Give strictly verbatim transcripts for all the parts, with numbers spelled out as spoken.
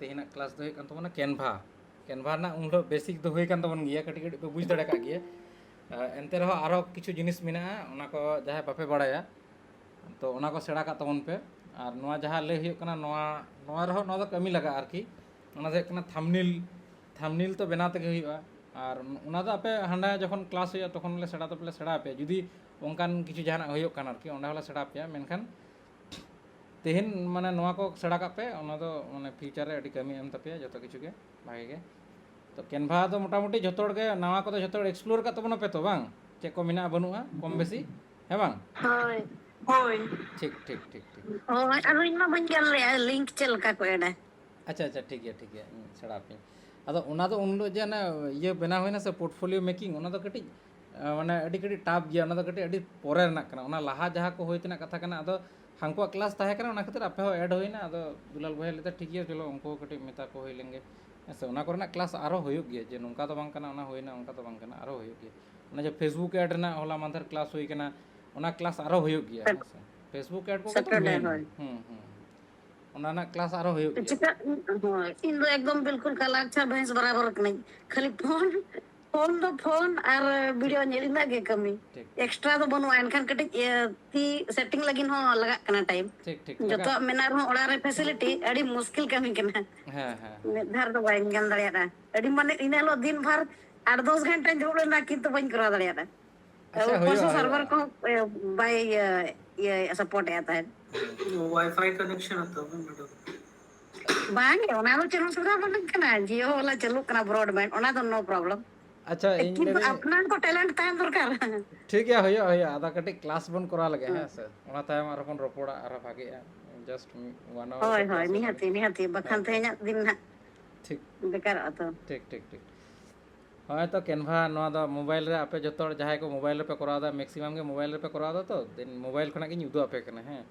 ᱛᱮᱦᱮᱧᱟᱜ ᱠᱞᱟᱥ ᱫᱚ ᱦᱩᱭᱩᱜ ᱠᱟᱱ ᱛᱟᱵᱚᱱᱟ ᱠᱮᱱᱵᱷᱟ᱾ ᱠᱮᱱᱵᱷᱟ ᱨᱮᱱᱟᱜ ᱩᱱ ᱦᱤᱞᱳᱜ ᱵᱮᱥᱤᱠ ᱫᱚ ᱦᱩᱭ ᱠᱟᱱ ᱛᱟᱵᱚᱱ ᱜᱮᱭᱟ, ᱠᱟᱹᱴᱤᱡ ᱠᱟᱹᱴᱤᱡ ᱯᱮ ᱵᱩᱡᱽ ᱫᱟᱲᱮ ᱠᱟᱜ ᱜᱮᱭᱟ᱾ ᱟᱨ ᱮᱱᱛᱮ ᱨᱮᱦᱚᱸ ᱟᱨᱦᱚᱸ ᱠᱤᱪᱷᱩ ᱡᱤᱱᱤᱥ ᱢᱮᱱᱟᱜᱼᱟ, ᱚᱱᱟ ᱠᱚ ᱡᱟᱦᱟᱸᱭ ᱵᱟᱯᱮ ᱵᱟᱲᱟᱭᱟ, ᱛᱚ ᱚᱱᱟ ᱠᱚ ᱥᱮᱬᱟ ᱠᱟᱜ ᱛᱟᱵᱚᱱ ᱯᱮ᱾ ᱟᱨ ᱱᱚᱣᱟ ᱡᱟᱦᱟᱸ ᱞᱟᱹᱭ ᱦᱩᱭᱩᱜ ᱠᱟᱱᱟ, ᱱᱚᱣᱟ, ᱱᱚᱣᱟ ᱨᱮᱦᱚᱸ ᱱᱚᱣᱟ ᱫᱚ ᱠᱟᱹᱢᱤ ᱞᱟᱜᱟᱜᱼᱟ ᱟᱨᱠᱤ᱾ ᱚᱱᱟ ᱫᱚ ᱦᱩᱭᱩᱜ ᱠᱟᱱᱟ ᱛᱷᱟᱢᱵᱽᱱᱮᱞ, ᱛᱷᱟᱢᱵᱽᱱᱮᱞ ᱛᱚ ᱵᱮᱱᱟᱣ ᱛᱮᱜᱮ ᱦᱩᱭᱩᱜᱼᱟ᱾ ᱟᱨ ᱚᱱᱟ ᱫᱚ ᱟᱯᱮ ᱦᱟᱸᱰᱮ ᱡᱚᱠᱷᱚᱱ ᱠᱞᱟᱥ ᱦᱩᱭᱩᱜᱼᱟ, ᱛᱚᱠᱷᱚᱱ ᱞᱮ ᱥᱮᱬᱟ ᱫᱚᱞᱮ ᱥᱮᱬᱟ ᱟᱯᱮᱭᱟ, ᱡᱩᱫᱤ ᱚᱱᱠᱟᱱ ᱠᱤᱪᱷᱩ ᱡᱟᱦᱟᱱᱟᱜ ᱦᱩᱭᱩᱜ ᱠᱟᱱᱟ ᱟᱨᱠᱤ, ᱚᱸᱰᱮ ᱦᱚᱸᱞᱮ ᱥᱮᱬᱟ ᱟᱯᱮᱭᱟ᱾ ᱢᱮᱱᱠᱷᱟᱱ ᱛᱮᱦᱮᱧ ᱢᱟᱱᱮ ᱱᱚᱣᱟ ᱠᱚ ᱥᱮᱬᱟ ᱠᱟᱜ ᱯᱮ, ᱚᱱᱟ ᱫᱚ ᱢᱟᱱᱮ ᱯᱷᱤᱭᱩᱪᱟᱨ ᱨᱮ ᱟᱹᱰᱤ ᱠᱟᱹᱢᱤ ᱮᱢ ᱛᱟᱯᱮᱭᱟ ᱡᱚᱛᱚ ᱠᱤᱪᱷᱩ ᱜᱮ, ᱵᱷᱟᱜᱮ ᱜᱮ᱾ ᱛᱚ ᱠᱮᱱᱵᱷᱟ ᱫᱚ ᱢᱚᱴᱟᱢᱩᱴᱤ ᱡᱚᱛᱚ ᱦᱚᱲ ᱜᱮ ᱱᱟᱣᱟ ᱠᱚᱫᱚ ᱡᱚᱛᱚ ᱦᱚᱲ ᱮᱠᱥᱯᱞᱳᱨ ᱠᱟᱜ ᱛᱟᱵᱚᱱᱟ ᱯᱮ ᱛᱚ, ᱵᱟᱝ? ᱪᱮᱫ ᱠᱚ ᱢᱮᱱᱟᱜᱼᱟ ᱵᱟᱹᱱᱩᱜᱼᱟ ᱠᱚᱢ ᱵᱮᱥᱤ, ᱦᱮᱸ ᱵᱟᱝ? ᱦᱳᱭ, ᱦᱳᱭ᱾ ᱴᱷᱤᱠ, ᱴᱷᱤᱠ, ᱴᱷᱤᱠ, ᱴᱷᱤᱠ᱾ ᱦᱳᱭ, ᱟᱫᱚ ᱤᱧ ᱢᱟ ᱵᱟᱹᱧ ᱜᱟᱱ ᱞᱮᱜᱼᱟ, ᱞᱤᱝᱠ ᱪᱮᱫ ᱞᱮᱠᱟ ᱠᱚ ᱮᱰᱟ? ᱟᱪᱪᱷᱟ, ᱟᱪᱪᱷᱟ, ᱴᱷᱤᱠ ᱜᱮᱭᱟ, ᱴᱷᱤᱠ ᱜᱮᱭᱟ, ᱤᱧ ᱥᱮᱬᱟ ᱟᱯᱮᱭᱟᱹᱧ᱾ ᱟᱫᱚ ᱚᱱᱟ ᱫᱚ ᱩᱱ ᱦᱤᱞᱳᱜ ᱡᱮ ᱚᱱᱟ ᱤᱭᱟᱹ ᱵᱮᱱᱟᱣ ᱦᱩᱭᱱᱟ ᱥᱮ, ᱯᱳᱨᱴᱯᱷᱳᱞᱤᱭᱳ ᱢᱮᱠᱤᱝ, ᱚᱱᱟ ᱫᱚ ᱠᱟᱹᱴᱤᱡ, ᱟᱸ, ᱢᱟᱱᱮ ᱟᱹᱰᱤ ᱠᱟᱹᱴᱤᱡ ᱴᱟᱯ ᱜᱮᱭᱟ, ᱚᱱᱟ ᱫᱚ ᱠᱟᱹᱴᱤᱡ ᱟᱹᱰᱤ ᱯᱚᱨᱮ ᱨᱮᱱᱟᱜ ᱠᱟᱱᱟ᱾ ᱚᱱᱟ ᱞᱟᱦᱟ ᱡᱟᱦᱟᱸ ᱠᱚ ᱦᱩᱭ ᱛᱮᱱᱟᱜ ᱠᱟᱛᱷᱟ ᱠᱟᱱᱟ, ᱟᱫᱚ ᱦᱟᱱᱠᱩᱣᱟᱜ ᱠᱞᱟᱥ ᱛᱟᱦᱮᱸ ᱠᱟᱱᱟ, ᱚᱱᱟ ᱠᱷᱟᱹᱛᱤᱨ ᱟᱯᱮ ᱦᱚᱸ ᱮᱰ ᱦᱩᱭᱱᱟ᱾ ᱟᱫᱚ ᱫᱩᱞᱟᱞ ᱵᱷᱟᱭ ᱞᱟᱹᱭᱫᱟ, "ᱴᱷᱤᱠ ᱜᱮᱭᱟ, ᱪᱚᱞᱚ ᱩᱱᱠᱩ ᱦᱚᱸ ᱠᱟᱹᱴᱤᱡ ᱢᱮᱛᱟ ᱠᱚ ᱦᱩᱭ ᱞᱮᱱ ᱜᱮ", ᱦᱮᱸ ᱥᱮ᱾ ᱚᱱᱟ ᱠᱚᱨᱮᱱᱟᱜ ᱠᱞᱟᱥ ᱟᱨᱦᱚᱸ ᱦᱩᱭᱩᱜ ᱜᱮᱭᱟ, ᱡᱮ ᱱᱚᱝᱠᱟ ᱫᱚ ᱵᱟᱝ ᱠᱟᱱᱟ, ᱚᱱᱟ ᱦᱩᱭᱱᱟ, ᱚᱱᱠᱟ ᱫᱚ ᱵᱟᱝ ᱠᱟᱱᱟ, ᱟᱨᱦᱚᱸ ᱦᱩᱭᱩᱜ ᱜᱮᱭᱟ᱾ ᱚᱱᱟ ᱡᱮ Facebook ᱮᱰ ᱨᱮᱱᱟᱜ ᱦᱚᱞᱟ ᱢᱟᱫᱷᱮᱨ ᱠᱞᱟᱥ ᱦᱩᱭ ᱠᱟᱱᱟ, ᱚᱱᱟ ᱠᱞᱟᱥ ᱟᱨᱦᱚᱸ ᱦᱩᱭᱩᱜ ᱜᱮᱭᱟ, ᱦᱮᱸ ᱥᱮ᱾ Facebook ᱮᱰ ᱠᱚᱜᱮ ᱛᱚ ᱥᱮᱴᱟᱨᱰᱮ, ᱢᱮᱱ, ᱦᱳᱭ᱾ ᱦᱩᱸ, ᱦᱩᱸ, ᱦᱩᱸ᱾ ᱚᱱᱟ ᱨᱮᱱᱟᱜ ᱠᱞᱟᱥ ᱟᱨᱦᱚᱸ ᱦᱩᱭᱩᱜ ᱜᱮᱭᱟ᱾ ᱪᱮᱫᱟᱜ? ᱦᱳᱭ, ᱤᱧ ᱫᱚ ᱮᱠᱫᱚᱢ ᱵᱤᱞᱠᱩᱞ ᱠᱟᱞᱟ ᱟᱪᱪᱷᱟ ᱵᱷᱮᱸᱥ ᱵᱟᱨᱟᱵᱚᱨ ᱠᱟᱹᱱᱟᱹᱧ, ᱠᱷᱟᱹᱞᱤ ᱯᱷᱳᱱ, ᱯᱷᱳᱱ ᱫᱚ ᱯᱷᱳᱱ ᱟᱨ ᱵᱷᱤᱰᱤᱭᱳ ᱧᱮᱞ, ᱤᱱᱟᱹᱜ ᱜᱮ ᱠᱟᱹᱢᱤ᱾ ᱴᱷᱤᱠ, ᱴᱷᱤᱠ᱾ ᱮᱠᱥᱴᱨᱟ ᱫᱚ ᱵᱟᱹᱱᱩᱜᱼᱟ, ᱮᱱᱠᱷᱟᱱ ᱠᱟᱹᱴᱤᱡ, ᱤᱭᱟᱹ, ᱛᱤ ᱥᱮᱴᱤᱝ ᱞᱟᱹᱜᱤᱫ ᱦᱚᱸ ᱞᱟᱜᱟᱜ ᱠᱟᱱᱟ ᱴᱟᱭᱤᱢ᱾ ᱴᱷᱤᱠ, ᱴᱷᱤᱠ, ᱞᱟᱜᱟᱜ᱾ ᱡᱚᱛᱚᱣᱟᱜ ᱢᱮᱱᱟᱜ ᱨᱮᱦᱚᱸ ᱚᱲᱟᱜ ᱨᱮ ᱯᱷᱮᱥᱤᱞᱤᱴᱤ ᱟᱹᱰᱤ ᱢᱩᱥᱠᱤᱞ ᱠᱟᱹᱢᱤ ᱠᱟᱱᱟ᱾ ᱦᱮᱸ, ᱦᱮᱸ, ᱦᱮᱸ᱾ ᱢᱤᱫ ᱫᱷᱟᱣ ᱨᱮᱫᱚ ᱵᱟᱹᱧ ᱜᱟᱱ ᱫᱟᱲᱮᱭᱟᱫᱟ᱾ ᱟᱹᱰᱤ, ᱢᱟᱱᱮ, ᱤᱱᱟᱹ ᱦᱤᱞᱳᱜ ᱫᱤᱱ ᱵᱷᱟᱨ ᱟᱴ ᱫᱚᱥ ᱜᱷᱚᱱᱴᱟᱧ ᱫᱩᱲᱩᱵ ᱞᱮᱱᱟ, ᱠᱤᱱᱛᱩ ᱵᱟᱹᱧ ᱠᱚᱨᱟᱣ ᱫᱟᱲᱮᱭᱟᱫᱟ᱾ ᱟᱪᱪᱷᱟ, ᱚᱠᱚᱭ ᱥᱮ ᱦᱩᱭᱩᱜᱼᱟ, ᱥᱟᱨᱵᱷᱟᱨ ᱦᱩᱭᱩᱜᱼᱟ᱾ ᱠᱚᱦᱚᱸ, ᱮ, ᱵᱟᱭ, ᱤᱭᱟᱹ, ᱤᱭᱟᱹ, ᱥᱟᱯᱳᱨᱴ ᱮᱫ ᱛᱟᱦᱮᱸᱫ᱾ ᱦᱩᱸ᱾ ᱳᱣᱟᱭᱯᱷᱟᱭ ᱠᱟᱱᱮᱠᱥᱚᱱ ᱟᱛᱚ, ᱢᱮᱰᱟᱢ᱾ ᱵᱟᱝ ᱜᱮ, ᱚᱱᱟ ᱫᱚ ᱪᱮᱫ ᱦᱚᱸ ᱥᱩᱵᱤᱫᱷᱟ ᱵᱟᱹᱱᱩᱜ ᱠᱟᱱᱟ, ᱡᱤᱭᱳ ᱵᱟᱞᱟ ᱪᱟᱹᱞᱩᱜ ᱠᱟᱱᱟ ᱵᱨᱚᱰᱵᱮᱱᱰ, ᱚᱱᱟ ᱫᱚ ᱱᱳ ᱯᱨᱚᱵᱞᱮᱢ᱾ ᱟᱪᱪᱷᱟ, ᱤᱧ ᱠᱤᱱᱛᱩ ᱞᱟᱹᱭᱫᱟᱹᱧ ᱟᱯᱱᱟᱨ ᱠᱚ ᱴᱮᱞᱮᱱᱴ ᱛᱟᱦᱮᱱ ᱫᱚᱨᱠᱟᱨ᱾ ᱴᱷᱤᱠ ᱜᱮᱭᱟ, ᱦᱩᱭᱩᱜᱼᱟ, ᱦᱩᱭᱩᱜᱼᱟ᱾ ᱟᱫᱚ ᱠᱟᱹᱴᱤᱡ ᱠᱞᱟᱥ ᱵᱚᱱ ᱠᱚᱨᱟᱣ ᱞᱮᱜᱮ, ᱦᱩᱸ᱾ ᱦᱮᱸ ᱥᱮ? ᱚᱱᱟ ᱛᱟᱭᱚᱢ ᱟᱨᱦᱚᱸ ᱵᱚᱱ ᱨᱚᱯᱚᱲᱟ, ᱟᱨᱦᱚᱸ ᱵᱷᱟᱜᱮᱜᱼᱟ᱾ ᱡᱟᱥᱴ ᱢᱤᱫ ᱚᱣᱟᱱ ᱟᱣᱟᱨ ᱦᱳᱭ, ᱠᱟᱛᱮ ᱦᱳᱭ, ᱠᱞᱟᱥ ᱦᱩᱭ ᱱᱤᱦᱟᱹᱛᱤ, ᱞᱮᱱᱜᱮ᱾ ᱱᱤᱦᱟᱹᱛᱤ, ᱵᱟᱠᱷᱟᱱ ᱦᱮᱸ, ᱦᱮᱸ᱾ ᱛᱮᱦᱮᱧᱟᱜ ᱫᱤᱱ ᱦᱟᱸᱜ ᱴᱷᱤᱠ, ᱵᱮᱠᱟᱨᱚᱜᱼᱟ ᱛᱚ᱾ ᱴᱷᱤᱠ, ᱴᱷᱤᱠ, ᱴᱷᱤᱠ᱾ ᱦᱚᱸᱜᱼᱚᱭ ᱛᱚ ᱠᱮᱱᱵᱷᱟ, ᱱᱚᱣᱟ ᱫᱚ ᱢᱳᱵᱟᱭᱤᱞ ᱨᱮ, ᱟᱯᱮ ᱡᱚᱛᱚ ᱦᱚᱲ ᱡᱟᱦᱟᱸᱭ ᱠᱚ ᱢᱳᱵᱟᱭᱤᱞ ᱨᱮᱯᱮ ᱠᱚᱨᱟᱣ ᱮᱫᱟ, ᱢᱮᱠᱥᱤᱢᱟᱢ ᱜᱮ ᱢᱳᱵᱟᱭᱤᱞ ᱨᱮᱯᱮ ᱠᱚᱨᱟᱣ ᱮᱫᱟ ᱛᱚ, ᱫᱮᱱ ᱢᱳᱵᱟᱭᱤᱞ ᱠᱷᱚᱱᱟᱜ ᱜᱤᱧ ᱩᱫᱩᱜ ᱟᱯᱮ ᱠᱟᱱᱟ, ᱦᱮᱸ᱾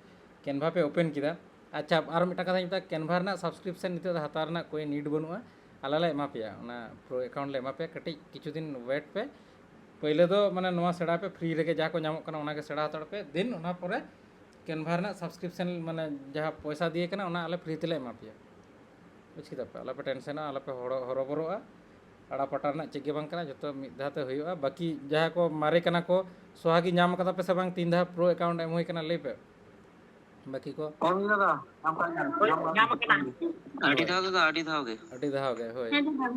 ᱠᱮᱱᱵᱷᱟ ᱯᱮ ᱳᱯᱮᱱ ᱠᱮᱫᱟ᱾ ᱟᱪᱪᱷᱟ, ᱟᱨ ᱢᱤᱫᱴᱟᱝ ᱠᱟᱛᱷᱟᱧ ᱢᱮᱛᱟᱜᱼᱟ, ᱠᱮᱱᱵᱷᱟ ᱨᱮᱱᱟᱜ ᱥᱟᱵᱥᱠᱨᱤᱯᱥᱚᱱ ᱱᱤᱛᱚᱜ ᱫᱚ ᱦᱟᱛᱟᱣ ᱨᱮᱱᱟᱜ ᱠᱳᱭ ᱱᱤᱰ ᱵᱟᱹᱱᱩᱜᱼᱟ, ᱟᱞᱮ ᱞᱮ ᱮᱢᱟ ᱯᱮᱭᱟ, ᱚᱱᱟ ᱯᱨᱳ ᱮᱠᱟᱣᱩᱱᱴ ᱞᱮ ᱮᱢᱟ ᱯᱮᱭᱟ᱾ ᱠᱟᱹᱴᱤᱡ ᱠᱤᱪᱷᱩ ᱫᱤᱱ ᱣᱮᱴ ᱯᱮ᱾ ᱯᱳᱭᱞᱳ ᱫᱚ ᱢᱟᱱᱮ ᱱᱚᱣᱟ ᱥᱮᱬᱟᱭ ᱯᱮ, ᱯᱷᱨᱤ ᱨᱮᱜᱮ ᱡᱟᱦᱟᱸ ᱠᱚ ᱧᱟᱢᱚᱜ ᱠᱟᱱᱟ ᱚᱱᱟᱜᱮ ᱥᱮᱬᱟ ᱦᱟᱛᱟᱲ ᱯᱮ, ᱫᱮᱱ ᱚᱱᱟ ᱯᱚᱨᱮ ᱠᱮᱱᱵᱷᱟ ᱨᱮᱱᱟᱜ ᱥᱟᱵᱥᱠᱨᱤᱯᱥᱚᱱ, ᱢᱟᱱᱮ ᱡᱟᱦᱟᱸ ᱯᱚᱭᱥᱟ ᱫᱤᱭᱮ ᱠᱟᱱᱟ, ᱚᱱᱟ ᱟᱞᱮ ᱯᱷᱨᱤ ᱛᱮᱞᱮ ᱮᱢᱟ ᱯᱮᱭᱟ᱾ ᱵᱩᱡᱽ ᱠᱮᱫᱟ ᱯᱮ? ᱟᱞᱚᱯᱮ ᱴᱮᱱᱥᱮᱱᱚᱜᱼᱟ, ᱟᱞᱚᱯᱮ ᱦᱚᱲᱚ ᱦᱚᱨᱚᱵᱚᱨᱚᱜᱼᱟ᱾ ᱟᱲᱟ ᱯᱟᱴᱟ ᱨᱮᱱᱟᱜ ᱪᱮᱫ ᱜᱮ ᱵᱟᱝ ᱠᱟᱱᱟ, ᱡᱚᱛᱚ ᱢᱤᱫ ᱫᱷᱟᱣ ᱛᱮ ᱦᱩᱭᱩᱜᱼᱟ᱾ ᱵᱟᱹᱠᱤ ᱡᱟᱦᱟᱸᱭ ᱠᱚ ᱢᱟᱨᱮ ᱠᱟᱱᱟ ᱠᱚ, ᱥᱚᱦᱟ ᱜᱮ ᱧᱟᱢ ᱠᱟᱫᱟ ᱯᱮ ᱥᱮ ᱵᱟᱝ? ᱛᱤᱱ ᱫᱷᱟᱣ ᱯᱨᱳ ᱮᱠᱟᱣᱩᱱᱴ ᱮᱢ ᱦᱩᱭ ᱠᱟᱱᱟ, ᱞᱟᱹᱭ ᱯᱮ᱾ ᱵᱟᱹᱠᱤ ᱠᱚ ᱦᱳᱭ ᱫᱟᱫᱟ, ᱧᱟᱢ ᱠᱟᱜ ᱜᱮᱭᱟ, ᱧᱟᱢ ᱠᱟᱜ ᱧᱟᱢ ᱜᱮᱭᱟ᱾ ᱟᱠᱟᱱᱟ᱾ ᱟᱹᱰᱤ ᱫᱷᱟᱣ ᱫᱟᱫᱟ, ᱟᱹᱰᱤ ᱫᱷᱟᱣ ᱜᱮ᱾ ᱟᱹᱰᱤ ᱫᱷᱟᱣ ᱜᱮ, ᱦᱳᱭ᱾ ᱦᱮᱸ ᱫᱟᱫᱟ,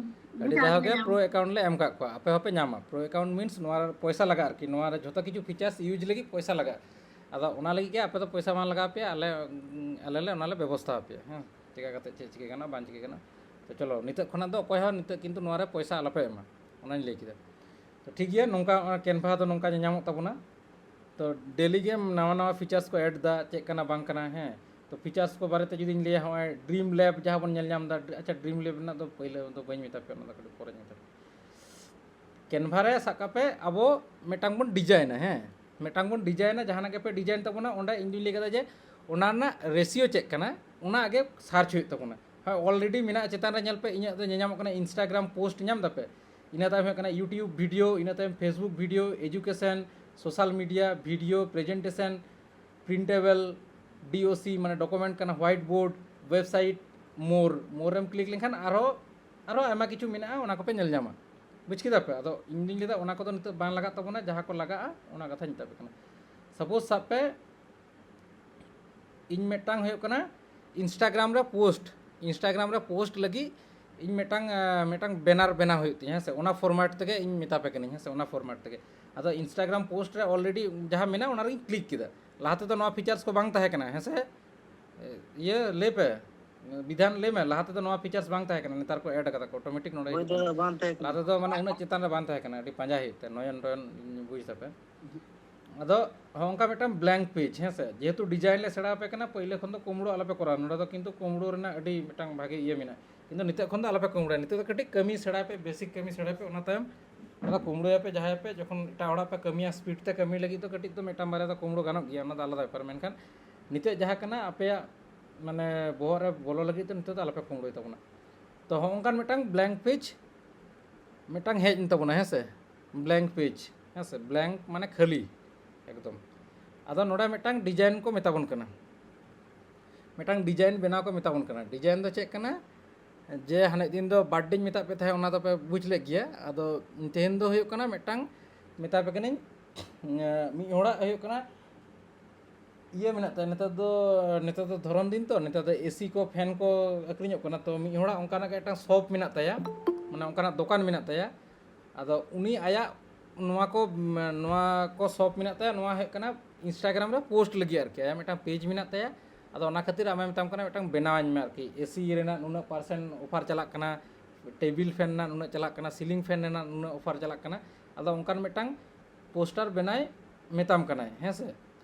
ᱟᱹᱰᱤ ᱫᱷᱟᱣ ᱜᱮ ᱧᱟᱢ᱾ ᱯᱨᱳ ᱮᱠᱟᱣᱩᱱᱴ ᱞᱮ ᱮᱢ ᱠᱟᱜ ᱠᱚᱣᱟ, ᱟᱯᱮ ᱦᱚᱸᱯᱮ ᱧᱟᱢᱟ᱾ ᱯᱨᱳ ᱮᱠᱟᱣᱩᱱᱴ ᱢᱤᱱᱥ ᱱᱚᱣᱟ ᱨᱮ ᱯᱚᱭᱥᱟ ᱞᱟᱜᱟᱜᱼᱟ ᱟᱨᱠᱤ, ᱱᱚᱣᱟ ᱨᱮ ᱡᱷᱚᱛᱚ ᱠᱤᱪᱷᱩ ᱯᱷᱤᱪᱟᱨᱥ ᱤᱭᱩᱡᱽ ᱞᱟᱹᱜᱤᱫ ᱯᱚᱭᱥᱟ ᱞᱟᱜᱟᱜᱼᱟ᱾ ᱟᱫᱚ ᱚᱱᱟ ᱞᱟᱹᱜᱤᱫ ᱜᱮ ᱟᱯᱮ ᱫᱚ ᱯᱚᱭᱥᱟ ᱵᱟᱝ ᱞᱟᱜᱟᱣ ᱯᱮᱭᱟ, ᱟᱞᱮ, ᱟᱞᱮ ᱞᱮ ᱚᱱᱟ ᱞᱮ ᱵᱮᱵᱚᱥᱛᱷᱟ ᱟᱯᱮᱭᱟ, ᱦᱮᱸ, ᱪᱮᱠᱟ ᱠᱟᱛᱮ ᱪᱮᱫ ᱪᱤᱠᱟᱹ ᱜᱟᱱᱚᱜᱼᱟ ᱵᱟᱝ ᱪᱤᱠᱟᱹ ᱜᱟᱱᱚᱜᱼᱟ᱾ ᱛᱚ ᱪᱚᱞᱚ, ᱱᱤᱛᱚᱜ ᱠᱷᱚᱱᱟᱜ ᱫᱚ ᱚᱠᱚᱭ ᱦᱚᱸ ᱱᱤᱛᱚᱜ ᱠᱤᱱᱛᱩ ᱱᱚᱣᱟ ᱨᱮ ᱯᱚᱭᱥᱟ ᱟᱞᱚᱯᱮ ᱮᱢᱟ, ᱚᱱᱟᱧ ᱞᱟᱹᱭ ᱠᱮᱫᱟ᱾ ᱛᱚ ᱴᱷᱤᱠ ᱜᱮᱭᱟ, ᱱᱚᱝᱠᱟ ᱠᱮᱱᱵᱷᱟ ᱫᱚ ᱱᱚᱝᱠᱟ ᱧᱮᱧᱟᱢᱚᱜ ᱛᱟᱵᱚᱱᱟ᱾ ᱛᱚ ᱰᱮᱞᱤ ᱜᱮ ᱱᱟᱣᱟ ᱱᱟᱣᱟ ᱯᱷᱤᱪᱟᱨᱥ ᱠᱚ ᱮᱰ ᱫᱟ, ᱪᱮᱫ ᱠᱟᱱᱟ ᱵᱟᱝ ᱠᱟᱱᱟ, ᱦᱮᱸ᱾ ᱛᱚ ᱯᱷᱤᱪᱟᱨᱥ ᱠᱚ ᱵᱟᱨᱮᱛᱮ ᱡᱩᱫᱤᱧ ᱞᱟᱹᱭᱟ, ᱦᱚᱸᱜᱼᱚᱭ ᱰᱨᱤᱢ ᱞᱮᱵ ᱡᱟᱦᱟᱸ ᱵᱚᱱ ᱧᱮᱞ ᱧᱟᱢ ᱮᱫᱟ, ᱟᱪᱪᱷᱟ, ᱰᱨᱤᱢ ᱞᱮᱵ ᱨᱮᱱᱟᱜ ᱫᱚ ᱯᱳᱭᱞᱳ ᱫᱚ ᱵᱟᱹᱧ ᱢᱮᱛᱟ ᱯᱮᱭᱟ, ᱚᱱᱟ ᱫᱚ ᱠᱟᱹᱴᱤᱡ ᱯᱚᱨᱮᱧ ᱢᱮᱛᱟ ᱯᱮᱭᱟ᱾ ᱠᱮᱱᱵᱷᱟ ᱨᱮ ᱥᱟᱵ ᱠᱟᱜ ᱯᱮ, ᱟᱵᱚ ᱢᱤᱫᱴᱟᱝ ᱵᱚᱱ ᱰᱤᱡᱟᱭᱤᱱᱟ, ᱦᱮᱸ, ᱢᱤᱫᱴᱟᱝ ᱵᱚᱱ ᱰᱤᱡᱟᱭᱤᱱᱟ, ᱡᱟᱦᱟᱱᱟᱜ ᱜᱮᱯᱮ ᱰᱤᱡᱟᱭᱤᱱ ᱛᱟᱵᱚᱱᱟ, ᱚᱸᱰᱮ ᱤᱧ ᱫᱩᱧ ᱞᱟᱹᱭ ᱠᱟᱫᱟ ᱡᱮ ᱚᱱᱟ ᱨᱮᱱᱟᱜ ᱨᱮᱥᱤᱭᱳ ᱪᱮᱫ ᱠᱟᱱᱟ, ᱚᱱᱟ ᱟᱜᱮ ᱥᱟᱨᱪ ᱦᱩᱭᱩᱜ ᱛᱟᱵᱚᱱᱟ᱾ ᱦᱳᱭ, ᱚᱞᱨᱮᱰᱤ ᱢᱮᱱᱟᱜᱼᱟ, ᱪᱮᱛᱟᱱ ᱨᱮ ᱧᱮᱞ ᱯᱮ, ᱤᱧᱟᱹᱜ ᱫᱚ ᱧᱮᱧᱟᱢᱚᱜ ᱠᱟᱱᱟ Instagram ᱯᱳᱥᱴ, ᱧᱟᱢ ᱫᱟᱯᱮ? ᱤᱱᱟᱹ ᱛᱟᱭᱚᱢ ᱦᱩᱭᱩᱜ ᱠᱟᱱᱟ YouTube ᱵᱷᱤᱰᱤᱭᱳ, ᱤᱱᱟᱹ ᱛᱟᱭᱚᱢ Facebook video, education, social media, video, presentation, printable, D O C, ᱢᱟᱱᱮ ᱰᱚᱠᱩᱢᱮᱱᱴ ᱠᱟᱱᱟ, white board, website, more, more ᱨᱮᱢ ᱠᱞᱤᱠ ᱞᱮᱱᱠᱷᱟᱱ ᱟᱨᱦᱚᱸ, ᱟᱨᱦᱚᱸ ᱟᱭᱢᱟ ᱠᱤᱪᱷᱩ ᱢᱮᱱᱟᱜᱼᱟ, ᱚᱱᱟ ᱠᱚᱯᱮ ᱧᱮᱞ ᱧᱟᱢᱟ᱾ ᱵᱩᱡᱽ ᱠᱮᱫᱟ ᱯᱮ? ᱟᱫᱚ ᱤᱧ ᱫᱩᱧ ᱞᱟᱹᱭᱫᱟ, ᱚᱱᱟ ᱠᱚᱫᱚ ᱱᱤᱛᱚᱜ ᱵᱟᱝ ᱞᱟᱜᱟᱜ ᱛᱟᱵᱚᱱᱟ, ᱡᱟᱦᱟᱸ ᱠᱚ ᱞᱟᱜᱟᱜᱼᱟ, ᱚᱱᱟ ᱠᱟᱛᱷᱟᱧ ᱢᱮᱛᱟᱫ ᱯᱮ ᱠᱟᱱᱟ᱾ ᱥᱟᱯᱳᱡᱽ ᱥᱟᱵ ᱯᱮ, ᱤᱧ ᱢᱤᱫᱴᱟᱝ ᱦᱩᱭᱩᱜ ᱠᱟᱱᱟ Instagram ᱨᱮ ᱯᱳᱥᱴ, Instagram ᱨᱮ ᱯᱳᱥᱴ ᱞᱟᱹᱜᱤᱫ ᱤᱧ ᱢᱤᱫᱴᱟᱝ, ᱟᱸ, ᱢᱤᱫᱴᱟᱝ ᱵᱮᱱᱟᱨ ᱵᱮᱱᱟᱣ ᱦᱩᱭᱩᱜ ᱛᱤᱧᱟᱹ, ᱦᱮᱸ ᱥᱮ? ᱚᱱᱟ ᱯᱷᱚᱨᱢᱮᱴ ᱛᱮᱜᱮ ᱤᱧ ᱢᱮᱛᱟ ᱯᱮ ᱠᱟᱹᱱᱟᱹᱧ, ᱦᱮᱸ ᱥᱮ? ᱚᱱᱟ ᱯᱷᱚᱨᱢᱮᱴ ᱛᱮᱜᱮ᱾ ᱟᱫᱚ Instagram ᱯᱳᱥᱴ ᱨᱮ ᱚᱞᱨᱮᱰᱤ ᱡᱟᱦᱟᱸ ᱢᱮᱱᱟᱜᱼᱟ, ᱚᱱᱟ ᱨᱮᱜᱤᱧ ᱠᱞᱤᱠ ᱠᱮᱫᱟ᱾ ᱞᱟᱦᱟ ᱛᱮᱫᱚ ᱱᱚᱣᱟ ᱯᱷᱤᱪᱟᱨᱥ ᱠᱚ ᱵᱟᱝ ᱛᱟᱦᱮᱸ ᱠᱟᱱᱟ, ᱦᱮᱸ ᱥᱮ? ᱤᱭᱟᱹ, ᱞᱟᱹᱭ ᱯᱮ, ᱵᱤᱫᱷᱟᱱ ᱞᱟᱹᱭ ᱢᱮ, ᱞᱟᱦᱟ ᱛᱮᱫᱚ ᱱᱚᱣᱟ ᱯᱷᱤᱪᱟᱨᱥ ᱵᱟᱝ ᱛᱟᱦᱮᱸ ᱠᱟᱱᱟ, ᱱᱮᱛᱟᱨ ᱠᱚ ᱮᱰ ᱠᱟᱫᱟ ᱠᱚ, ᱚᱴᱳᱢᱮᱴᱤᱠ ᱱᱚᱰᱮ ᱦᱳᱭ ᱦᱤᱡᱩᱜ ᱠᱟᱱᱟ᱾ ᱫᱟᱫᱟ, ᱵᱟᱝ ᱛᱟᱦᱮᱸ ᱠᱟᱱᱟ᱾ ᱞᱟᱦᱟ ᱛᱮᱫᱚ ᱢᱟᱱᱮ ᱩᱱᱟᱹᱜ ᱪᱮᱛᱟᱱ ᱨᱮ ᱵᱟᱝ ᱛᱟᱦᱮᱸ ᱠᱟᱱᱟ, ᱟᱹᱰᱤ ᱯᱟᱸᱡᱟ ᱦᱩᱭᱩᱜ ᱛᱮ, ᱱᱚᱭᱚᱱ ᱴᱚᱭᱚᱱ ᱵᱩᱡᱽ ᱛᱟᱯᱮ᱾ ᱟᱫᱚ ᱦᱚᱸ ᱚᱱᱠᱟ ᱢᱤᱫᱴᱟᱝ ᱵᱞᱮᱝᱠ ᱯᱮᱡᱽ, ᱦᱮᱸ ᱥᱮ? ᱡᱮᱦᱮᱛᱩ ᱰᱤᱡᱟᱭᱤᱱ ᱞᱮ ᱥᱮᱬᱟ ᱟᱯᱮ ᱠᱟᱱᱟ, ᱯᱳᱭᱞᱳ ᱠᱷᱚᱱ ᱫᱚ ᱠᱩᱢᱵᱽᱲᱩ ᱟᱞᱚᱯᱮ ᱠᱚᱨᱟᱣᱟ᱾ ᱱᱚᱰᱮ ᱫᱚ ᱠᱤᱱᱛᱩ ᱠᱩᱢᱵᱽᱲᱩ ᱨᱮᱱᱟᱜ ᱟᱹᱰᱤ ᱢᱤᱫᱴᱟᱝ ᱵᱷᱟᱜᱮ ᱤᱭᱟᱹ ᱢᱮᱱᱟᱜᱼᱟ, ᱠᱤᱱᱛᱩ ᱱᱤᱛᱚᱜ ᱠᱷᱚᱱ ᱫᱚ ᱟᱞᱚᱯᱮ ᱠᱩᱢᱵᱽᱲᱩᱭᱟ᱾ ᱱᱤᱛᱚᱜ ᱫᱚ ᱠᱟᱹᱴᱤᱡ ᱠᱟᱹᱢᱤ ᱥᱮᱬᱟᱭ ᱯᱮ, ᱵᱮᱥᱤᱠ ᱠᱟᱹᱢᱤ ᱥᱮᱬᱟᱭ ᱯᱮ, ᱚᱱᱟ ᱛᱟᱭᱚᱢ ᱟᱫᱚ ᱠᱩᱢᱵᱽᱲᱩᱭᱟᱯᱮ ᱡᱟᱦᱟᱸᱭ ᱯᱮ, ᱡᱚᱠᱷᱚᱱ ᱮᱴᱟᱜ ᱦᱚᱲᱟᱜ ᱯᱮ ᱠᱟᱹᱢᱤᱭᱟ, ᱥᱯᱤᱰ ᱛᱮ ᱠᱟᱹᱢᱤ ᱞᱟᱹᱜᱤᱫ ᱫᱚ ᱠᱟᱹᱴᱤᱡ ᱫᱚ ᱢᱤᱫᱴᱟᱝ ᱵᱟᱨᱭᱟ ᱫᱚ ᱠᱩᱢᱵᱽᱲᱩ ᱜᱟᱱᱚᱜ ᱜᱮᱭᱟ, ᱚᱱᱟ ᱫᱚ ᱟᱞᱟᱫᱟ ᱵᱮᱯᱟᱨ᱾ ᱢᱮᱱᱠᱷᱟᱱ ᱱᱤᱛᱚᱜ ᱡᱟᱦᱟᱸ ᱠᱟᱱᱟ, ᱟᱯᱮᱭᱟᱜ ᱢᱟᱱᱮ ᱵᱚᱦᱚᱜ ᱨᱮ ᱵᱚᱞᱚ ᱞᱟᱹᱜᱤᱫ ᱫᱚ ᱱᱤᱛᱚᱜ ᱫᱚ ᱟᱞᱚᱯᱮ ᱠᱩᱢᱵᱽᱲᱩᱭ ᱛᱟᱵᱚᱱᱟ᱾ ᱛᱚ ᱦᱚᱸᱜᱼᱚ ᱱᱚᱝᱠᱟᱱ ᱢᱤᱫᱴᱟᱝ ᱵᱞᱮᱝᱠ ᱯᱮᱡᱽ ᱢᱤᱫᱴᱟᱝ ᱦᱮᱡ ᱮᱱ ᱛᱟᱵᱚᱱᱟ, ᱦᱮᱸ ᱥᱮ? ᱵᱞᱮᱝᱠ ᱯᱮᱡᱽ, ᱦᱮᱸ ᱥᱮ? ᱵᱞᱮᱝᱠ ᱢᱟᱱᱮ ᱠᱷᱟᱹᱞᱤ ᱮᱠᱫᱚᱢ᱾ ᱟᱫᱚ ᱱᱚᱰᱮ ᱢᱤᱫᱴᱟᱝ ᱰᱤᱡᱟᱭᱤᱱ ᱠᱚ ᱢᱮᱛᱟ ᱵᱚᱱ ᱠᱟᱱᱟ, ᱢᱤᱫᱴᱟᱝ ᱰᱤᱡᱟᱭᱤᱱ ᱵᱮᱱᱟᱣ ᱠᱚ ᱢᱮᱛᱟ ᱵᱚᱱ ᱠᱟᱱᱟ᱾ ᱰᱤᱡᱟᱭᱤᱱ ᱫᱚ ᱪᱮᱫ ᱠᱟᱱᱟ? ᱡᱮ ᱦᱟᱱᱮ ᱫᱤᱱ ᱫᱚ ᱵᱟᱨᱛᱷᱰᱮᱧ ᱢᱮᱛᱟᱫ ᱯᱮ ᱛᱟᱦᱮᱸᱫ, ᱚᱱᱟ ᱫᱚᱯᱮ ᱵᱩᱡᱽ ᱞᱮᱫ ᱜᱮᱭᱟ᱾ ᱟᱫᱚ ᱛᱮᱦᱮᱧ ᱫᱚ ᱦᱩᱭᱩᱜ ᱠᱟᱱᱟ ᱢᱤᱫᱴᱟᱝ, ᱢᱮᱛᱟ ᱯᱮ ᱠᱟᱹᱱᱟᱹᱧ, ᱢᱤᱫ ᱦᱚᱲᱟᱜ ᱦᱩᱭᱩᱜ ᱠᱟᱱᱟ ᱤᱭᱟᱹ ᱢᱮᱱᱟᱜ ᱛᱟᱭᱟ, ᱱᱮᱛᱟᱨ ᱫᱚ, ᱱᱮᱛᱟᱨ ᱫᱚ ᱫᱷᱚᱨᱚᱱ ᱫᱤᱱ ᱛᱚ, ᱱᱮᱛᱟᱨ ᱫᱚ ᱮᱥᱤ ᱠᱚ, ᱯᱷᱮᱱ ᱠᱚ ᱟᱹᱠᱷᱨᱤᱧᱚᱜ ᱠᱟᱱᱟ᱾ ᱛᱚ ᱢᱤᱫ ᱦᱚᱲᱟᱜ ᱚᱱᱠᱟᱱᱟᱜ ᱜᱮ ᱢᱤᱫᱴᱟᱝ ᱥᱚᱯ ᱢᱮᱱᱟᱜ ᱛᱟᱭᱟ, ᱢᱟᱱᱮ ᱚᱱᱠᱟᱱᱟᱜ ᱫᱚᱠᱟᱱ ᱢᱮᱱᱟᱜ ᱛᱟᱭᱟ᱾ ᱟᱫᱚ ᱩᱱᱤ ᱟᱭᱟᱜ ᱱᱚᱣᱟ ᱠᱚ, ᱱᱚᱣᱟ ᱠᱚ ᱥᱚᱯ ᱢᱮᱱᱟᱜ ᱛᱟᱭᱟ, ᱱᱚᱣᱟ ᱦᱩᱭᱩᱜ ᱠᱟᱱᱟ ᱤᱱᱥᱴᱟᱜᱨᱟᱢ ᱨᱮ ᱯᱳᱥᱴ ᱞᱟᱹᱜᱤᱫ ᱟᱨᱠᱤ, ᱟᱭᱟᱜ ᱢᱤᱫᱴᱟᱝ ᱯᱮᱡᱽ ᱢᱮᱱᱟᱜ ᱛᱟᱭᱟ᱾ ᱟᱫᱚ ᱚᱱᱟ ᱠᱷᱟᱹᱛᱤᱨ ᱟᱢᱮ ᱢᱮᱛᱟᱢ ᱠᱟᱱᱟ ᱢᱤᱫᱴᱟᱝ ᱵᱮᱱᱟᱣᱟᱹᱧ ᱢᱮ ᱟᱨᱠᱤ, ᱮᱥᱤ ᱨᱮᱱᱟᱜ ᱱᱩᱱᱟᱹᱜ ᱯᱟᱨᱥᱮᱱᱴ ᱚᱯᱷᱟᱨ ᱪᱟᱞᱟᱜ ᱠᱟᱱᱟ, ᱴᱮᱵᱤᱞ ᱯᱷᱮᱱ ᱨᱮᱱᱟᱜ ᱱᱩᱱᱟᱹᱜ ᱪᱟᱞᱟᱜ ᱠᱟᱱᱟ, ᱥᱤᱞᱤᱝ ᱯᱷᱮᱱ ᱨᱮᱱᱟᱜ ᱱᱩᱱᱟᱹᱜ ᱚᱯᱷᱟᱨ ᱪᱟᱞᱟᱜ ᱠᱟᱱᱟ᱾ ᱟᱫᱚ ᱚᱱᱠᱟᱱ ᱢᱤᱫᱴᱟᱝ ᱯᱳᱥᱴᱟᱨ ᱵᱮᱱᱟᱭ ᱢᱮᱛᱟᱢ ᱠᱟᱱᱟᱭ, ᱦᱮᱸ ᱥᱮ?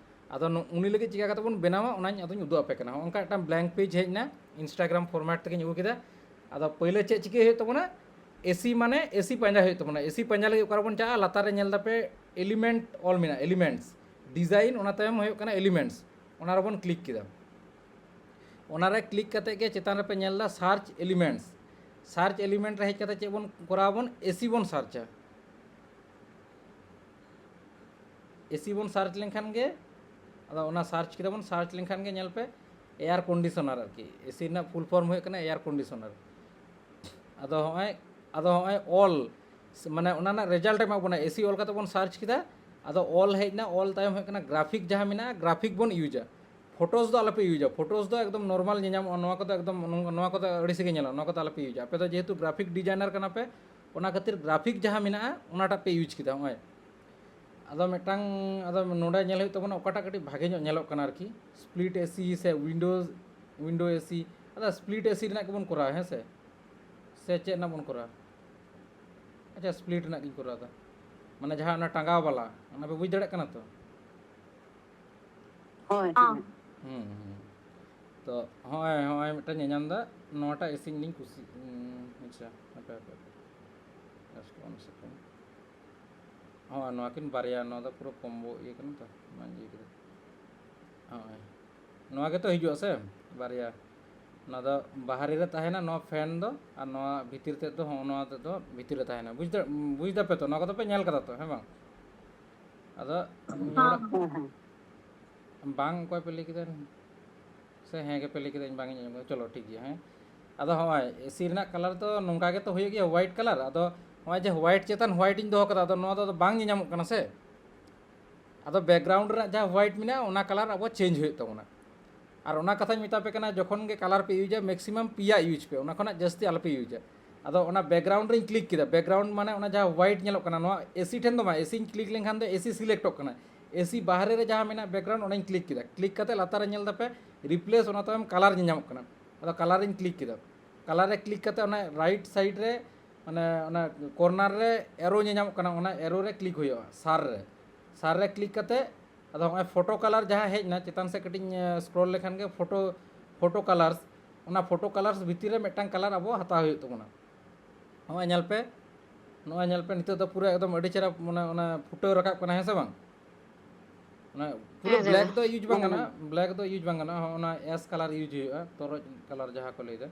ᱟᱫᱚ ᱱᱩ-, ᱩᱱᱤ ᱞᱟᱹᱜᱤᱫ ᱪᱤᱠᱟ ᱠᱟᱛᱮ ᱵᱚᱱ ᱵᱮᱱᱟᱣᱟ, ᱚᱱᱟᱧ ᱟᱫᱚᱧ ᱩᱫᱩᱜ ᱟᱯᱮ ᱠᱟᱱᱟ᱾ ᱦᱚᱸᱜᱼᱚ ᱱᱚᱝᱠᱟ ᱢᱤᱫᱴᱟᱝ ᱵᱞᱮᱝᱠ ᱯᱮᱡᱽ ᱦᱮᱡ ᱮᱱᱟ, ᱤᱱᱥᱴᱟᱜᱨᱟᱢ ᱯᱷᱚᱨᱢᱮᱴ ᱛᱮᱜᱮᱧ ᱟᱹᱜᱩ ᱠᱮᱫᱟ᱾ ᱟᱫᱚ ᱯᱟᱹᱭᱞᱟᱹ ᱪᱮᱫ ᱪᱤᱠᱟᱹᱭ ᱦᱩᱭᱩᱜ ᱛᱟᱵᱚᱱᱟ? ᱮᱥᱤ ᱢᱟᱱᱮ ᱮᱥᱤ ᱯᱟᱸᱡᱟ ᱦᱩᱭᱩᱜ ᱛᱟᱵᱚᱱᱟ᱾ ᱮᱥᱤ ᱯᱟᱸᱡᱟ ᱞᱟᱹᱜᱤᱫ ᱚᱠᱟ ᱨᱮᱵᱚᱱ ᱪᱟᱞᱟᱜᱼᱟ? ᱞᱟᱛᱟᱨ ᱨᱮ ᱧᱮᱞ ᱫᱟᱯᱮ ᱮᱞᱤᱢᱮᱱᱴ ᱚᱞ ᱢᱮᱱᱟᱜᱼᱟ, ᱮᱞᱤᱢᱮᱱᱴᱥ, ᱰᱤᱡᱟᱭᱤᱱ, ᱚᱱᱟ ᱛᱟᱭᱚᱢ ᱦᱩᱭᱩᱜ ᱠᱟᱱᱟ ᱮᱞᱤᱢᱮᱱᱴᱥ, ᱚᱱᱟ ᱨᱮᱵᱚᱱ ᱠᱞᱤᱠ ᱠᱮᱫᱟ᱾ ᱚᱱᱟᱨᱮ ᱠᱞᱤᱠ ᱠᱟᱛᱮ ᱜᱮ ᱪᱮᱛᱟᱱ ᱨᱮᱯᱮ ᱧᱮᱞ ᱮᱫᱟ ᱥᱟᱨᱪ ᱮᱞᱤᱢᱮᱱᱴᱥ᱾ ᱥᱟᱨᱪ ᱮᱞᱤᱢᱮᱱᱴ ᱨᱮ ᱦᱮᱡ ᱠᱟᱛᱮ ᱪᱮᱫ ᱵᱚᱱ ᱠᱚᱨᱟᱣᱟ? ᱵᱚᱱ ᱮᱥᱤ ᱵᱚᱱ ᱥᱟᱨᱪᱟ᱾ ᱮᱥᱤ ᱵᱚᱱ ᱥᱟᱨᱪ ᱞᱮᱱᱠᱷᱟᱱ ᱜᱮ, ᱟᱫᱚ ᱚᱱᱟ ᱥᱟᱨᱪ ᱠᱮᱫᱟ ᱵᱚᱱ, ᱥᱟᱨᱪ ᱞᱮᱱᱠᱷᱟᱱ ᱜᱮ ᱧᱮᱞ ᱯᱮ, ᱮᱭᱟᱨ ᱠᱚᱱᱰᱤᱥᱚᱱᱟᱨ ᱟᱨᱠᱤ᱾ ᱮᱥᱤ ᱨᱮᱱᱟᱜ ᱯᱷᱩᱞ ᱯᱷᱚᱨᱢ ᱦᱩᱭᱩᱜ ᱠᱟᱱᱟ ᱮᱭᱟᱨ ᱠᱚᱱᱰᱤᱥᱚᱱᱟᱨ᱾ ᱟᱫᱚ ᱦᱚᱸᱜᱼᱚᱭ, ᱟᱫᱚ ᱦᱚᱸᱜᱼᱚᱭ ᱚᱞ, ᱢᱟᱱᱮ ᱚᱱᱟ ᱨᱮᱱᱟᱜ ᱨᱮᱡᱟᱞᱴ ᱮᱢᱟ ᱵᱚᱱᱟ᱾ ᱮᱥᱤ ᱚᱞ ᱠᱟᱛᱮ ᱵᱚᱱ ᱥᱟᱨᱪ ᱠᱮᱫᱟ, ᱟᱫᱚ ᱚᱞ ᱦᱮᱡ ᱮᱱᱟ, ᱚᱞ ᱛᱟᱭᱚᱢ ᱦᱩᱭᱩᱜ ᱠᱟᱱᱟ ᱜᱨᱟᱯᱷᱤᱠ ᱡᱟᱦᱟᱸ ᱢᱮᱱᱟᱜᱼᱟ, ᱜᱨᱟᱯᱷᱤᱠ ᱵᱚᱱ ᱤᱭᱩᱡᱟ᱾ ᱯᱷᱳᱴᱳᱥ ᱫᱚ ᱟᱞᱚᱯᱮ ᱤᱭᱩᱡᱟ, ᱯᱷᱳᱴᱳᱥ ᱫᱚ ᱮᱠᱫᱚᱢ ᱱᱚᱨᱢᱟᱞ ᱧᱮᱧᱟᱢᱚᱜᱼᱟ, ᱱᱚᱣᱟ ᱠᱚᱫᱚ ᱮᱠᱫᱚᱢ, ᱱᱚᱣᱟ ᱠᱚᱫᱚ ᱟᱹᱲᱤᱥ ᱜᱮ ᱧᱮᱞᱚᱜᱼᱟ, ᱱᱚᱣᱟ ᱠᱚᱫᱚ ᱟᱞᱚᱯᱮ ᱤᱭᱩᱡᱟ᱾ ᱟᱯᱮ ᱫᱚ ᱡᱮᱦᱮᱛᱩ ᱜᱨᱟᱯᱷᱤᱠ ᱰᱤᱡᱟᱭᱱᱟᱨ ᱠᱟᱱᱟ ᱯᱮ, ᱚᱱᱟ ᱠᱷᱟᱹᱛᱤᱨ ᱜᱨᱟᱯᱷᱤᱠ ᱡᱟᱦᱟᱸ ᱢᱮᱱᱟᱜᱼᱟ, ᱚᱱᱟᱴᱟᱜ ᱯᱮ ᱤᱭᱩᱡᱽ ᱠᱮᱫᱟ᱾ ᱱᱚᱜᱼᱚᱭ ᱟᱫᱚ ᱢᱤᱫᱴᱟᱝ, ᱟᱫᱚ ᱱᱚᱰᱮ ᱧᱮᱞ ᱦᱩᱭᱩᱜ ᱛᱟᱵᱚᱱᱟ ᱚᱠᱟᱴᱟᱜ ᱠᱟᱹᱴᱤᱡ ᱵᱷᱟᱜᱮ ᱧᱚᱜ ᱧᱮᱞᱚᱜ ᱠᱟᱱᱟ ᱟᱨᱠᱤ, ᱥᱯᱞᱤᱴ ᱮᱥᱤ ᱥᱮ ᱩᱭᱤᱱᱰᱳ, ᱩᱭᱤᱱᱰᱳ ᱮᱥᱤ᱾ ᱟᱫᱚ ᱥᱯᱞᱤᱴ ᱮᱥᱤ ᱨᱮᱱᱟᱜ ᱜᱮᱵᱚᱱ ᱠᱚᱨᱟᱣᱟ, ᱦᱮᱸ ᱥᱮ? ᱥᱮ ᱪᱮᱫ ᱨᱮᱱᱟᱜ ᱵᱚᱱ ᱠᱚᱨᱟᱣᱟ? ᱟᱪᱪᱷᱟ, ᱥᱯᱞᱤᱴ ᱨᱮᱱᱟᱜ ᱜᱤᱧ ᱠᱚᱨᱟᱣ ᱮᱫᱟ, ᱢᱟᱱᱮ ᱡᱟᱦᱟᱸ ᱚᱱᱟ ᱴᱟᱸᱜᱟᱣ ᱵᱟᱞᱟ, ᱚᱱᱟ ᱯᱮ ᱵᱩᱡᱽ ᱫᱟᱲᱮᱭᱟᱜ ᱠᱟᱱᱟ ᱛᱚ? ᱦᱳᱭ, ᱦᱮᱸ᱾ ᱦᱳᱭ᱾ ᱦᱩᱸ, ᱦᱩᱸ᱾ ᱛᱚ ᱦᱚᱸᱜᱼᱚᱭ, ᱦᱚᱸᱜᱼᱚᱭ ᱢᱤᱫᱴᱟᱝ ᱧᱮᱧᱟᱢ ᱫᱟ, ᱱᱚᱣᱟᱴᱟᱜ ᱮᱥᱤᱧ ᱞᱤᱧ ᱠᱩᱥᱤ-, ᱩᱸ, ᱟᱪᱪᱷᱟ, ᱦᱟᱯᱮ, ᱦᱟᱯᱮ, ᱦᱟᱯᱮ᱾ Just one second. ᱦᱚᱸᱜᱼᱚᱭ ᱱᱚᱣᱟ ᱠᱤᱱ ᱵᱟᱨᱭᱟ, ᱱᱚᱣᱟ ᱫᱚ ᱯᱩᱨᱟᱹ ᱠᱚᱢᱵᱳ ᱤᱭᱟᱹ ᱠᱟᱱᱟ ᱛᱚ, ᱚᱱᱟᱧ ᱤᱭᱟᱹ ᱠᱮᱫᱟ᱾ ᱦᱚᱸᱜᱼᱚᱭ᱾ ᱱᱚᱣᱟ ᱜᱮᱛᱚ ᱦᱤᱡᱩᱜᱼᱟ ᱥᱮ? ᱵᱟᱨᱭᱟ᱾ ᱱᱚᱣᱟ ᱫᱚ ᱵᱟᱦᱨᱮ ᱨᱮ ᱛᱟᱦᱮᱱᱟ, ᱱᱚᱣᱟ ᱯᱷᱮᱱ ᱫᱚ, ᱟᱨ ᱱᱚᱣᱟ ᱵᱷᱤᱛᱤᱨ ᱛᱮᱫ ᱫᱚ, ᱦᱚᱸᱜᱼᱚ ᱱᱚᱣᱟ ᱛᱮᱫ ᱫᱚ ᱵᱷᱤᱛᱤᱨ ᱨᱮ ᱛᱟᱦᱮᱱᱟ᱾ ᱵᱩᱡᱽ ᱫᱟ-, ᱵᱩᱡᱽ ᱫᱟᱯᱮ ᱛᱚ? ᱱᱚᱣᱟ ᱠᱚᱫᱚ ᱯᱮ ᱧᱮᱞ ᱠᱟᱫᱟ ᱛᱚ, ᱦᱮᱸ ᱵᱟᱝ? ᱟᱫᱚ ᱢᱤᱫ ᱦᱚᱲ ᱦᱮᱸ, ᱦᱮᱸ᱾ ᱵᱟᱝ, ᱚᱠᱚᱭ ᱯᱮ ᱞᱟᱹᱭ ᱠᱮᱫᱟ? ᱥᱮ ᱦᱮᱸ ᱜᱮᱯᱮ ᱞᱟᱹᱭ ᱠᱮᱫᱟ, ᱤᱧ ᱵᱟᱝ ᱤᱧ ᱟᱸᱡᱚᱢ ᱠᱮᱫᱟ? ᱪᱚᱞᱚ, ᱴᱷᱤᱠ ᱜᱮᱭᱟ, ᱦᱮᱸ᱾ ᱟᱫᱚ ᱦᱚᱸᱜᱼᱚᱭ ᱮᱥᱤ ᱨᱮᱱᱟᱜ ᱠᱟᱞᱟᱨ ᱫᱚ ᱱᱚᱝᱠᱟ ᱜᱮᱛᱚ ᱦᱩᱭᱩᱜ ᱜᱮᱭᱟ, ᱦᱳᱣᱟᱭᱤᱴ ᱠᱟᱞᱟᱨ᱾ ᱟᱫᱚ ᱦᱚᱸᱜᱼᱚᱭ ᱡᱮ ᱦᱳᱣᱟᱭᱤᱴ ᱪᱮᱛᱟᱱ ᱦᱳᱣᱟᱭᱤᱴ ᱤᱧ ᱫᱚᱦᱚ ᱠᱟᱫᱟ, ᱟᱫᱚ ᱱᱚᱣᱟ ᱫᱚ ᱟᱫᱚ ᱵᱟᱝ ᱧᱮᱧᱟᱢᱚᱜ ᱠᱟᱱᱟ ᱥᱮ᱾ ᱟᱫᱚ ᱵᱮᱠᱜᱨᱟᱣᱩᱱᱰ ᱨᱮᱱᱟᱜ ᱡᱟᱦᱟᱸ ᱦᱳᱣᱟᱭᱤᱴ ᱢᱮᱱᱟᱜᱼᱟ, ᱚᱱᱟ ᱠᱟᱞᱟᱨ ᱟᱵᱚ ᱪᱮᱧᱡᱽ ᱦᱩᱭᱩᱜ ᱛᱟᱵᱚᱱᱟ᱾ ᱟᱨ ᱚᱱᱟ ᱠᱟᱛᱷᱟᱧ ᱢᱮᱛᱟ ᱯᱮ ᱠᱟᱱᱟ, ᱡᱚᱠᱷᱚᱱ ᱜᱮ ᱠᱟᱞᱟᱨ ᱯᱮ ᱤᱭᱩᱡᱟ, ᱢᱮᱠᱥᱤᱢᱟᱢ ᱯᱮᱭᱟ ᱤᱭᱩᱡᱽ ᱯᱮ, ᱚᱱᱟ ᱠᱷᱚᱱᱟᱜ ᱡᱟᱹᱥᱛᱤ ᱟᱞᱚᱯᱮ ᱤᱭᱩᱡᱟ᱾ ᱟᱫᱚ ᱚᱱᱟ ᱵᱮᱠᱜᱨᱟᱣᱩᱱᱰ ᱨᱤᱧ ᱠᱞᱤᱠ ᱠᱮᱫᱟ, ᱵᱮᱠᱜᱨᱟᱣᱩᱱᱰ ᱢᱟᱱᱮ ᱚᱱᱟ ᱡᱟᱦᱟᱸ ᱦᱳᱣᱟᱭᱤᱴ ᱧᱮᱞᱚᱜ ᱠᱟᱱᱟ, ᱱᱚᱣᱟ ᱮᱥᱤ ᱴᱷᱮᱱ ᱫᱚ ᱵᱟᱝ, ᱮᱥᱤᱧ ᱠᱞᱤᱠ ᱞᱮᱱᱠᱷᱟᱱ ᱫᱚ ᱮᱥᱤ ᱥᱤᱞᱮᱠᱴᱚᱜ ᱠᱟᱱᱟ᱾ ᱮᱥᱤ ᱵᱟᱦᱨᱮ ᱨᱮ ᱡᱟᱦᱟᱸ ᱢᱮᱱᱟᱜ ᱵᱮᱠᱜᱨᱟᱣᱩᱱᱰ, ᱚᱱᱟᱧ ᱠᱞᱤᱠ ᱠᱮᱫᱟ᱾ ᱠᱞᱤᱠ ᱠᱟᱛᱮ ᱞᱟᱛᱟᱨ ᱨᱮ ᱧᱮᱞ ᱫᱟᱯᱮ ᱨᱤᱯᱞᱮᱥ, ᱚᱱᱟ ᱛᱟᱭᱚᱢ ᱠᱟᱞᱟᱨ ᱧᱮᱧᱟᱢᱚᱜ ᱠᱟᱱᱟ᱾ ᱟᱫᱚ ᱠᱟᱞᱟᱨᱤᱧ ᱠᱞᱤᱠ ᱠᱮᱫᱟ᱾ ᱠᱟᱞᱟᱨ ᱨᱮ ᱠᱞᱤᱠ ᱠᱟᱛᱮ ᱚᱱᱟ ᱨᱟᱭᱤᱴ ᱥᱟᱭᱤᱰ ᱨᱮ, ᱢᱟᱱᱮ ᱚᱱᱟ ᱠᱚᱨᱱᱟᱨ ᱨᱮ ᱮᱨᱳ ᱧᱮᱧᱟᱢᱚᱜ ᱠᱟᱱᱟ, ᱚᱱᱟ ᱮᱨᱳ ᱨᱮ ᱠᱞᱤᱠ ᱦᱩᱭᱩᱜᱼᱟ, ᱥᱟᱨ ᱨᱮ᱾ ᱥᱟᱨ ᱨᱮ ᱠᱞᱤᱠ ᱠᱟᱛᱮ ᱟᱫᱚ ᱦᱚᱸᱜᱼᱚᱭ ᱯᱷᱳᱴᱳ ᱠᱟᱞᱟᱨ ᱡᱟᱦᱟᱸ ᱦᱮᱡ ᱮᱱᱟ, ᱪᱮᱛᱟᱱ ᱥᱮᱫ ᱠᱟᱹᱴᱤᱡ ᱤᱧ ᱥᱠᱨᱚᱞ ᱞᱮᱠᱷᱟᱱ ᱜᱮ ᱯᱷᱳᱴᱳ, ᱯᱷᱳᱴᱳ ᱠᱟᱞᱟᱨᱥ, ᱚᱱᱟ ᱯᱷᱳᱴᱳ ᱠᱟᱞᱟᱨᱥ ᱵᱷᱤᱛᱤᱨ ᱨᱮ ᱢᱤᱫᱴᱟᱝ ᱠᱟᱞᱟᱨ ᱟᱵᱚ ᱦᱟᱛᱟᱣ ᱦᱩᱭᱩᱜ ᱛᱟᱵᱚᱱᱟ᱾ ᱱᱚᱜᱼᱚᱭ ᱧᱮᱞ ᱯᱮ, ᱱᱚᱜᱼᱚᱭ ᱧᱮᱞ ᱯᱮ, ᱱᱤᱛᱚᱜ ᱫᱚ ᱯᱩᱨᱟᱹ ᱮᱠᱫᱚᱢ ᱟᱹᱰᱤ ᱪᱮᱦᱨᱟ ᱚᱱᱟ, ᱚᱱᱟ ᱯᱷᱩᱴᱟᱹᱣ ᱨᱟᱠᱟᱵ ᱠᱟᱱᱟ, ᱦᱮᱸ ᱥᱮ ᱵᱟᱝ? ᱚᱱᱟ ᱯᱩᱨᱟᱹ ᱦᱮᱸ, ᱦᱮᱸ, ᱵᱞᱮᱠ ᱫᱚ ᱤᱭᱩᱡᱽ ᱵᱟᱝ ᱦᱮᱸ, ᱜᱟᱱᱚᱜᱼᱟ, ᱵᱞᱮᱠ ᱫᱚ ᱤᱭᱩᱡᱽ ᱵᱟᱝ ᱜᱟᱱᱚᱜᱼᱟ᱾ ᱦᱚᱸ, ᱚᱱᱟ ᱮᱥ ᱠᱟᱞᱟᱨ ᱤᱭᱩᱡᱽ ᱦᱩᱭᱩᱜᱼᱟ, ᱛᱚᱨᱚᱡ ᱠᱟᱞᱟᱨ ᱡᱟᱦᱟᱸ ᱠᱚ ᱞᱟᱹᱭᱫᱟ,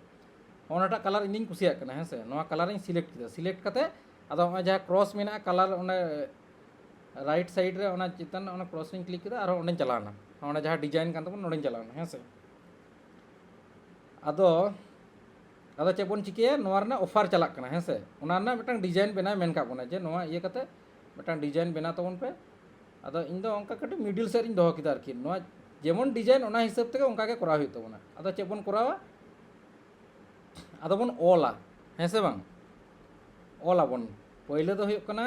ᱚᱱᱟᱴᱟᱜ ᱠᱟᱞᱟᱨ ᱤᱧᱤᱧ ᱠᱩᱥᱤᱭᱟᱜ ᱠᱟᱱᱟ, ᱦᱮᱸ ᱥᱮ? ᱱᱚᱣᱟ ᱠᱟᱞᱟᱨᱤᱧ ᱥᱤᱞᱮᱠᱴ ᱠᱮᱫᱟ᱾ ᱥᱤᱞᱮᱠᱴ ᱠᱟᱛᱮ ᱟᱫᱚ ᱱᱚᱜᱼᱚᱭ ᱡᱟᱦᱟᱸ ᱠᱨᱚᱥ ᱢᱮᱱᱟᱜᱼᱟ ᱠᱟᱞᱟᱨ, ᱚᱸᱰᱮ ᱨᱟᱭᱤᱴ ᱥᱟᱭᱤᱰ ᱨᱮ ᱚᱱᱟ ᱪᱮᱛᱟᱱ ᱚᱱᱟ ᱠᱨᱚᱥ ᱨᱤᱧ ᱠᱞᱤᱠ ᱠᱮᱫᱟ, ᱟᱨᱦᱚᱸ ᱚᱸᱰᱮᱧ ᱪᱟᱞᱟᱣᱱᱟ, ᱚᱸᱰᱮ ᱡᱟᱦᱟᱸ ᱰᱤᱡᱟᱭᱤᱱ ᱠᱟᱱ ᱛᱟᱵᱚᱱᱟ, ᱱᱚᱸᱰᱮᱧ ᱪᱟᱞᱟᱣᱱᱟ, ᱦᱮᱸ ᱥᱮ? ᱟᱫᱚ, ᱟᱫᱚ ᱪᱮᱫ ᱵᱚᱱ ᱪᱤᱠᱟᱹᱭᱟ, ᱱᱚᱣᱟ ᱨᱮᱱᱟᱜ ᱚᱯᱷᱟᱨ ᱪᱟᱞᱟᱜ ᱠᱟᱱᱟ, ᱦᱮᱸ ᱥᱮ? ᱚᱱᱟ ᱨᱮᱱᱟᱜ ᱢᱤᱫᱴᱟᱝ ᱰᱤᱡᱟᱭᱤᱱ ᱵᱮᱱᱟᱣ ᱢᱮᱱ ᱠᱟᱜ ᱵᱚᱱᱟ ᱡᱮ ᱱᱚᱣᱟ ᱤᱭᱟᱹ ᱠᱟᱛᱮ ᱢᱤᱫᱴᱟᱝ ᱰᱤᱡᱟᱭᱤᱱ ᱵᱮᱱᱟᱣ ᱛᱟᱵᱚᱱ ᱯᱮ᱾ ᱟᱫᱚ ᱤᱧ ᱫᱚ ᱚᱱᱠᱟ ᱠᱟᱹᱴᱤᱡ ᱢᱤᱰᱤᱞ ᱥᱮᱫ ᱨᱤᱧ ᱫᱚᱦᱚ ᱠᱮᱫᱟ ᱟᱨᱠᱤ, ᱱᱚᱣᱟ ᱡᱮᱢᱚᱱ ᱰᱤᱡᱟᱭᱤᱱ ᱚᱱᱟ ᱦᱤᱥᱟᱹᱵ ᱛᱮᱜᱮ ᱚᱱᱠᱟ ᱜᱮ ᱠᱚᱨᱟᱣ ᱦᱩᱭᱩᱜ ᱛᱟᱵᱚᱱᱟ᱾ ᱟᱫᱚ ᱪᱮᱫ ᱵᱚᱱ ᱠᱚᱨᱟᱣᱟ, ᱟᱫᱚ ᱵᱚᱱ ᱚᱞᱟ, ᱦᱮᱸ ᱥᱮ ᱵᱟᱝ? ᱚᱞ ᱟᱵᱚᱱ᱾ ᱯᱳᱭᱞᱳ ᱫᱚ ᱦᱩᱭᱩᱜ ᱠᱟᱱᱟ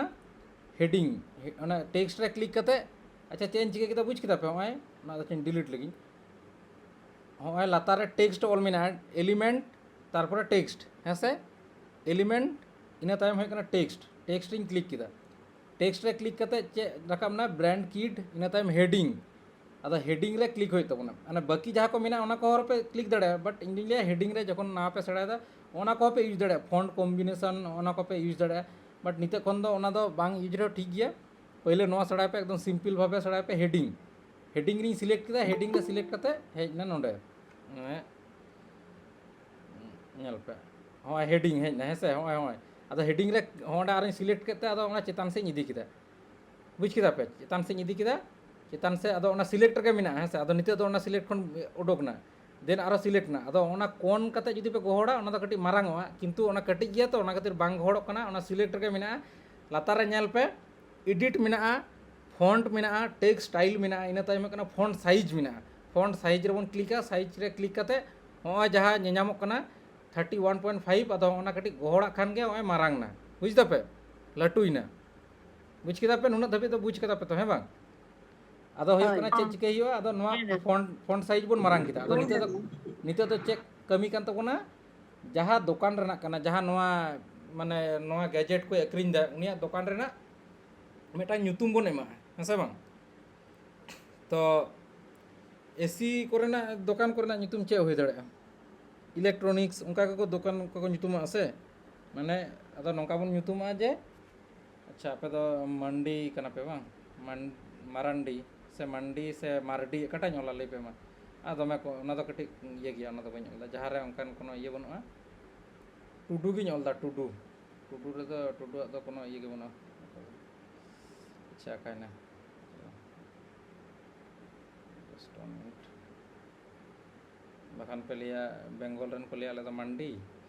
ᱦᱮᱰᱤᱝ, ᱚᱱᱟ ᱴᱮᱠᱥᱴ ᱨᱮ ᱠᱞᱤᱠ ᱠᱟᱛᱮ, ᱟᱪᱪᱷᱟ, ᱪᱮᱫ ᱤᱧ ᱪᱤᱠᱟᱹ ᱠᱮᱫᱟ ᱵᱩᱡᱽ ᱠᱮᱫᱟ ᱯᱮ? ᱱᱚᱜᱼᱚᱭ ᱱᱚᱣᱟ ᱫᱚ ᱪᱮᱫ ᱰᱤᱞᱤᱴ ᱞᱟᱹᱜᱤᱫ᱾ ᱦᱚᱸᱜᱼᱚᱭ ᱞᱟᱛᱟᱨ ᱨᱮ ᱴᱮᱠᱥᱴ ᱚᱞ ᱢᱮᱱᱟᱜᱼᱟ, ᱮᱞᱤᱢᱮᱱᱴ, ᱛᱟᱨᱯᱚᱨᱮ ᱴᱮᱠᱥᱴ, ᱦᱮᱸ ᱥᱮ? ᱮᱞᱤᱢᱮᱱᱴ, ᱤᱱᱟᱹ ᱛᱟᱭᱚᱢ ᱦᱩᱭᱩᱜ ᱠᱟᱱᱟ ᱴᱮᱠᱥᱴ, ᱴᱮᱠᱥᱴ ᱤᱧ ᱠᱞᱤᱠ ᱠᱮᱫᱟ᱾ ᱴᱮᱠᱥᱴ ᱨᱮ ᱠᱞᱤᱠ ᱠᱟᱛᱮ ᱪᱮᱫ ᱨᱟᱠᱟᱵ ᱮᱱᱟ? ᱵᱨᱮᱱᱰ ᱠᱤᱴ, ᱤᱱᱟᱹ ᱛᱟᱭᱚᱢ ᱦᱮᱰᱤᱝ᱾ ᱟᱫᱚ ᱦᱮᱰᱤᱝ ᱨᱮ ᱠᱞᱤᱠ ᱦᱩᱭᱩᱜ ᱛᱟᱵᱚᱱᱟ᱾ ᱢᱟᱱᱮ ᱵᱟᱹᱠᱤ ᱡᱟᱦᱟᱸ ᱠᱚ ᱢᱮᱱᱟᱜᱼᱟ ᱚᱱᱟ ᱠᱚᱦᱚᱸ ᱯᱮ ᱠᱞᱤᱠ ᱫᱟᱲᱮᱭᱟᱜᱼᱟ, ᱵᱟᱴ ᱤᱧ ᱫᱩᱧ ᱞᱟᱹᱭᱟ ᱦᱮᱰᱤᱝ ᱨᱮ ᱡᱚᱠᱷᱚᱱ ᱱᱟᱣᱟ ᱯᱮ ᱥᱮᱬᱟᱭᱮᱫᱟ ᱚᱱᱟ ᱠᱚᱦᱚᱸ ᱯᱮ ᱤᱭᱩᱡᱽ ᱫᱟᱲᱮᱭᱟᱜᱼᱟ, ᱯᱷᱚᱱᱴ ᱠᱚᱢᱵᱤᱱᱮᱥᱚᱱ ᱚᱱᱟ ᱠᱚᱯᱮ ᱤᱭᱩᱡᱽ ᱫᱟᱲᱮᱭᱟᱜᱼᱟ᱾ ᱵᱟᱴ ᱱᱤᱛᱚᱜ ᱠᱷᱚᱱ ᱫᱚ ᱚᱱᱟ ᱫᱚ ᱵᱟᱝ ᱤᱭᱩᱡᱽ ᱨᱮᱦᱚᱸ ᱴᱷᱤᱠ ᱜᱮᱭᱟ᱾ ᱯᱳᱭᱞᱳ ᱱᱚᱣᱟ ᱥᱮᱬᱟᱭ ᱯᱮ, ᱮᱠᱫᱚᱢ ᱥᱤᱢᱯᱤᱞ ᱵᱷᱟᱵᱮ ᱥᱮᱬᱟᱭ ᱯᱮ᱾ ᱦᱮᱰᱤᱝ, ᱦᱮᱰᱤᱝ ᱨᱤᱧ ᱥᱤᱞᱮᱠᱴ ᱠᱮᱫᱟ, ᱦᱮᱰᱤᱝ ᱨᱮ ᱥᱤᱞᱮᱠᱴ ᱠᱟᱛᱮ ᱦᱮᱡ ᱮᱱᱟ ᱱᱚᱸᱰᱮ᱾ ᱦᱮᱸ, ᱧᱮᱞ ᱯᱮ, ᱦᱚᱸᱜᱼᱚᱭ ᱦᱮᱰᱤᱝ ᱦᱮᱡ ᱮᱱᱟ, ᱦᱮᱸ ᱥᱮ? ᱦᱚᱸᱜᱼᱚᱭ, ᱦᱚᱸᱜᱼᱚᱭ᱾ ᱟᱫᱚ ᱦᱮᱰᱤᱝ ᱨᱮ ᱦᱚᱸᱰᱮ ᱟᱨᱚᱧ ᱥᱤᱞᱮᱠᱴ ᱠᱮᱫ ᱛᱮ ᱟᱫᱚ ᱚᱱᱟ ᱪᱮᱛᱟᱱ ᱥᱮᱫ ᱤᱧ ᱤᱫᱤ ᱠᱮᱫᱟ᱾ ᱵᱩᱡᱽ ᱠᱮᱫᱟ ᱯᱮ? ᱪᱮᱛᱟᱱ ᱥᱮᱫ ᱤᱧ ᱤᱫᱤ ᱠᱮᱫᱟ, ᱪᱮᱛᱟᱱ ᱥᱮᱫ ᱟᱫᱚ ᱚᱱᱟ ᱥᱤᱞᱮᱠᱴ ᱨᱮᱜᱮ ᱢᱮᱱᱟᱜᱼᱟ, ᱦᱮᱸ ᱥᱮ? ᱟᱫᱚ ᱱᱤᱛᱚᱜ ᱫᱚ ᱚᱱᱟ ᱥᱤᱞᱮᱠᱴ ᱠᱷᱚᱱ ᱩᱰᱩᱠ ᱮᱱᱟ᱾ ᱫᱮᱱ ᱟᱨᱚ ᱥᱤᱞᱮᱠᱴ ᱮᱱᱟ᱾ ᱟᱫᱚ ᱚᱱᱟ ᱠᱚᱱ ᱠᱟᱛᱮ ᱡᱩᱫᱤ ᱯᱮ ᱜᱚᱦᱚᱲᱟ, ᱚᱱᱟ ᱫᱚ ᱠᱟᱹᱴᱤᱡ ᱢᱟᱨᱟᱝ ᱚᱜᱼᱟ, ᱠᱤᱱᱛᱩ ᱚᱱᱟ ᱠᱟᱹᱴᱤᱡ ᱜᱮᱭᱟ ᱛᱚ, ᱚᱱᱟ ᱠᱷᱟᱹᱛᱤᱨ ᱵᱟᱝ ᱜᱚᱦᱚᱲᱚᱜ ᱠᱟᱱᱟ᱾ ᱚᱱᱟ ᱥᱤᱞᱮᱠᱴ ᱨᱮᱜᱮ ᱢᱮᱱᱟᱜᱼᱟ, ᱞᱟᱛᱟᱨ ᱨᱮ ᱧᱮᱞ ᱯᱮ, ᱮᱰᱤᱴ ᱢᱮᱱᱟᱜᱼᱟ, ᱯᱷᱚᱱᱴ ᱢᱮᱱᱟᱜᱼᱟ, ᱴᱮᱠᱥᱴ ᱥᱴᱟᱭᱤᱞ ᱢᱮᱱᱟᱜᱼᱟ, ᱤᱱᱟᱹ ᱛᱟᱭᱚᱢ ᱦᱩᱭᱩᱜ ᱠᱟᱱᱟ ᱯᱷᱚᱱᱴ ᱥᱟᱭᱤᱡᱽ ᱢᱮᱱᱟᱜᱼᱟ᱾ ᱯᱷᱚᱱᱴ ᱥᱟᱭᱤᱡᱽ ᱨᱮᱵᱚᱱ ᱠᱞᱤᱠᱟ, ᱥᱟᱭᱤᱡᱽ ᱨᱮ ᱠᱞᱤᱠ ᱠᱟᱛᱮ ᱱᱚᱜᱼᱚᱭ ᱡᱟᱦᱟᱸ ᱧᱮᱧᱟᱢᱚᱜ ᱠᱟᱱᱟ ᱛᱷᱟᱨᱴᱤ ᱳᱣᱟᱱ ᱯᱚᱭᱮᱱᱴ ᱯᱷᱟᱭᱤᱵᱷ, ᱟᱫᱚ ᱚᱱᱟ ᱠᱟᱹᱴᱤᱡ ᱜᱚᱦᱚᱲᱟᱜ ᱠᱷᱟᱱ ᱜᱮ ᱱᱚᱜᱼᱚᱭ ᱢᱟᱨᱟᱝ ᱮᱱᱟ, ᱵᱩᱡᱽ ᱫᱟᱯᱮ, ᱞᱟᱹᱴᱩᱭᱮᱱᱟ᱾ ᱵᱩᱡᱽ ᱠᱮᱫᱟ ᱯᱮ? ᱱᱩᱱᱟᱹᱜ ᱫᱷᱟᱹᱵᱤᱡ ᱫᱚ ᱵᱩᱡᱽ ᱠᱟᱫᱟ ᱯᱮ ᱛᱚ, ᱦᱮᱸ ᱵᱟᱝ? ᱟᱫᱚ ᱦᱩᱭᱩᱜ ᱦᱳᱭ᱾ ᱠᱟᱱᱟ ᱪᱮᱫ ᱪᱤᱠᱟᱹᱭ ᱦᱩᱭᱩᱜᱼᱟ, ᱟᱫᱚ ᱱᱚᱣᱟ ᱦᱮᱸ᱾ ᱯᱷᱚᱱᱴ ᱯᱷᱚᱱᱴ ᱥᱟᱭᱤᱡᱽ ᱵᱚᱱ ᱢᱟᱨᱟᱝ ᱠᱮᱫᱟ᱾ ᱟᱫᱚ ᱱᱤᱛᱚᱜ ᱫᱚ ᱱᱤᱛᱚᱜ ᱫᱚ ᱪᱮᱫ ᱠᱟᱹᱢᱤ ᱠᱟᱱ ᱛᱟᱵᱚᱱᱟ? ᱡᱟᱦᱟᱸ ᱫᱚᱠᱟᱱ ᱨᱮᱱᱟᱜ ᱠᱟᱱᱟ, ᱡᱟᱦᱟᱸ ᱱᱚᱣᱟ ᱢᱟᱱᱮ ᱱᱚᱣᱟ ᱜᱮᱡᱮᱴ ᱠᱚᱭ ᱟᱹᱠᱷᱨᱤᱧ ᱮᱫᱟ, ᱩᱱᱤᱭᱟᱜ ᱫᱚᱠᱟᱱ ᱨᱮᱱᱟᱜ ᱢᱤᱫᱴᱟᱝ ᱧᱩᱛᱩᱢ ᱵᱚᱱ ᱮᱢᱟᱜᱼᱟ, ᱦᱮᱸ ᱥᱮ ᱵᱟᱝ? ᱛᱚ ᱮᱥᱤ ᱠᱚᱨᱮᱱᱟᱜ ᱫᱚᱠᱟᱱ ᱠᱚᱨᱮᱱᱟᱜ ᱧᱩᱛᱩᱢ ᱪᱮᱫ ᱦᱩᱭ ᱫᱟᱲᱮᱭᱟᱜᱼᱟ? ᱤᱞᱮᱠᱴᱨᱚᱱᱤᱠᱥ, ᱚᱱᱠᱟ ᱜᱮᱠᱚ ᱫᱚᱠᱟᱱ ᱠᱚᱠᱚ ᱧᱩᱛᱩᱢᱟᱜᱼᱟ ᱥᱮ? ᱢᱟᱱᱮ ᱟᱫᱚ ᱱᱚᱝᱠᱟ ᱵᱚᱱ ᱧᱩᱛᱩᱢᱟᱜᱼᱟ ᱡᱮ, ᱟᱪᱪᱷᱟ, ᱟᱯᱮ ᱫᱚ ᱢᱟᱱᱰᱤ ᱠᱟᱱᱟ ᱯᱮ ᱵᱟᱝ? ᱢᱟᱱ- ᱢᱟᱨᱟᱱᱰᱤ ᱥᱮ ᱢᱟᱱᱰᱤ ᱥᱮ ᱢᱟᱨᱰᱤ, ᱚᱠᱟᱴᱟᱜ ᱤᱧ ᱚᱞᱟ ᱞᱟᱹᱭ ᱯᱮ ᱢᱟ᱾ ᱟᱨ ᱫᱚᱢᱮ ᱠᱚ, ᱚᱱᱟ ᱫᱚ ᱠᱟᱹᱴᱤᱡ ᱤᱭᱟᱹ ᱜᱮᱭᱟ, ᱚᱱᱟ ᱫᱚ ᱵᱟᱹᱧ ᱚᱞ ᱮᱫᱟ᱾ ᱡᱟᱦᱟᱸ ᱨᱮ ᱚᱱᱠᱟᱱ ᱠᱳᱱᱳ ᱤᱭᱟᱹ ᱵᱟᱹᱱᱩᱜᱼᱟ, ᱴᱩᱰᱩ ᱜᱤᱧ ᱚᱞ ᱮᱫᱟ, ᱴᱩᱰᱩ᱾ ᱴᱩᱰᱩ ᱨᱮᱫᱚ, ᱴᱩᱰᱩᱣᱟᱜ ᱫᱚ ᱠᱳᱱᱳ ᱤᱭᱟᱹ ᱜᱮ ᱵᱟᱹᱱᱩᱜᱼᱟ᱾ ᱟᱪᱪᱷᱟ, ᱚᱠᱟᱭᱮᱱᱟ? Just one minute. ᱵᱟᱠᱷᱟᱱ ᱯᱮ ᱞᱟᱹᱭᱟ, ᱵᱮᱝᱜᱚᱞ ᱨᱮᱱ ᱠᱚ ᱞᱟᱹᱭᱟ ᱟᱞᱮ ᱫᱚ ᱢᱟᱱᱰᱤ,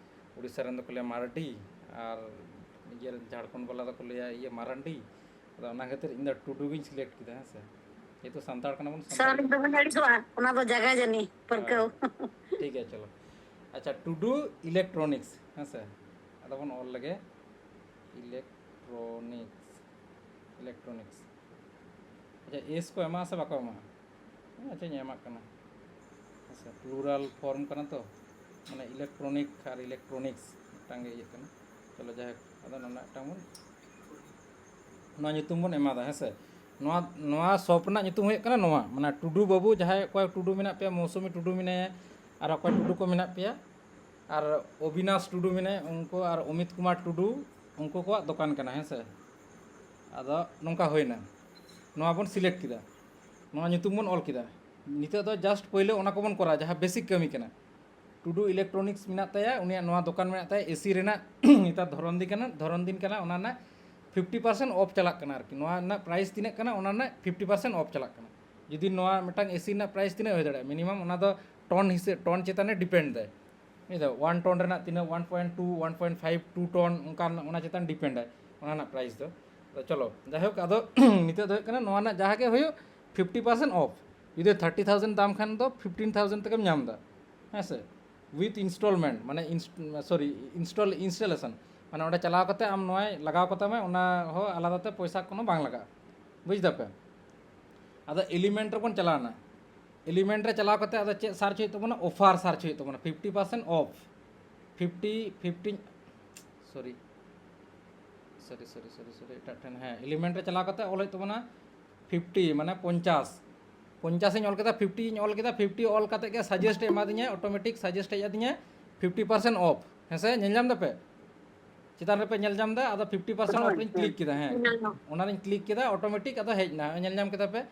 ᱩᱲᱤᱥᱥᱟ ᱨᱮᱱ ᱫᱚᱠᱚ ᱞᱟᱹᱭᱟ ᱢᱟᱨᱰᱤ, ᱟᱨ ᱤᱭᱟᱹ ᱨᱮᱱ ᱡᱷᱟᱲᱠᱷᱚᱸᱰ ᱵᱟᱞᱟ ᱫᱚᱠᱚ ᱞᱟᱹᱭᱟ ᱤᱭᱟᱹ ᱢᱟᱨᱟᱱᱰᱤ᱾ ᱟᱫᱚ ᱚᱱᱟ ᱠᱷᱟᱹᱛᱤᱨ ᱤᱧ ᱫᱚ ᱴᱩᱰᱩ ᱜᱤᱧ ᱥᱤᱞᱮᱠᱴ ᱠᱮᱫᱟ, ᱦᱮᱸ ᱥᱮ? ᱡᱮᱦᱮᱛᱩ ᱥᱟᱱᱛᱟᱲ ᱠᱟᱱᱟ ᱵᱚᱱ, ᱥᱟᱱᱛᱟᱲ ᱥᱟᱨ ᱫᱚ ᱵᱟᱹᱧ ᱟᱹᱲᱤᱥᱚᱜᱼᱟ, ᱚᱱᱟ ᱫᱚ ᱡᱟᱭᱜᱟ ᱡᱟᱹᱱᱤ ᱯᱟᱹᱨᱠᱟᱹᱣ᱾ ᱴᱷᱤᱠ ᱜᱮᱭᱟ, ᱪᱚᱞᱚ᱾ ᱟᱪᱪᱷᱟ, ᱴᱩᱰᱩ ᱤᱞᱮᱠᱴᱨᱚᱱᱤᱠᱥ, ᱦᱮᱸ ᱥᱮ? ᱟᱫᱚ ᱵᱚᱱ ᱚᱞ ᱞᱮᱜᱮ ᱤᱞᱮᱠᱴᱨᱚᱱᱤᱠᱥ, ᱤᱞᱮᱠᱴᱨᱚᱱᱤᱠᱥ᱾ ᱟᱪᱪᱷᱟ, ᱮᱥ ᱠᱚ ᱮᱢᱟᱜᱼᱟ ᱥᱮ ᱵᱟᱠᱚ ᱮᱢᱟᱜᱼᱟ? ᱦᱮᱸ, ᱟᱪᱪᱷᱟᱧ ᱮᱢᱟᱜ ᱠᱟᱱᱟ᱾ ᱦᱮᱸ ᱥᱮ, ᱯᱞᱩᱨᱟᱞ ᱯᱷᱚᱨᱢ ᱠᱟᱱᱟ ᱛᱚ, ᱢᱟᱱᱮ ᱤᱞᱮᱠᱴᱨᱚᱱᱤᱠ ᱟᱨ ᱤᱞᱮᱠᱴᱨᱚᱱᱤᱠᱥ ᱢᱤᱫᱴᱟᱝ ᱜᱮ ᱤᱭᱟᱹᱜ ᱠᱟᱱᱟ᱾ ᱪᱚᱞᱚ, ᱡᱟᱭᱦᱳᱠ, ᱟᱫᱚ ᱱᱚᱰᱮ ᱢᱤᱫᱴᱟᱝ ᱵᱚᱱ, ᱱᱚᱣᱟ ᱧᱩᱛᱩᱢ ᱵᱚᱱ ᱮᱢᱟᱫᱟ, ᱦᱮᱸ ᱥᱮ? ᱱᱚᱣᱟ, ᱱᱚᱣᱟ ᱥᱚᱯ ᱨᱮᱱᱟᱜ ᱧᱩᱛᱩᱢ ᱦᱩᱭᱩᱜ ᱠᱟᱱᱟ ᱱᱚᱣᱟ, ᱢᱟᱱᱮ ᱴᱩᱰᱩ ᱵᱟᱹᱵᱩ, ᱡᱟᱦᱟᱸᱭ ᱚᱠᱚᱭ ᱴᱩᱰᱩ ᱢᱮᱱᱟᱜ ᱯᱮᱭᱟ, ᱢᱳᱣᱥᱩᱢᱤ ᱴᱩᱰᱩ ᱢᱮᱱᱟᱭᱟ, ᱟᱨ ᱚᱠᱚᱭ ᱴᱩᱰᱩ ᱠᱚ ᱢᱮᱱᱟᱜ ᱯᱮᱭᱟ, ᱟᱨ ᱚᱵᱤᱱᱟᱥ ᱴᱩᱰᱩ ᱢᱮᱱᱟᱭᱟ, ᱩᱱᱠᱩ, ᱟᱨ ᱚᱢᱤᱛ ᱠᱩᱢᱟᱨ ᱴᱩᱰᱩ, ᱩᱱᱠᱩ ᱠᱚᱣᱟᱜ ᱫᱚᱠᱟᱱ ᱠᱟᱱᱟ, ᱦᱮᱸ ᱥᱮ? ᱟᱫᱚ ᱱᱚᱝᱠᱟ ᱦᱩᱭᱱᱟ, ᱱᱚᱣᱟ ᱵᱚᱱ ᱥᱤᱞᱮᱠᱴ ᱠᱮᱫᱟ, ᱱᱚᱣᱟ ᱧᱩᱛᱩᱢ ᱵᱚᱱ ᱚᱞ ᱠᱮᱫᱟ᱾ ᱱᱤᱛᱚᱜ ᱫᱚ ᱡᱟᱥᱴ ᱯᱳᱭᱞᱳ ᱚᱱᱟ ᱠᱚᱵᱚᱱ ᱠᱚᱨᱟᱣᱟ, ᱡᱟᱦᱟᱸ ᱵᱮᱥᱤᱠ ᱠᱟᱹᱢᱤ ᱠᱟᱱᱟ᱾ ᱴᱩᱰᱩ ᱤᱞᱮᱠᱴᱨᱚᱱᱤᱠᱥ ᱢᱮᱱᱟᱜ ᱛᱟᱭᱟ, ᱩᱱᱤᱭᱟᱜ ᱱᱚᱣᱟ ᱫᱚᱠᱟᱱ ᱢᱮᱱᱟᱜ ᱛᱟᱭᱟ, ᱮᱥᱤ ᱨᱮᱱᱟᱜ᱾ ᱱᱮᱛᱟᱨ ᱫᱷᱚᱨᱚᱱ ᱫᱤᱱ ᱠᱟᱱᱟ, ᱫᱷᱚᱨᱚᱱ ᱫᱤᱱ ᱠᱟᱱᱟ, ᱚᱱᱟ ᱨᱮᱱᱟᱜ ᱯᱷᱤᱯᱴᱤ ᱯᱟᱨᱥᱮᱱᱴ ᱚᱯᱷ ᱪᱟᱞᱟᱜ ᱠᱟᱱᱟ ᱟᱨᱠᱤ᱾ ᱱᱚᱣᱟ ᱨᱮᱱᱟᱜ ᱯᱨᱟᱭᱤᱥ ᱛᱤᱱᱟᱹᱜ ᱠᱟᱱᱟ, ᱚᱱᱟ ᱨᱮᱱᱟᱜ ᱯᱷᱤᱯᱴᱤ ᱯᱟᱨᱥᱮᱱᱴ ᱚᱯᱷ ᱪᱟᱞᱟᱜ ᱠᱟᱱᱟ᱾ ᱡᱩᱫᱤ ᱱᱚᱣᱟ ᱢᱤᱫᱴᱟᱝ ᱮᱥᱤ ᱨᱮᱱᱟᱜ ᱯᱨᱟᱭᱤᱥ ᱛᱤᱱᱟᱹᱜ ᱦᱩᱭ ᱫᱟᱲᱮᱭᱟᱜᱼᱟ? ᱢᱤᱱᱤᱢᱟᱢ ᱚᱱᱟ ᱫᱚ ᱴᱚᱱ ᱦᱤᱥᱟᱹᱵ, ᱴᱚᱱ ᱪᱮᱛᱟᱱ ᱨᱮ ᱰᱤᱯᱮᱱᱰ ᱫᱟᱭ᱾ ᱵᱩᱡᱷᱟᱹᱣ? ᱚᱣᱟᱱ ᱴᱚᱱ ᱨᱮᱱᱟᱜ ᱛᱤᱱᱟᱹᱜ, one point two, one point five, two tone, ᱚᱱᱠᱟᱱ, ᱚᱱᱟ ᱪᱮᱛᱟᱱ ᱰᱤᱯᱮᱱᱰ ᱟᱭ ᱚᱱᱟ ᱨᱮᱱᱟᱜ ᱯᱨᱟᱭᱤᱥ ᱫᱚ᱾ ᱛᱚ ᱪᱚᱞᱚ, ᱡᱟᱭᱦᱳᱠ, ᱟᱫᱚ ᱱᱤᱛᱚᱜ ᱫᱚ ᱦᱩᱭᱩᱜ ᱠᱟᱱᱟ, ᱱᱚᱣᱟ ᱨᱮᱱᱟᱜ ᱡᱟᱦᱟᱸ ᱜᱮ ᱦᱩᱭᱩᱜ, ᱯᱷᱤᱯᱴᱤ ᱯᱟᱨᱥᱮᱱᱴ ᱚᱯᱷ᱾ ᱡᱩᱫᱤ ᱛᱷᱟᱨᱴᱤ ᱛᱷᱟᱣᱡᱮᱱᱰ ᱫᱟᱢ ᱠᱷᱟᱱ ᱫᱚ ᱯᱷᱤᱯᱴᱤᱱ ᱛᱷᱟᱣᱡᱮᱱᱰ ᱛᱮᱜᱮᱢ ᱧᱟᱢ ᱮᱫᱟ, ᱦᱮᱸ ᱥᱮ, ᱩᱭᱤᱛᱷ ᱤᱱᱥᱴᱚᱞᱢᱮᱱᱴ, ᱢᱟᱱᱮ, ᱥᱚᱨᱤ, ᱤᱱᱥᱴᱚᱞ, ᱤᱱᱥᱴᱚᱞᱮᱥᱚᱱ, ᱢᱟᱱᱮ, ᱚᱸᱰᱮ ᱪᱟᱞᱟᱣ ᱠᱟᱛᱮ ᱟᱢ ᱱᱚᱣᱟᱭ ᱞᱟᱜᱟᱣ ᱠᱟᱛᱟᱢᱟᱭ, ᱚᱱᱟ ᱦᱚᱸ ᱟᱞᱟᱫᱟ ᱛᱮ ᱯᱚᱭᱥᱟ ᱠᱳᱱᱳ ᱵᱟᱝ ᱞᱟᱜᱟᱜᱼᱟ᱾ ᱵᱩᱡᱽ ᱫᱟᱯᱮ? ᱟᱫᱚ ᱮᱞᱤᱢᱮᱱᱴ ᱨᱮᱵᱚᱱ ᱪᱟᱞᱟᱣᱱᱟ᱾ ᱮᱞᱤᱢᱮᱱᱴ ᱨᱮ ᱪᱟᱞᱟᱣ ᱠᱟᱛᱮ ᱟᱫᱚ ᱪᱮᱫ ᱥᱟᱨᱪ ᱦᱩᱭᱩᱜ ᱛᱟᱵᱚᱱᱟ? ᱚᱯᱷᱟᱨ ᱥᱟᱨᱪ ᱦᱩᱭᱩᱜ ᱛᱟᱵᱚᱱᱟ, fifty percent off, fifty, fifty, sorry, sorry, sorry, sorry, sorry, ᱮᱴᱟᱜ ᱴᱷᱮᱱ, ᱦᱮᱸ, ᱮᱞᱤᱢᱮᱱᱴ ᱨᱮ ᱪᱟᱞᱟᱣ ᱠᱟᱛᱮ ᱚᱞ ᱦᱩᱭᱩᱜ ᱛᱟᱵᱚᱱᱟ ᱯᱷᱤᱯᱴᱤ, ᱢᱟᱱᱮ ᱯᱚᱧᱪᱟᱥ᱾ ᱯᱚᱧᱪᱟᱥ ᱤᱧ ᱚᱞ ᱠᱮᱫᱟ, ᱯᱷᱤᱯᱴᱤ ᱤᱧ ᱚᱞ ᱠᱮᱫᱟ, ᱯᱷᱤᱯᱴᱤ ᱚᱞ ᱠᱟᱛᱮ ᱜᱮ ᱥᱟᱡᱮᱥᱴ ᱮ ᱮᱢᱟᱫᱤᱧᱟ, ᱚᱴᱳᱢᱮᱴᱤᱠ ᱥᱟᱡᱮᱥᱴ ᱦᱮᱡ ᱟᱫᱤᱧᱟ ᱯᱷᱤᱯᱴᱤ ᱯᱟᱨᱥᱮᱱᱴ ᱚᱯᱷ᱾ ᱦᱮᱸ ᱥᱮ, ᱧᱮᱞ ᱧᱟᱢ ᱫᱟᱯᱮ? ᱪᱮᱛᱟᱱ ᱨᱮᱯᱮ ᱧᱮᱞ ᱧᱟᱢ ᱮᱫᱟ, ᱟᱫᱚ ᱯᱷᱤᱯᱴᱤ ᱯᱟᱨᱥᱮᱱᱴ ᱚᱯᱷ ᱨᱤᱧ ᱠᱞᱤᱠ ᱠᱮᱫᱟ, ᱦᱮᱸ, ᱚᱱᱟ ᱨᱤᱧ ᱠᱞᱤᱠ ᱠᱮᱫᱟ, ᱚᱴᱳᱢᱮᱴᱤᱠ ᱟᱫᱚ ᱦᱮᱡ ᱮᱱᱟ, ᱧᱮᱞ ᱧᱟᱢ ᱠᱮᱫᱟ ᱯᱮ᱾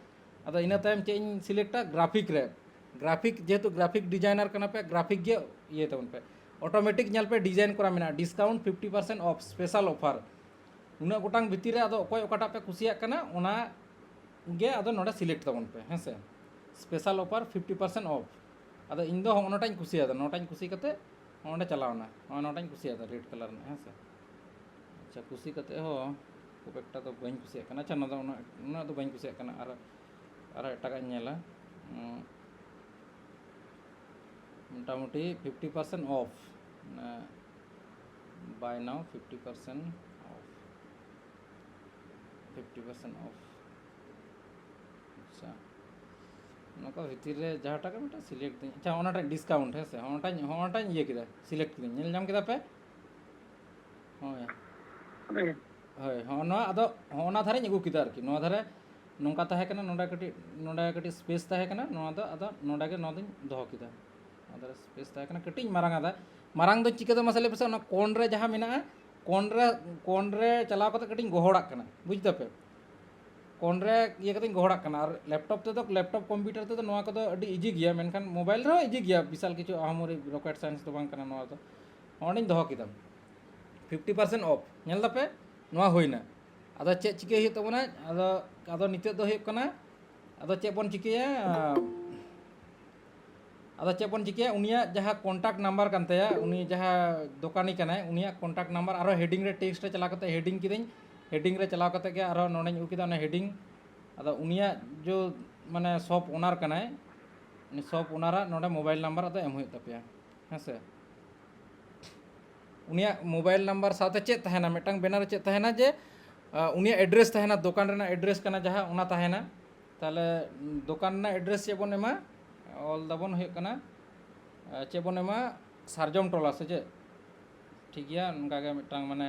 ᱟᱫᱚ ᱤᱱᱟᱹ ᱛᱟᱭᱚᱢ ᱪᱮᱫ ᱤᱧ ᱥᱤᱞᱮᱠᱴᱟ? ᱜᱨᱟᱯᱷᱤᱠ ᱨᱮ᱾ ᱜᱨᱟᱯᱷᱤᱠ, ᱡᱮᱦᱮᱛᱩ ᱜᱨᱟᱯᱷᱤᱠ ᱰᱤᱡᱟᱭᱱᱟᱨ ᱠᱟᱱᱟ ᱯᱮ, ᱜᱨᱟᱯᱷᱤᱠ ᱜᱮ ᱤᱭᱟᱹᱭ ᱛᱟᱵᱚᱱ ᱯᱮ᱾ ᱚᱴᱳᱢᱮᱴᱤᱠ ᱧᱮᱞ ᱯᱮ ᱰᱤᱡᱟᱭᱤᱱ ᱠᱚᱨᱟ ᱢᱮᱱᱟᱜᱼᱟ, discount fifty percent of, special offer. ᱩᱱᱟᱹᱜ ᱜᱚᱴᱟᱝ ᱵᱷᱤᱛᱤᱨ ᱨᱮ ᱟᱫᱚ ᱚᱠᱚᱭ ᱚᱠᱟᱴᱟᱜ ᱯᱮ ᱠᱩᱥᱤᱭᱟᱜ ᱠᱟᱱᱟ, ᱚᱱᱟ ᱜᱮ ᱟᱫᱚ ᱱᱚᱰᱮ ᱥᱤᱞᱮᱠᱴ ᱛᱟᱵᱚᱱ ᱯᱮ, ᱦᱮᱸ ᱥᱮ᱾ Special offer fifty percent of. ᱟᱫᱚ ᱤᱧ ᱫᱚ ᱦᱚᱸᱜᱼᱚ ᱱᱚᱣᱟᱴᱟᱧ ᱠᱩᱥᱤᱭᱟᱫᱟ, ᱱᱚᱣᱟᱴᱟᱧ ᱠᱩᱥᱤ ᱠᱟᱛᱮ ᱦᱚᱸᱜᱼᱚ ᱱᱚᱰᱮ ᱪᱟᱞᱟᱣᱱᱟ, ᱦᱚᱸᱜᱼᱚ ᱱᱚᱣᱟᱴᱟᱧ ᱠᱩᱥᱤᱭᱟᱫᱟ, ᱨᱮᱰ ᱠᱟᱞᱟᱨ ᱨᱮᱱᱟᱜ, ᱦᱮᱸ ᱥᱮ᱾ ᱟᱪᱪᱷᱟ, ᱠᱩᱥᱤ ᱠᱟᱛᱮ ᱦᱚᱸ ᱠᱷᱩᱵ ᱮᱠᱴᱟ ᱫᱚ ᱵᱟᱹᱧ ᱠᱩᱥᱤᱭᱟᱜ ᱠᱟᱱᱟ᱾ ᱟᱪᱪᱷᱟ, ᱱᱚᱣᱟ ᱫᱚ ᱩᱱᱟᱹᱜ, ᱩᱱᱟᱹᱜ ᱫᱚ ᱵᱟᱹᱧ ᱠᱩᱥᱤᱭᱟᱜ ᱠᱟᱱᱟ, ᱟᱨ, ᱟᱨ ᱮᱴᱟᱜᱟᱜ ᱤᱧ ᱧᱮᱞᱟ᱾ ᱩᱸ, ᱢᱚᱴᱟᱢᱩᱴᱤ ᱯᱷᱤᱯᱴᱤ ᱯᱟᱨᱥᱮᱱᱴ ᱚᱯᱷ, ᱢᱟᱱᱮ, ᱵᱟᱭ ᱱᱟᱣ fifty percent off, fifty percent of. ᱟᱪᱪᱷᱟ, ᱱᱚᱝᱠᱟ ᱵᱷᱤᱛᱤᱨ ᱨᱮ ᱡᱟᱦᱟᱸᱴᱟᱜ ᱜᱮ ᱢᱤᱫᱴᱟᱝ ᱥᱤᱞᱮᱠᱴ ᱫᱟᱹᱧ᱾ ᱟᱪᱪᱷᱟ, ᱚᱱᱟᱴᱟᱜ ᱰᱤᱥᱠᱟᱣᱩᱱᱴ, ᱦᱮᱸ ᱥᱮ, ᱚᱱᱟᱴᱟᱜ, ᱚᱱᱟᱴᱟᱜ ᱤᱭᱟᱹ ᱠᱮᱫᱟ, ᱥᱤᱞᱮᱠᱴ ᱠᱮᱫᱟᱹᱧ᱾ ᱧᱮᱞ ᱧᱟᱢ ᱠᱮᱫᱟ ᱯᱮ? ᱦᱳᱭ, ᱦᱳᱭ, ᱦᱚᱸ, ᱱᱚᱣᱟ ᱟᱫᱚ ᱦᱚᱸ, ᱚᱱᱟ ᱫᱷᱟᱨᱮᱧ ᱟᱹᱜᱩ ᱠᱮᱫᱟ ᱟᱨᱠᱤ᱾ ᱱᱚᱣᱟ ᱫᱷᱟᱨᱮ ᱱᱚᱝᱠᱟ ᱛᱟᱦᱮᱸ ᱠᱟᱱᱟ, ᱱᱚᱰᱮ ᱠᱟᱹᱴᱤᱡ, ᱱᱚᱰᱮ ᱠᱟᱹᱴᱤᱡ ᱥᱯᱮᱥ ᱛᱟᱦᱮᱸ ᱠᱟᱱᱟ, ᱱᱚᱣᱟ ᱫᱚ ᱟᱫᱚ ᱱᱚᱰᱮ ᱜᱮ ᱱᱚᱣᱟ ᱫᱚᱧ ᱫᱚᱦᱚ ᱠᱮᱫᱟ᱾ ᱱᱚᱣᱟ ᱫᱷᱟᱨᱮ ᱥᱯᱮᱥ ᱛᱟᱦᱮᱸ ᱠᱟᱱᱟ, ᱠᱟᱹᱴᱤᱡ ᱤᱧ ᱢᱟᱨᱟᱝ ᱟᱫᱟ᱾ ᱢᱟᱨᱟᱝ ᱫᱚ ᱪᱤᱠᱟᱹᱛᱮ ᱢᱟᱥᱮ ᱞᱟᱹᱭ ᱯᱮᱥᱮ? ᱚᱱᱟ ᱠᱚᱱ ᱨᱮ ᱡᱟᱦᱟᱸ ᱢᱮᱱᱟᱜᱼᱟ, ᱠᱚᱱ ᱨᱮ, ᱠᱚᱱ ᱨᱮ ᱪᱟᱞᱟᱣ ᱠᱟᱛᱮ ᱠᱟᱹᱴᱤᱡ ᱤᱧ ᱜᱚᱦᱚᱲᱟᱜ ᱠᱟᱱᱟ, ᱵᱩᱡᱽ ᱫᱟᱯᱮ? ᱠᱚᱱ ᱨᱮ ᱤᱭᱟᱹ ᱠᱟᱛᱮᱧ ᱜᱚᱦᱚᱲᱟᱜ ᱠᱟᱱᱟ᱾ ᱟᱨ ᱞᱮᱯᱴᱚᱯ ᱛᱮᱫᱚ, ᱞᱮᱯᱴᱚᱯ ᱠᱚᱢᱯᱤᱭᱩᱴᱟᱨ ᱛᱮᱫᱚ ᱱᱚᱣᱟ ᱠᱚᱫᱚ ᱟᱹᱰᱤ ᱤᱡᱤ ᱜᱮᱭᱟ, ᱢᱮᱱᱠᱷᱟᱱ ᱢᱳᱵᱟᱭᱤᱞ ᱨᱮᱦᱚᱸ ᱤᱡᱤ ᱜᱮᱭᱟ, ᱵᱤᱥᱟᱞ ᱠᱤᱪᱷᱩ ᱟᱦᱟᱢᱚᱨᱤ ᱨᱚᱠᱮᱴ ᱥᱟᱭᱮᱱᱥ ᱫᱚ ᱵᱟᱝ ᱠᱟᱱᱟ ᱱᱚᱣᱟ ᱫᱚ᱾ ᱚᱸᱰᱮᱧ ᱫᱚᱦᱚ ᱠᱮᱫᱟ, ᱯᱷᱤᱯᱴᱤ ᱯᱟᱨᱥᱮᱱᱴ ᱚᱯᱷ᱾ ᱧᱮᱞ ᱫᱟᱯᱮ, ᱱᱚᱣᱟ ᱦᱩᱭᱱᱟ᱾ ᱟᱫᱚ ᱪᱮᱫ ᱪᱤᱠᱟᱹᱭ ᱦᱩᱭᱩᱜ ᱛᱟᱵᱚᱱᱟ? ᱟᱫᱚ, ᱟᱫᱚ ᱱᱤᱛᱚᱜ ᱫᱚ ᱦᱩᱭᱩᱜ ᱠᱟᱱᱟ, ᱟᱫᱚ ᱪᱮᱫ ᱵᱚᱱ ᱪᱤᱠᱟᱹᱭᱟ? ᱟᱫᱚ ᱪᱮᱫ ᱵᱚᱱ ᱪᱤᱠᱟᱹᱭᱟ, ᱩᱱᱤᱭᱟᱜ ᱡᱟᱦᱟᱸ contact number ᱠᱟᱱ ᱛᱟᱭᱟ, ᱩᱱᱤ ᱡᱟᱦᱟᱸ ᱫᱚᱠᱟᱱᱤ ᱠᱟᱱᱟᱭ, ᱩᱱᱤᱭᱟᱜ contact number ᱟᱨᱦᱚᱸ heading ᱨᱮ, text ᱨᱮ ᱪᱟᱞᱟᱣ ᱠᱟᱛᱮ heading ᱠᱤᱫᱟᱹᱧ, heading ᱨᱮ ᱪᱟᱞᱟᱣ ᱠᱟᱛᱮ ᱜᱮ ᱟᱨᱦᱚᱸ ᱱᱚᱰᱮᱧ ᱟᱹᱜᱩ ᱠᱮᱫᱟ ᱚᱱᱟ heading᱾ ᱟᱫᱚ ᱩᱱᱤᱭᱟᱜ ᱡᱚ ᱢᱟᱱᱮ shop owner ᱠᱟᱱᱟᱭ, ᱩᱱᱤ shop owner ᱟᱜ ᱱᱚᱰᱮ mobile number ᱟᱫᱚ ᱮᱢ ᱦᱩᱭᱩᱜ ᱛᱟᱯᱮᱭᱟ, ᱦᱮᱸ ᱥᱮ᱾ ᱩᱱᱤᱭᱟᱜ mobile number ᱥᱟᱶᱛᱮ ᱪᱮᱫ ᱛᱟᱦᱮᱱᱟ, ᱢᱤᱫᱴᱟᱝ banner ᱨᱮ ᱪᱮᱫ ᱛᱟᱦᱮᱱᱟ ᱡᱮ, ᱟᱸ, ᱩᱱᱤᱭᱟᱜ address ᱛᱟᱦᱮᱱᱟ, ᱫᱚᱠᱟᱱ ᱨᱮᱱᱟᱜ address ᱠᱟᱱᱟ ᱡᱟᱦᱟᱸ, ᱚᱱᱟ ᱛᱟᱦᱮᱱᱟ᱾ ᱛᱟᱦᱚᱞᱮ, ᱩᱸ, ᱫᱚᱠᱟᱱ ᱨᱮᱱᱟᱜ address ᱪᱮᱫ ᱵᱚᱱ ᱮᱢᱟ? ᱚᱞ ᱫᱟᱵᱚᱱ ᱦᱩᱭᱩᱜ ᱠᱟᱱᱟ, ᱟᱸ, ᱪᱮᱫ ᱵᱚᱱ ᱮᱢᱟ? ᱥᱟᱨᱡᱚᱢ ᱴᱚᱞᱟ ᱥᱮ ᱪᱮᱫ? ᱴᱷᱤᱠ ᱜᱮᱭᱟ, ᱱᱚᱝᱠᱟ ᱜᱮ ᱢᱤᱫᱴᱟᱝ ᱢᱟᱱᱮ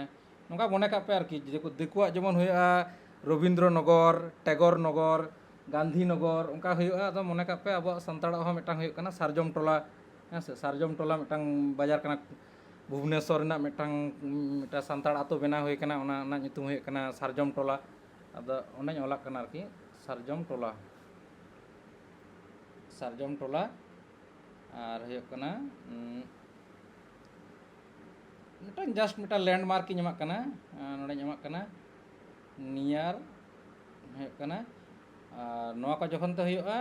ᱱᱚᱝᱠᱟ ᱢᱚᱱᱮ ᱠᱟᱜ ᱯᱮ ᱟᱨᱠᱤ, ᱫᱤᱠᱩ-, ᱫᱤᱠᱩᱣᱟᱜ ᱡᱮᱢᱚᱱ ᱦᱩᱭᱩᱜᱼᱟ ᱨᱚᱵᱤᱱᱫᱨᱚ ᱱᱚᱜᱚᱨ, ᱴᱮᱜᱚᱨ ᱱᱚᱜᱚᱨ, ᱜᱟᱱᱫᱷᱤ ᱱᱚᱜᱚᱨ, ᱚᱱᱠᱟ ᱦᱩᱭᱩᱜᱼᱟ᱾ ᱟᱫᱚ ᱢᱚᱱᱮ ᱠᱟᱜ ᱯᱮ ᱟᱵᱚᱣᱟᱜ ᱥᱟᱱᱛᱟᱲᱟᱜ ᱦᱚᱸ ᱢᱤᱫᱴᱟᱝ ᱦᱩᱭᱩᱜ ᱠᱟᱱᱟ ᱥᱟᱨᱡᱚᱢ ᱴᱚᱞᱟ, ᱦᱮᱸ ᱥᱮ? ᱥᱟᱨᱡᱚᱢ ᱴᱚᱞᱟ ᱢᱤᱫᱴᱟᱝ ᱵᱟᱡᱟᱨ ᱠᱟᱱᱟ, ᱵᱷᱩᱵᱽᱱᱮᱥᱚᱨ ᱨᱮᱱᱟᱜ ᱢᱤᱫᱴᱟᱝ, ᱢᱤᱫᱴᱟᱝ ᱥᱟᱱᱛᱟᱲ ᱟᱛᱳ ᱵᱮᱱᱟᱣ ᱦᱩᱭ ᱠᱟᱱᱟ, ᱚᱱᱟ ᱨᱮᱱᱟᱜ ᱧᱩᱛᱩᱢ ᱦᱩᱭᱩᱜ ᱠᱟᱱᱟ ᱥᱟᱨᱡᱚᱢ ᱴᱚᱞᱟ᱾ ᱟᱫᱚ ᱚᱸᱰᱮᱧ ᱚᱞᱟᱜ ᱠᱟᱱᱟ ᱟᱨᱠᱤ, ᱥᱟᱨᱡᱚᱢ ᱴᱚᱞᱟ, ᱥᱟᱨᱡᱚᱢ ᱴᱚᱞᱟ᱾ ᱟᱨ ᱦᱩᱭᱩᱜ ᱠᱟᱱᱟ, ᱩᱸ, ᱢᱤᱫᱴᱟᱝ just ᱢᱤᱫᱴᱟᱝ landmark ᱤᱧ ᱮᱢᱟᱜ ᱠᱟᱱᱟ, ᱟᱨ ᱱᱚᱰᱮᱧ ᱮᱢᱟᱜ ᱠᱟᱱᱟ near, ᱦᱩᱭᱩᱜ ᱠᱟᱱᱟ, ᱟᱨ ᱱᱚᱣᱟ ᱠᱚ ᱡᱚᱠᱷᱚᱱ ᱛᱮ ᱦᱩᱭᱩᱜᱼᱟ,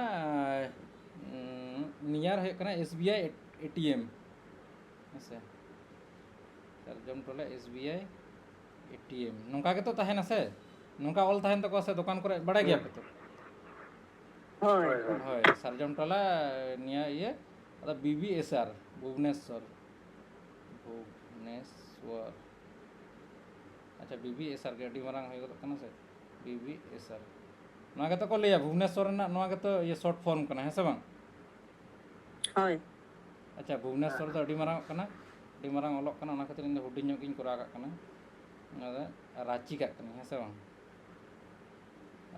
ᱩᱸ, near ᱦᱩᱭᱩᱜ ᱠᱟᱱᱟ S B I A T M, ᱦᱮᱸ ᱥᱮ, ᱥᱟᱨᱡᱚᱢ ᱴᱚᱞᱟ S B I A T M, ᱱᱚᱝᱠᱟ ᱜᱮᱛᱚ ᱛᱟᱦᱮᱱᱟ ᱥᱮ? ᱱᱚᱝᱠᱟ ᱚᱞ ᱛᱟᱦᱮᱱ ᱛᱟᱠᱚᱣᱟ ᱥᱮ ᱫᱚᱠᱟᱱ ᱠᱚᱨᱮ, ᱵᱟᱲᱟᱭ ᱜᱮᱭᱟ ᱯᱮ ᱛᱚ? ᱦᱳᱭ᱾ ᱦᱳᱭ, ᱥᱟᱨᱡᱚᱢ ᱴᱚᱞᱟ ᱱᱤᱭᱟᱹ ᱤᱭᱟᱹ, ᱟᱫᱚ B B S R, Bhubaneswar, Bhubaneswar. ᱟᱪᱪᱷᱟ, B B S R ᱜᱮ ᱟᱹᱰᱤ ᱢᱟᱨᱟᱝ ᱦᱩᱭ ᱜᱚᱫᱚᱜ ᱠᱟᱱᱟ ᱥᱮ, B B S R᱾ ᱱᱚᱣᱟ ᱜᱮᱛᱚ ᱠᱚ ᱞᱟᱹᱭᱟ ᱵᱷᱩᱵᱽᱱᱮᱥᱚᱨ ᱨᱮᱱᱟᱜ, ᱱᱚᱣᱟ ᱜᱮᱛᱚ ᱤᱭᱟᱹ short form ᱠᱟᱱᱟ, ᱦᱮᱸ ᱥᱮ ᱵᱟᱝ? ᱦᱳᱭ᱾ ᱟᱪᱪᱷᱟ, ᱵᱷᱩᱵᱽᱱᱮᱥᱚᱨ ᱫᱚ ᱟᱹᱰᱤ ᱢᱟᱨᱟᱝ ᱚᱜ ᱠᱟᱱᱟ, ᱟᱹᱰᱤ ᱢᱟᱨᱟᱝ ᱚᱞᱚᱜ ᱠᱟᱱᱟ, ᱚᱱᱟ ᱠᱷᱟᱹᱛᱤᱨ ᱤᱧ ᱫᱚ ᱦᱩᱰᱤᱧ ᱧᱚᱜ ᱜᱤᱧ ᱠᱚᱨᱟᱣ ᱠᱟᱜ ᱠᱟᱱᱟ, ᱚᱱᱟ ᱫᱚ ᱨᱟᱸᱪᱤ ᱠᱟᱜ ᱠᱟᱹᱱᱟᱹᱧ, ᱦᱮᱸ ᱥᱮ ᱵᱟᱝ?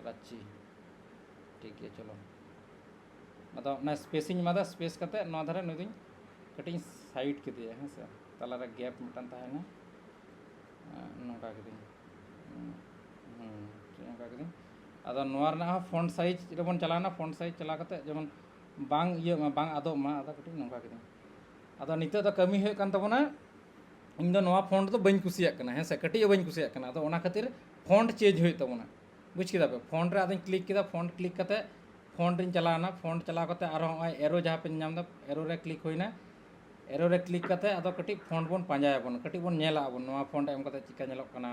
ᱨᱟᱸᱪᱤ᱾ ᱴᱷᱤᱠ ᱜᱮᱭᱟ, ᱪᱚᱞᱚ᱾ ᱟᱫᱚ ᱚᱱᱟ space ᱤᱧ ᱮᱢᱟᱫᱟ, space ᱠᱟᱛᱮ ᱱᱚᱣᱟ ᱫᱷᱟᱨᱮ ᱱᱩᱭ ᱫᱚᱧ ᱠᱟᱹᱴᱤᱡ ᱤᱧ side ᱠᱮᱫᱮᱭᱟ, ᱦᱮᱸ ᱥᱮ, ᱛᱟᱞᱟᱨᱮ gap ᱢᱤᱫᱴᱟᱝ ᱛᱟᱦᱮᱱᱟ᱾ ᱟᱸ, ᱱᱚᱝᱠᱟ ᱠᱤᱫᱟᱹᱧ᱾ ᱦᱩᱸ, ᱦᱩᱸ, ᱱᱚᱝᱠᱟ ᱠᱤᱫᱟᱹᱧ᱾ ᱟᱫᱚ ᱱᱚᱣᱟ ᱨᱮᱱᱟᱜ ᱦᱚᱸ font size ᱨᱮᱵᱚᱱ ᱪᱟᱞᱟᱣᱱᱟ, font size ᱪᱟᱞᱟᱣ ᱠᱟᱛᱮ ᱡᱮᱢᱚᱱ ᱵᱟᱝ ᱤᱭᱟᱹᱜ ᱢᱟ, ᱵᱟᱝ ᱟᱫᱚᱜ ᱢᱟ, ᱟᱫᱚ ᱠᱟᱹᱴᱤᱡ ᱱᱚᱝᱠᱟ ᱠᱤᱫᱟᱹᱧ᱾ ᱟᱫᱚ ᱱᱤᱛᱚᱜ ᱫᱚ ᱠᱟᱹᱢᱤ ᱦᱩᱭᱩᱜ ᱠᱟᱱ ᱛᱟᱵᱚᱱᱟ, ᱤᱧ ᱫᱚ ᱱᱚᱣᱟ font ᱫᱚ ᱵᱟᱹᱧ ᱠᱩᱥᱤᱭᱟᱜ ᱠᱟᱱᱟ, ᱦᱮᱸ ᱥᱮ, ᱠᱟᱹᱴᱤᱡ ᱦᱚᱸ ᱵᱟᱹᱧ ᱠᱩᱥᱤᱭᱟᱜ ᱠᱟᱱᱟ᱾ ᱟᱫᱚ ᱚᱱᱟ ᱠᱷᱟᱹᱛᱤᱨ font change ᱦᱩᱭᱩᱜ ᱛᱟᱵᱚᱱᱟ, ᱵᱩᱡᱽ ᱠᱮᱫᱟ ᱯᱮ? Font ᱨᱮ ᱟᱫᱚᱧ click ᱠᱮᱫᱟ, font click ᱠᱟᱛᱮ ᱯᱷᱚᱱᱴ ᱨᱤᱧ ᱪᱟᱞᱟᱣᱱᱟ᱾ ᱯᱷᱚᱱᱴ ᱪᱟᱞᱟᱣ ᱠᱟᱛᱮ ᱟᱨᱦᱚᱸ ᱱᱚᱜᱼᱚᱭ ᱮᱨᱳ ᱡᱟᱦᱟᱸ ᱯᱮ ᱧᱟᱢ ᱮᱫᱟ, ᱮᱨᱳ ᱨᱮ ᱠᱞᱤᱠ ᱦᱩᱭᱱᱟ᱾ ᱮᱨᱳ ᱨᱮ ᱠᱞᱤᱠ ᱠᱟᱛᱮ ᱟᱫᱚ ᱠᱟᱹᱴᱤᱡ ᱯᱷᱚᱱᱴ ᱵᱚᱱ ᱯᱟᱸᱡᱟᱭᱟᱵᱚᱱ, ᱠᱟᱹᱴᱤᱡ ᱵᱚᱱ ᱧᱮᱞᱟᱜ ᱟᱵᱚᱱ ᱱᱚᱣᱟ ᱯᱷᱚᱱᱴ ᱮᱢ ᱠᱟᱛᱮ ᱪᱮᱫᱠᱟ ᱧᱮᱞᱚᱜ ᱠᱟᱱᱟ᱾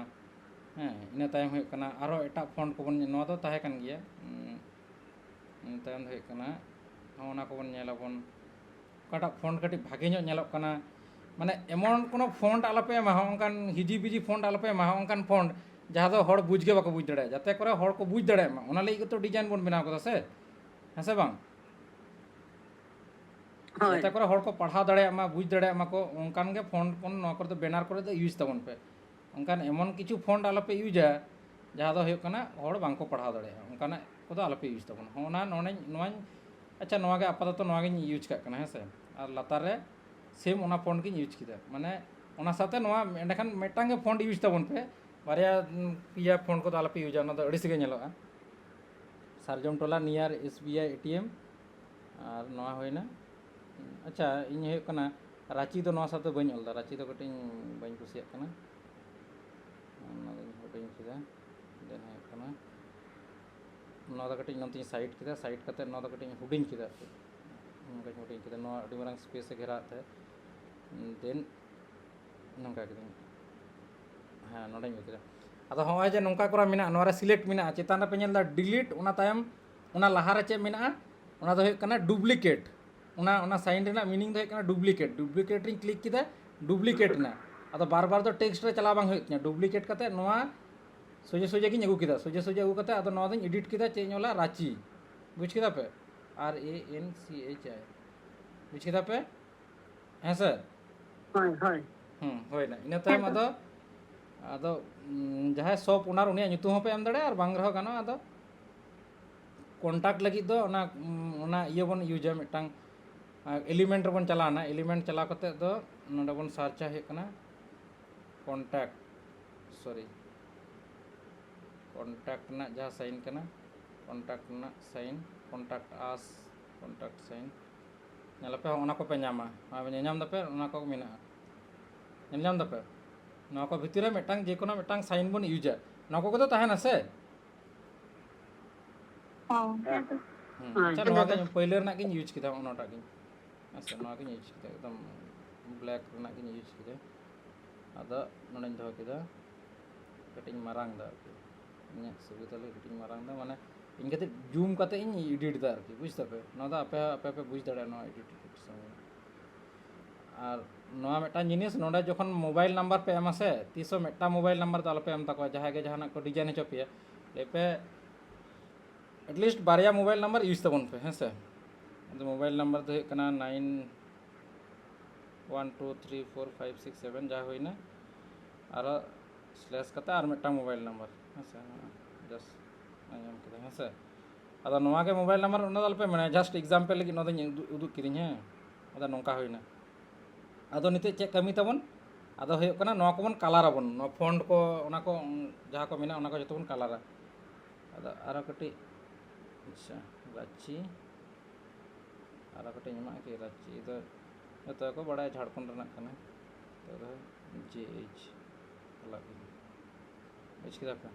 ᱦᱮᱸ, ᱤᱱᱟᱹ ᱛᱟᱭᱚᱢ ᱦᱩᱭᱩᱜ ᱠᱟᱱᱟ ᱟᱨᱦᱚᱸ ᱮᱴᱟᱜ ᱯᱷᱚᱱᱴ ᱠᱚᱵᱚᱱ, ᱱᱚᱣᱟ ᱫᱚ ᱛᱟᱦᱮᱸ ᱠᱟᱱ ᱜᱮᱭᱟ᱾ ᱩᱸ, ᱤᱱᱟᱹ ᱛᱟᱭᱚᱢ ᱫᱚ ᱦᱩᱭᱩᱜ ᱠᱟᱱᱟ ᱱᱚᱜᱼᱚ ᱱᱟ ᱠᱚᱵᱚᱱ ᱧᱮᱞᱟᱵᱚᱱ, ᱚᱠᱟᱴᱟᱜ ᱯᱷᱚᱱᱴ ᱠᱟᱹᱴᱤᱡ ᱵᱷᱟᱜᱮ ᱧᱚᱜ ᱧᱮᱞᱚᱜ ᱠᱟᱱᱟ᱾ ᱢᱟᱱᱮ ᱮᱢᱚᱱ ᱠᱳᱱᱳ ᱯᱷᱚᱱᱴ ᱟᱞᱚᱯᱮ ᱮᱢᱟ, ᱦᱚᱸᱜᱼᱚᱱᱠᱟᱱ ᱦᱤᱡᱤ ᱵᱤᱡᱤ ᱯᱷᱚᱱᱴ ᱟᱞᱚᱯᱮ ᱮᱢᱟ, ᱦᱚᱸᱜᱼᱚᱱᱠᱟᱱ ᱯᱷᱚᱱᱴ ᱡᱟᱦᱟᱸ ᱫᱚ ᱦᱚᱲ ᱵᱩᱡᱽ ᱜᱮ ᱵᱟᱠᱚ ᱵᱩᱡᱽ ᱫᱟᱲᱮᱭᱟᱜᱼᱟ, ᱡᱟᱛᱮ ᱠᱚᱨᱮ ᱦᱚᱲ ᱠᱚ ᱵᱩᱡᱽ ᱫᱟᱲᱮᱭᱟᱜ ᱢᱟ, ᱚᱱᱟ ᱞᱟᱹᱜᱤᱫ ᱜᱮᱛᱚ ᱰᱤᱡᱟᱭᱤᱱ ᱵᱚᱱ ᱵᱮᱱᱟᱣ ᱠᱟᱫᱟ ᱥᱮ, ᱦᱮᱸ ᱥᱮ ᱵᱟᱝ? ᱦᱳᱭ᱾ ᱡᱟᱛᱮ ᱠᱚᱨᱮ ᱦᱚᱲ ᱠᱚ ᱯᱟᱲᱦᱟᱣ ᱫᱟᱲᱮᱭᱟᱜ ᱢᱟ, ᱵᱩᱡᱽ ᱫᱟᱲᱮᱭᱟᱜ ᱢᱟᱠᱚ, ᱚᱱᱠᱟᱱ ᱜᱮ ᱯᱷᱚᱱᱴ ᱠᱚ ᱱᱚᱣᱟ ᱠᱚᱨᱮ ᱫᱚ, ᱵᱮᱱᱟᱨ ᱠᱚᱨᱮ ᱫᱚ ᱤᱭᱩᱡᱽ ᱛᱟᱵᱚᱱ ᱯᱮ᱾ ᱚᱱᱠᱟᱱ ᱮᱢᱚᱱ ᱠᱤᱪᱷᱩ ᱯᱷᱚᱱᱴ ᱟᱞᱚᱯᱮ ᱤᱭᱩᱡᱟ ᱡᱟᱦᱟᱸ ᱫᱚ ᱦᱩᱭᱩᱜ ᱠᱟᱱᱟ ᱦᱚᱲ ᱵᱟᱝᱠᱚ ᱯᱟᱲᱦᱟᱣ ᱫᱟᱲᱮᱭᱟᱜᱼᱟ, ᱚᱱᱠᱟᱱᱟᱜ ᱠᱚᱫᱚ ᱟᱞᱚᱯᱮ ᱤᱭᱩᱡᱽ ᱛᱟᱵᱚᱱᱟ᱾ ᱦᱚᱸ, ᱚᱱᱟ ᱱᱚᱰᱮᱧ, ᱱᱚᱣᱟᱧ, ᱟᱪᱪᱷᱟ, ᱱᱚᱣᱟ ᱜᱮ ᱟᱯᱟᱛᱚᱛᱚ ᱱᱚᱣᱟ ᱜᱤᱧ ᱤᱭᱩᱡᱽ ᱠᱟᱜ ᱠᱟᱱᱟ, ᱦᱮᱸ ᱥᱮ᱾ ᱟᱨ ᱞᱟᱛᱟᱨ ᱨᱮ ᱥᱮᱢ ᱚᱱᱟ ᱯᱷᱚᱱᱴ ᱜᱤᱧ ᱤᱭᱩᱡᱽ ᱠᱮᱫᱟ, ᱢᱟᱱᱮ ᱚᱱᱟ ᱥᱟᱶᱛᱮ ᱱᱚᱣᱟ ᱮᱸᱰᱮᱠᱷᱟᱱ ᱢᱤᱫᱴᱟᱝ ᱜᱮ ᱯᱷᱚᱱᱴ ᱤᱭᱩᱡᱽ ᱛᱟᱵᱚᱱ ᱯᱮ, ᱵᱟᱨᱭᱟ, ᱩᱸ, ᱯᱮᱭᱟ ᱯᱷᱚᱱᱴ ᱠᱚᱫᱚ ᱟᱞᱚᱯᱮ ᱤᱭᱩᱡᱟ, ᱚᱱᱟ ᱫᱚ ᱟᱹᱲᱤᱥ ᱜᱮ ᱧᱮᱞᱚᱜᱼᱟ᱾ ᱥᱟᱨᱡᱚᱢ ᱴᱚᱞᱟ near S B I A T M᱾ ᱟᱨ ᱱᱚᱣᱟ ᱦᱩᱭᱱᱟ᱾ ᱟᱪᱪᱷᱟ, ᱤᱧ ᱦᱩᱭᱩᱜ ᱠᱟᱱᱟ ᱨᱟᱸᱪᱤ ᱫᱚ ᱱᱚᱣᱟ ᱥᱟᱶᱛᱮ ᱵᱟᱹᱧ ᱚᱞ ᱮᱫᱟ, ᱨᱟᱸᱪᱤ ᱫᱚ ᱠᱟᱹᱴᱤᱡ ᱤᱧ ᱵᱟᱹᱧ ᱠᱩᱥᱤᱭᱟᱜ ᱠᱟᱱᱟ, ᱚᱱᱟ ᱫᱚᱧ ᱦᱩᱰᱤᱧ ᱠᱮᱫᱟ᱾ ᱫᱮᱱ ᱦᱩᱭᱩᱜ ᱠᱟᱱᱟ ᱱᱚᱣᱟ ᱫᱚ ᱠᱟᱹᱴᱤᱡ ᱱᱚᱛᱮᱧ ᱥᱟᱭᱤᱰ ᱠᱮᱫᱟ, ᱥᱟᱭᱤᱰ ᱠᱟᱛᱮ ᱱᱚᱣᱟ ᱫᱚ ᱠᱟᱹᱴᱤᱡ ᱤᱧ ᱦᱩᱰᱤᱧ ᱠᱮᱫᱟ, ᱱᱚᱝᱠᱟᱧ ᱦᱩᱰᱤᱧ ᱠᱮᱫᱟ, ᱱᱚᱣᱟ ᱟᱹᱰᱤ ᱢᱟᱨᱟᱝ ᱥᱯᱮᱥ ᱮ ᱜᱷᱮᱨᱟᱣ ᱛᱟᱦᱮᱸᱫ᱾ ᱫᱮᱱ ᱱᱚᱝᱠᱟ ᱠᱤᱫᱟᱹᱧ, ᱦᱮᱸ, ᱱᱚᱰᱮᱧ ᱤᱭᱟᱹ ᱠᱮᱫᱟ᱾ ᱟᱫᱚ ᱦᱚᱸᱜᱼᱚᱭ ᱡᱮ ᱱᱚᱝᱠᱟ ᱠᱚᱨᱟ ᱢᱮᱱᱟᱜᱼᱟ, ᱱᱚᱣᱟ ᱨᱮ ᱥᱤᱞᱮᱠᱴ ᱢᱮᱱᱟᱜᱼᱟ, ᱪᱮᱛᱟᱱ ᱨᱮᱯᱮ ᱧᱮᱞ ᱮᱫᱟ ᱰᱤᱞᱤᱴ, ᱚᱱᱟ ᱛᱟᱭᱚᱢ ᱚᱱᱟ ᱞᱟᱦᱟ ᱨᱮ ᱪᱮᱫ ᱢᱮᱱᱟᱜᱼᱟ? ᱚᱱᱟ ᱫᱚ ᱦᱩᱭᱩᱜ ᱠᱟᱱᱟ ᱰᱩᱯᱞᱤᱠᱮᱴ᱾ ᱚᱱᱟ, ᱚᱱᱟ ᱥᱟᱭᱤᱱ ᱨᱮᱱᱟᱜ ᱢᱤᱱᱤᱝ ᱫᱚ ᱦᱩᱭᱩᱜ ᱠᱟᱱᱟ ᱰᱩᱯᱞᱤᱠᱮᱴ᱾ ᱰᱩᱯᱞᱤᱠᱮᱴ ᱨᱤᱧ ᱠᱞᱤᱠ ᱠᱮᱫᱟ, ᱰᱩᱯᱞᱤᱠᱮᱴ ᱮᱱᱟ᱾ ᱟᱫᱚ ᱵᱟᱨ ᱵᱟᱨ ᱫᱚ ᱴᱮᱠᱥᱴ ᱨᱮ ᱪᱟᱞᱟᱣ ᱵᱟᱝ ᱦᱩᱭᱩᱜ ᱛᱤᱧᱟ, ᱰᱩᱯᱞᱤᱠᱮᱴ ᱠᱟᱛᱮ ᱱᱚᱣᱟ ᱥᱚᱡᱷᱮ ᱥᱚᱡᱷᱮ ᱜᱤᱧ ᱟᱹᱜᱩ ᱠᱮᱫᱟ, ᱥᱚᱡᱷᱮ ᱥᱚᱡᱷᱮ ᱟᱹᱜᱩ ᱠᱟᱛᱮ ᱟᱫᱚ ᱱᱚᱣᱟ ᱫᱚᱧ ᱮᱰᱤᱴ ᱠᱮᱫᱟ, ᱪᱮᱫ ᱤᱧ ᱚᱞᱟ? ᱨᱟᱸᱪᱤ᱾ ᱵᱩᱡᱽ ᱠᱮᱫᱟ ᱯᱮ? R A N C H I᱾ ᱵᱩᱡᱽ ᱠᱮᱫᱟ ᱯᱮ? ᱦᱮᱸ ᱥᱮ? ᱦᱳᱭ, ᱦᱳᱭ᱾ ᱦᱩᱸ, ᱦᱩᱭᱱᱟ᱾ ᱤᱱᱟᱹ ᱛᱟᱭᱚᱢ ᱦᱮᱸ ᱛᱚ᱾ ᱟᱫᱚ, ᱟᱫᱚ, ᱩᱸ, ᱡᱟᱦᱟᱸᱭ ᱥᱚᱯ ᱳᱱᱟᱨ, ᱩᱱᱤᱭᱟᱜ ᱧᱩᱛᱩᱢ ᱦᱚᱸᱯᱮ ᱮᱢ ᱫᱟᱲᱮᱭᱟᱜᱼᱟ, ᱟᱨ ᱵᱟᱝ ᱨᱮᱦᱚᱸ ᱜᱟᱱᱚᱜᱼᱟ᱾ ᱟᱫᱚ ᱠᱚᱱᱴᱟᱠᱴ ᱞᱟᱹᱜᱤᱫ ᱫᱚ ᱚᱱᱟ, ᱩᱸ, ᱚᱱᱟ ᱤᱭᱟᱹ ᱵᱚᱱ ᱤᱭᱩᱡᱟ, ᱢᱤᱫᱴᱟᱝ, ᱟ, ᱮᱞᱤᱢᱮᱱᱴ ᱨᱮᱵᱚᱱ ᱪᱟᱞᱟᱣᱱᱟ᱾ ᱮᱞᱤᱢᱮᱱᱴ ᱪᱟᱞᱟᱣ ᱠᱟᱛᱮ ᱫᱚ ᱱᱚᱰᱮ ᱵᱚᱱ ᱥᱟᱨᱪᱟ, ᱦᱩᱭᱩᱜ ᱠᱟᱱᱟ ᱠᱚᱱᱴᱟᱠᱴ, ᱥᱚᱨᱤ, ᱠᱚᱱᱴᱟᱠᱴ ᱨᱮᱱᱟᱜ ᱡᱟᱦᱟᱸ ᱥᱟᱭᱤᱱ ᱠᱟᱱᱟ, ᱠᱚᱱᱴᱟᱠᱴ ᱨᱮᱱᱟᱜ ᱥᱟᱭᱤᱱ, ᱠᱚᱱᱴᱟᱠᱴ ᱟᱥ, ᱠᱚᱱᱴᱟᱠᱴ ᱥᱟᱭᱤᱱ, ᱧᱮᱞᱟᱯᱮ, ᱦᱚᱸᱜᱼᱚ ᱱᱟ ᱠᱚᱯᱮ ᱧᱟᱢᱟ᱾ ᱟᱨ ᱧᱮᱞᱧᱟᱢ ᱫᱟᱯᱮ, ᱚᱱᱟ ᱠᱚ ᱢᱮᱱᱟᱜᱼᱟ, ᱧᱮᱞᱧᱟᱢ ᱫᱟᱯᱮ? ᱱᱚᱣᱟ ᱠᱚ ᱵᱷᱤᱛᱤᱨ ᱨᱮ ᱢᱤᱫᱴᱟᱝ, ᱡᱮ ᱠᱳᱱᱳ ᱢᱤᱫᱴᱟᱝ ᱥᱟᱭᱤᱱ ᱵᱚᱱ ᱤᱭᱩᱡᱟ, ᱱᱚᱣᱟ ᱠᱚᱜᱮ ᱫᱚ ᱛᱟᱦᱮᱱᱟ ᱥᱮ? ᱦᱚᱸ, ᱦᱮᱸ ᱛᱚ᱾ ᱦᱩᱸ᱾ ᱟᱪᱪᱷᱟ, ᱱᱚᱣᱟ ᱜᱤᱧ ᱯᱳᱭᱞᱳ ᱨᱮᱱᱟᱜ ᱜᱤᱧ ᱤᱭᱩᱡᱽ ᱠᱮᱫᱟ, ᱚᱱᱟᱴᱟᱜ ᱜᱤᱧ, ᱦᱮᱸ ᱥᱮ, ᱱᱚᱣᱟ ᱜᱤᱧ ᱤᱭᱩᱡᱽ ᱠᱮᱫᱟ, ᱮᱠᱫᱚᱢ ᱵᱞᱮᱠ ᱨᱮᱱᱟᱜ ᱜᱤᱧ ᱤᱭᱩᱡᱽ ᱠᱮᱫᱟ᱾ ᱟᱫᱚ ᱱᱚᱰᱮᱧ ᱫᱚᱦᱚ ᱠᱮᱫᱟ, ᱠᱟᱹᱴᱤᱡ ᱤᱧ ᱢᱟᱨᱟᱝ ᱮᱫᱟ ᱟᱨᱠᱤ, ᱤᱧᱟᱹᱜ ᱥᱩᱵᱤᱫᱷᱟ ᱞᱟᱹᱜᱤᱫ ᱠᱟᱹᱴᱤᱡ ᱤᱧ ᱢᱟᱨᱟᱝ ᱮᱫᱟ, ᱢᱟᱱᱮ ᱤᱧ ᱠᱟᱹᱴᱤᱡ ᱡᱩᱢ ᱠᱟᱛᱮ ᱤᱧ ᱮᱰᱤᱴ ᱮᱫᱟ ᱟᱨᱠᱤ, ᱵᱩᱡᱽ ᱫᱟᱯᱮ? ᱱᱚᱣᱟ ᱫᱚ ᱟᱯᱮ, ᱟᱯᱮ ᱯᱮ ᱵᱩᱡᱽ ᱫᱟᱲᱮᱭᱟᱜᱼᱟ ᱱᱚᱣᱟ ᱮᱰᱤᱴ ᱥᱚᱢᱚᱭ᱾ ᱟᱨ ᱱᱚᱣᱟ ᱢᱤᱫᱴᱟᱝ ᱡᱤᱱᱤᱥ, ᱱᱚᱰᱮ ᱡᱚᱠᱷᱚᱱ ᱢᱳᱵᱟᱭᱤᱞ ᱱᱟᱢᱵᱟᱨ ᱯᱮ ᱮᱢᱟ ᱥᱮ, ᱛᱤᱥ ᱦᱚᱸ ᱢᱤᱫᱴᱟᱝ ᱢᱳᱵᱟᱭᱤᱞ ᱱᱟᱢᱵᱟᱨ ᱫᱚ ᱟᱞᱚᱯᱮ ᱮᱢ ᱛᱟᱠᱚᱣᱟ, ᱡᱟᱦᱟᱸᱭ ᱜᱮ ᱡᱟᱦᱟᱱᱟᱜ ᱠᱚ ᱰᱤᱡᱟᱭᱤᱱ ᱦᱚᱪᱚ ᱯᱮᱭᱟ, ᱞᱟᱹᱭ ᱯᱮ, ᱮᱴᱞᱤᱥᱴ ᱵᱟᱨᱭᱟ ᱢᱳᱵᱟᱭᱤᱞ ᱱᱟᱢᱵᱟᱨ ᱤᱭᱩᱡᱽ ᱛᱟᱵᱚᱱ ᱯᱮ, ᱦᱮᱸ ᱥᱮ? ᱟᱫᱚ ᱢᱳᱵᱟᱭᱤᱞ ᱱᱟᱢᱵᱟᱨ ᱫᱚ ᱦᱩᱭᱩᱜ ᱠᱟᱱᱟ nine one two three four five six seven, ᱡᱟᱦᱟᱸ ᱦᱩᱭᱱᱟ, ᱟᱨᱚ ᱥᱞᱮᱥ ᱠᱟᱛᱮ ᱟᱨ ᱢᱤᱫᱴᱟᱝ ᱢᱳᱵᱟᱭᱤᱞ ᱱᱟᱢᱵᱟᱨ, ᱦᱮᱸ ᱥᱮ? ᱡᱟᱥᱴ ᱧᱟᱢ ᱠᱮᱫᱟ, ᱦᱮᱸ ᱥᱮ? ᱟᱫᱚ ᱱᱚᱣᱟ ᱜᱮ ᱢᱳᱵᱟᱭᱤᱞ ᱱᱟᱢᱵᱟᱨ, ᱚᱱᱟ ᱫᱚ ᱟᱞᱚᱯᱮ ᱢᱮᱱᱟ, ᱡᱟᱥᱴ ᱮᱠᱡᱟᱢᱯᱮᱞ ᱞᱟᱹᱜᱤᱫ ᱱᱚᱣᱟ ᱫᱚᱧ ᱩᱫᱩᱜ, ᱩᱫᱩᱜ ᱠᱤᱫᱤᱧ, ᱦᱮᱸ? ᱟᱫᱚ ᱱᱚᱝᱠᱟ ᱦᱩᱭᱱᱟ᱾ ᱟᱫᱚ ᱱᱤᱛᱚᱜ ᱪᱮᱫ ᱠᱟᱹᱢᱤ ᱛᱟᱵᱚᱱ? ᱟᱫᱚ ᱦᱩᱭᱩᱜ ᱠᱟᱱᱟ, ᱱᱚᱣᱟ ᱠᱚᱵᱚᱱ ᱠᱟᱞᱟᱨ ᱟᱵᱚᱱ, ᱱᱚᱣᱟ ᱯᱷᱚᱱᱴ ᱠᱚ, ᱚᱱᱟ ᱠᱚ, ᱩᱸ, ᱡᱟᱦᱟᱸ ᱠᱚ ᱢᱮᱱᱟᱜᱼᱟ, ᱚᱱᱟ ᱠᱚ ᱡᱚᱛᱚ ᱵᱚᱱ ᱠᱟᱞᱟᱨᱟ᱾ ᱟᱫᱚ ᱟᱨᱚ ᱠᱟᱹᱴᱤᱡ, ᱟᱪᱪᱷᱟ, ᱨᱟᱸᱪᱤ, ᱟᱨᱚ ᱠᱟᱹᱴᱤᱡ ᱮᱢᱟᱜ ᱠᱤ, ᱨᱟᱸᱪᱤ ᱫᱚ ᱡᱚᱛᱚ ᱜᱮᱠᱚ ᱵᱟᱲᱟᱭᱟ ᱡᱷᱟᱲᱠᱷᱚᱸᱰ ᱨᱮᱱᱟᱜ ᱠᱟᱱᱟ᱾ ᱱᱤᱛᱚᱜ ᱫᱚ ᱡᱮ ᱮᱭᱤᱪ ᱚᱞᱟᱜ ᱠᱟᱱᱟ, ᱵᱩᱡᱽ ᱠᱮᱫᱟ ᱯᱮ?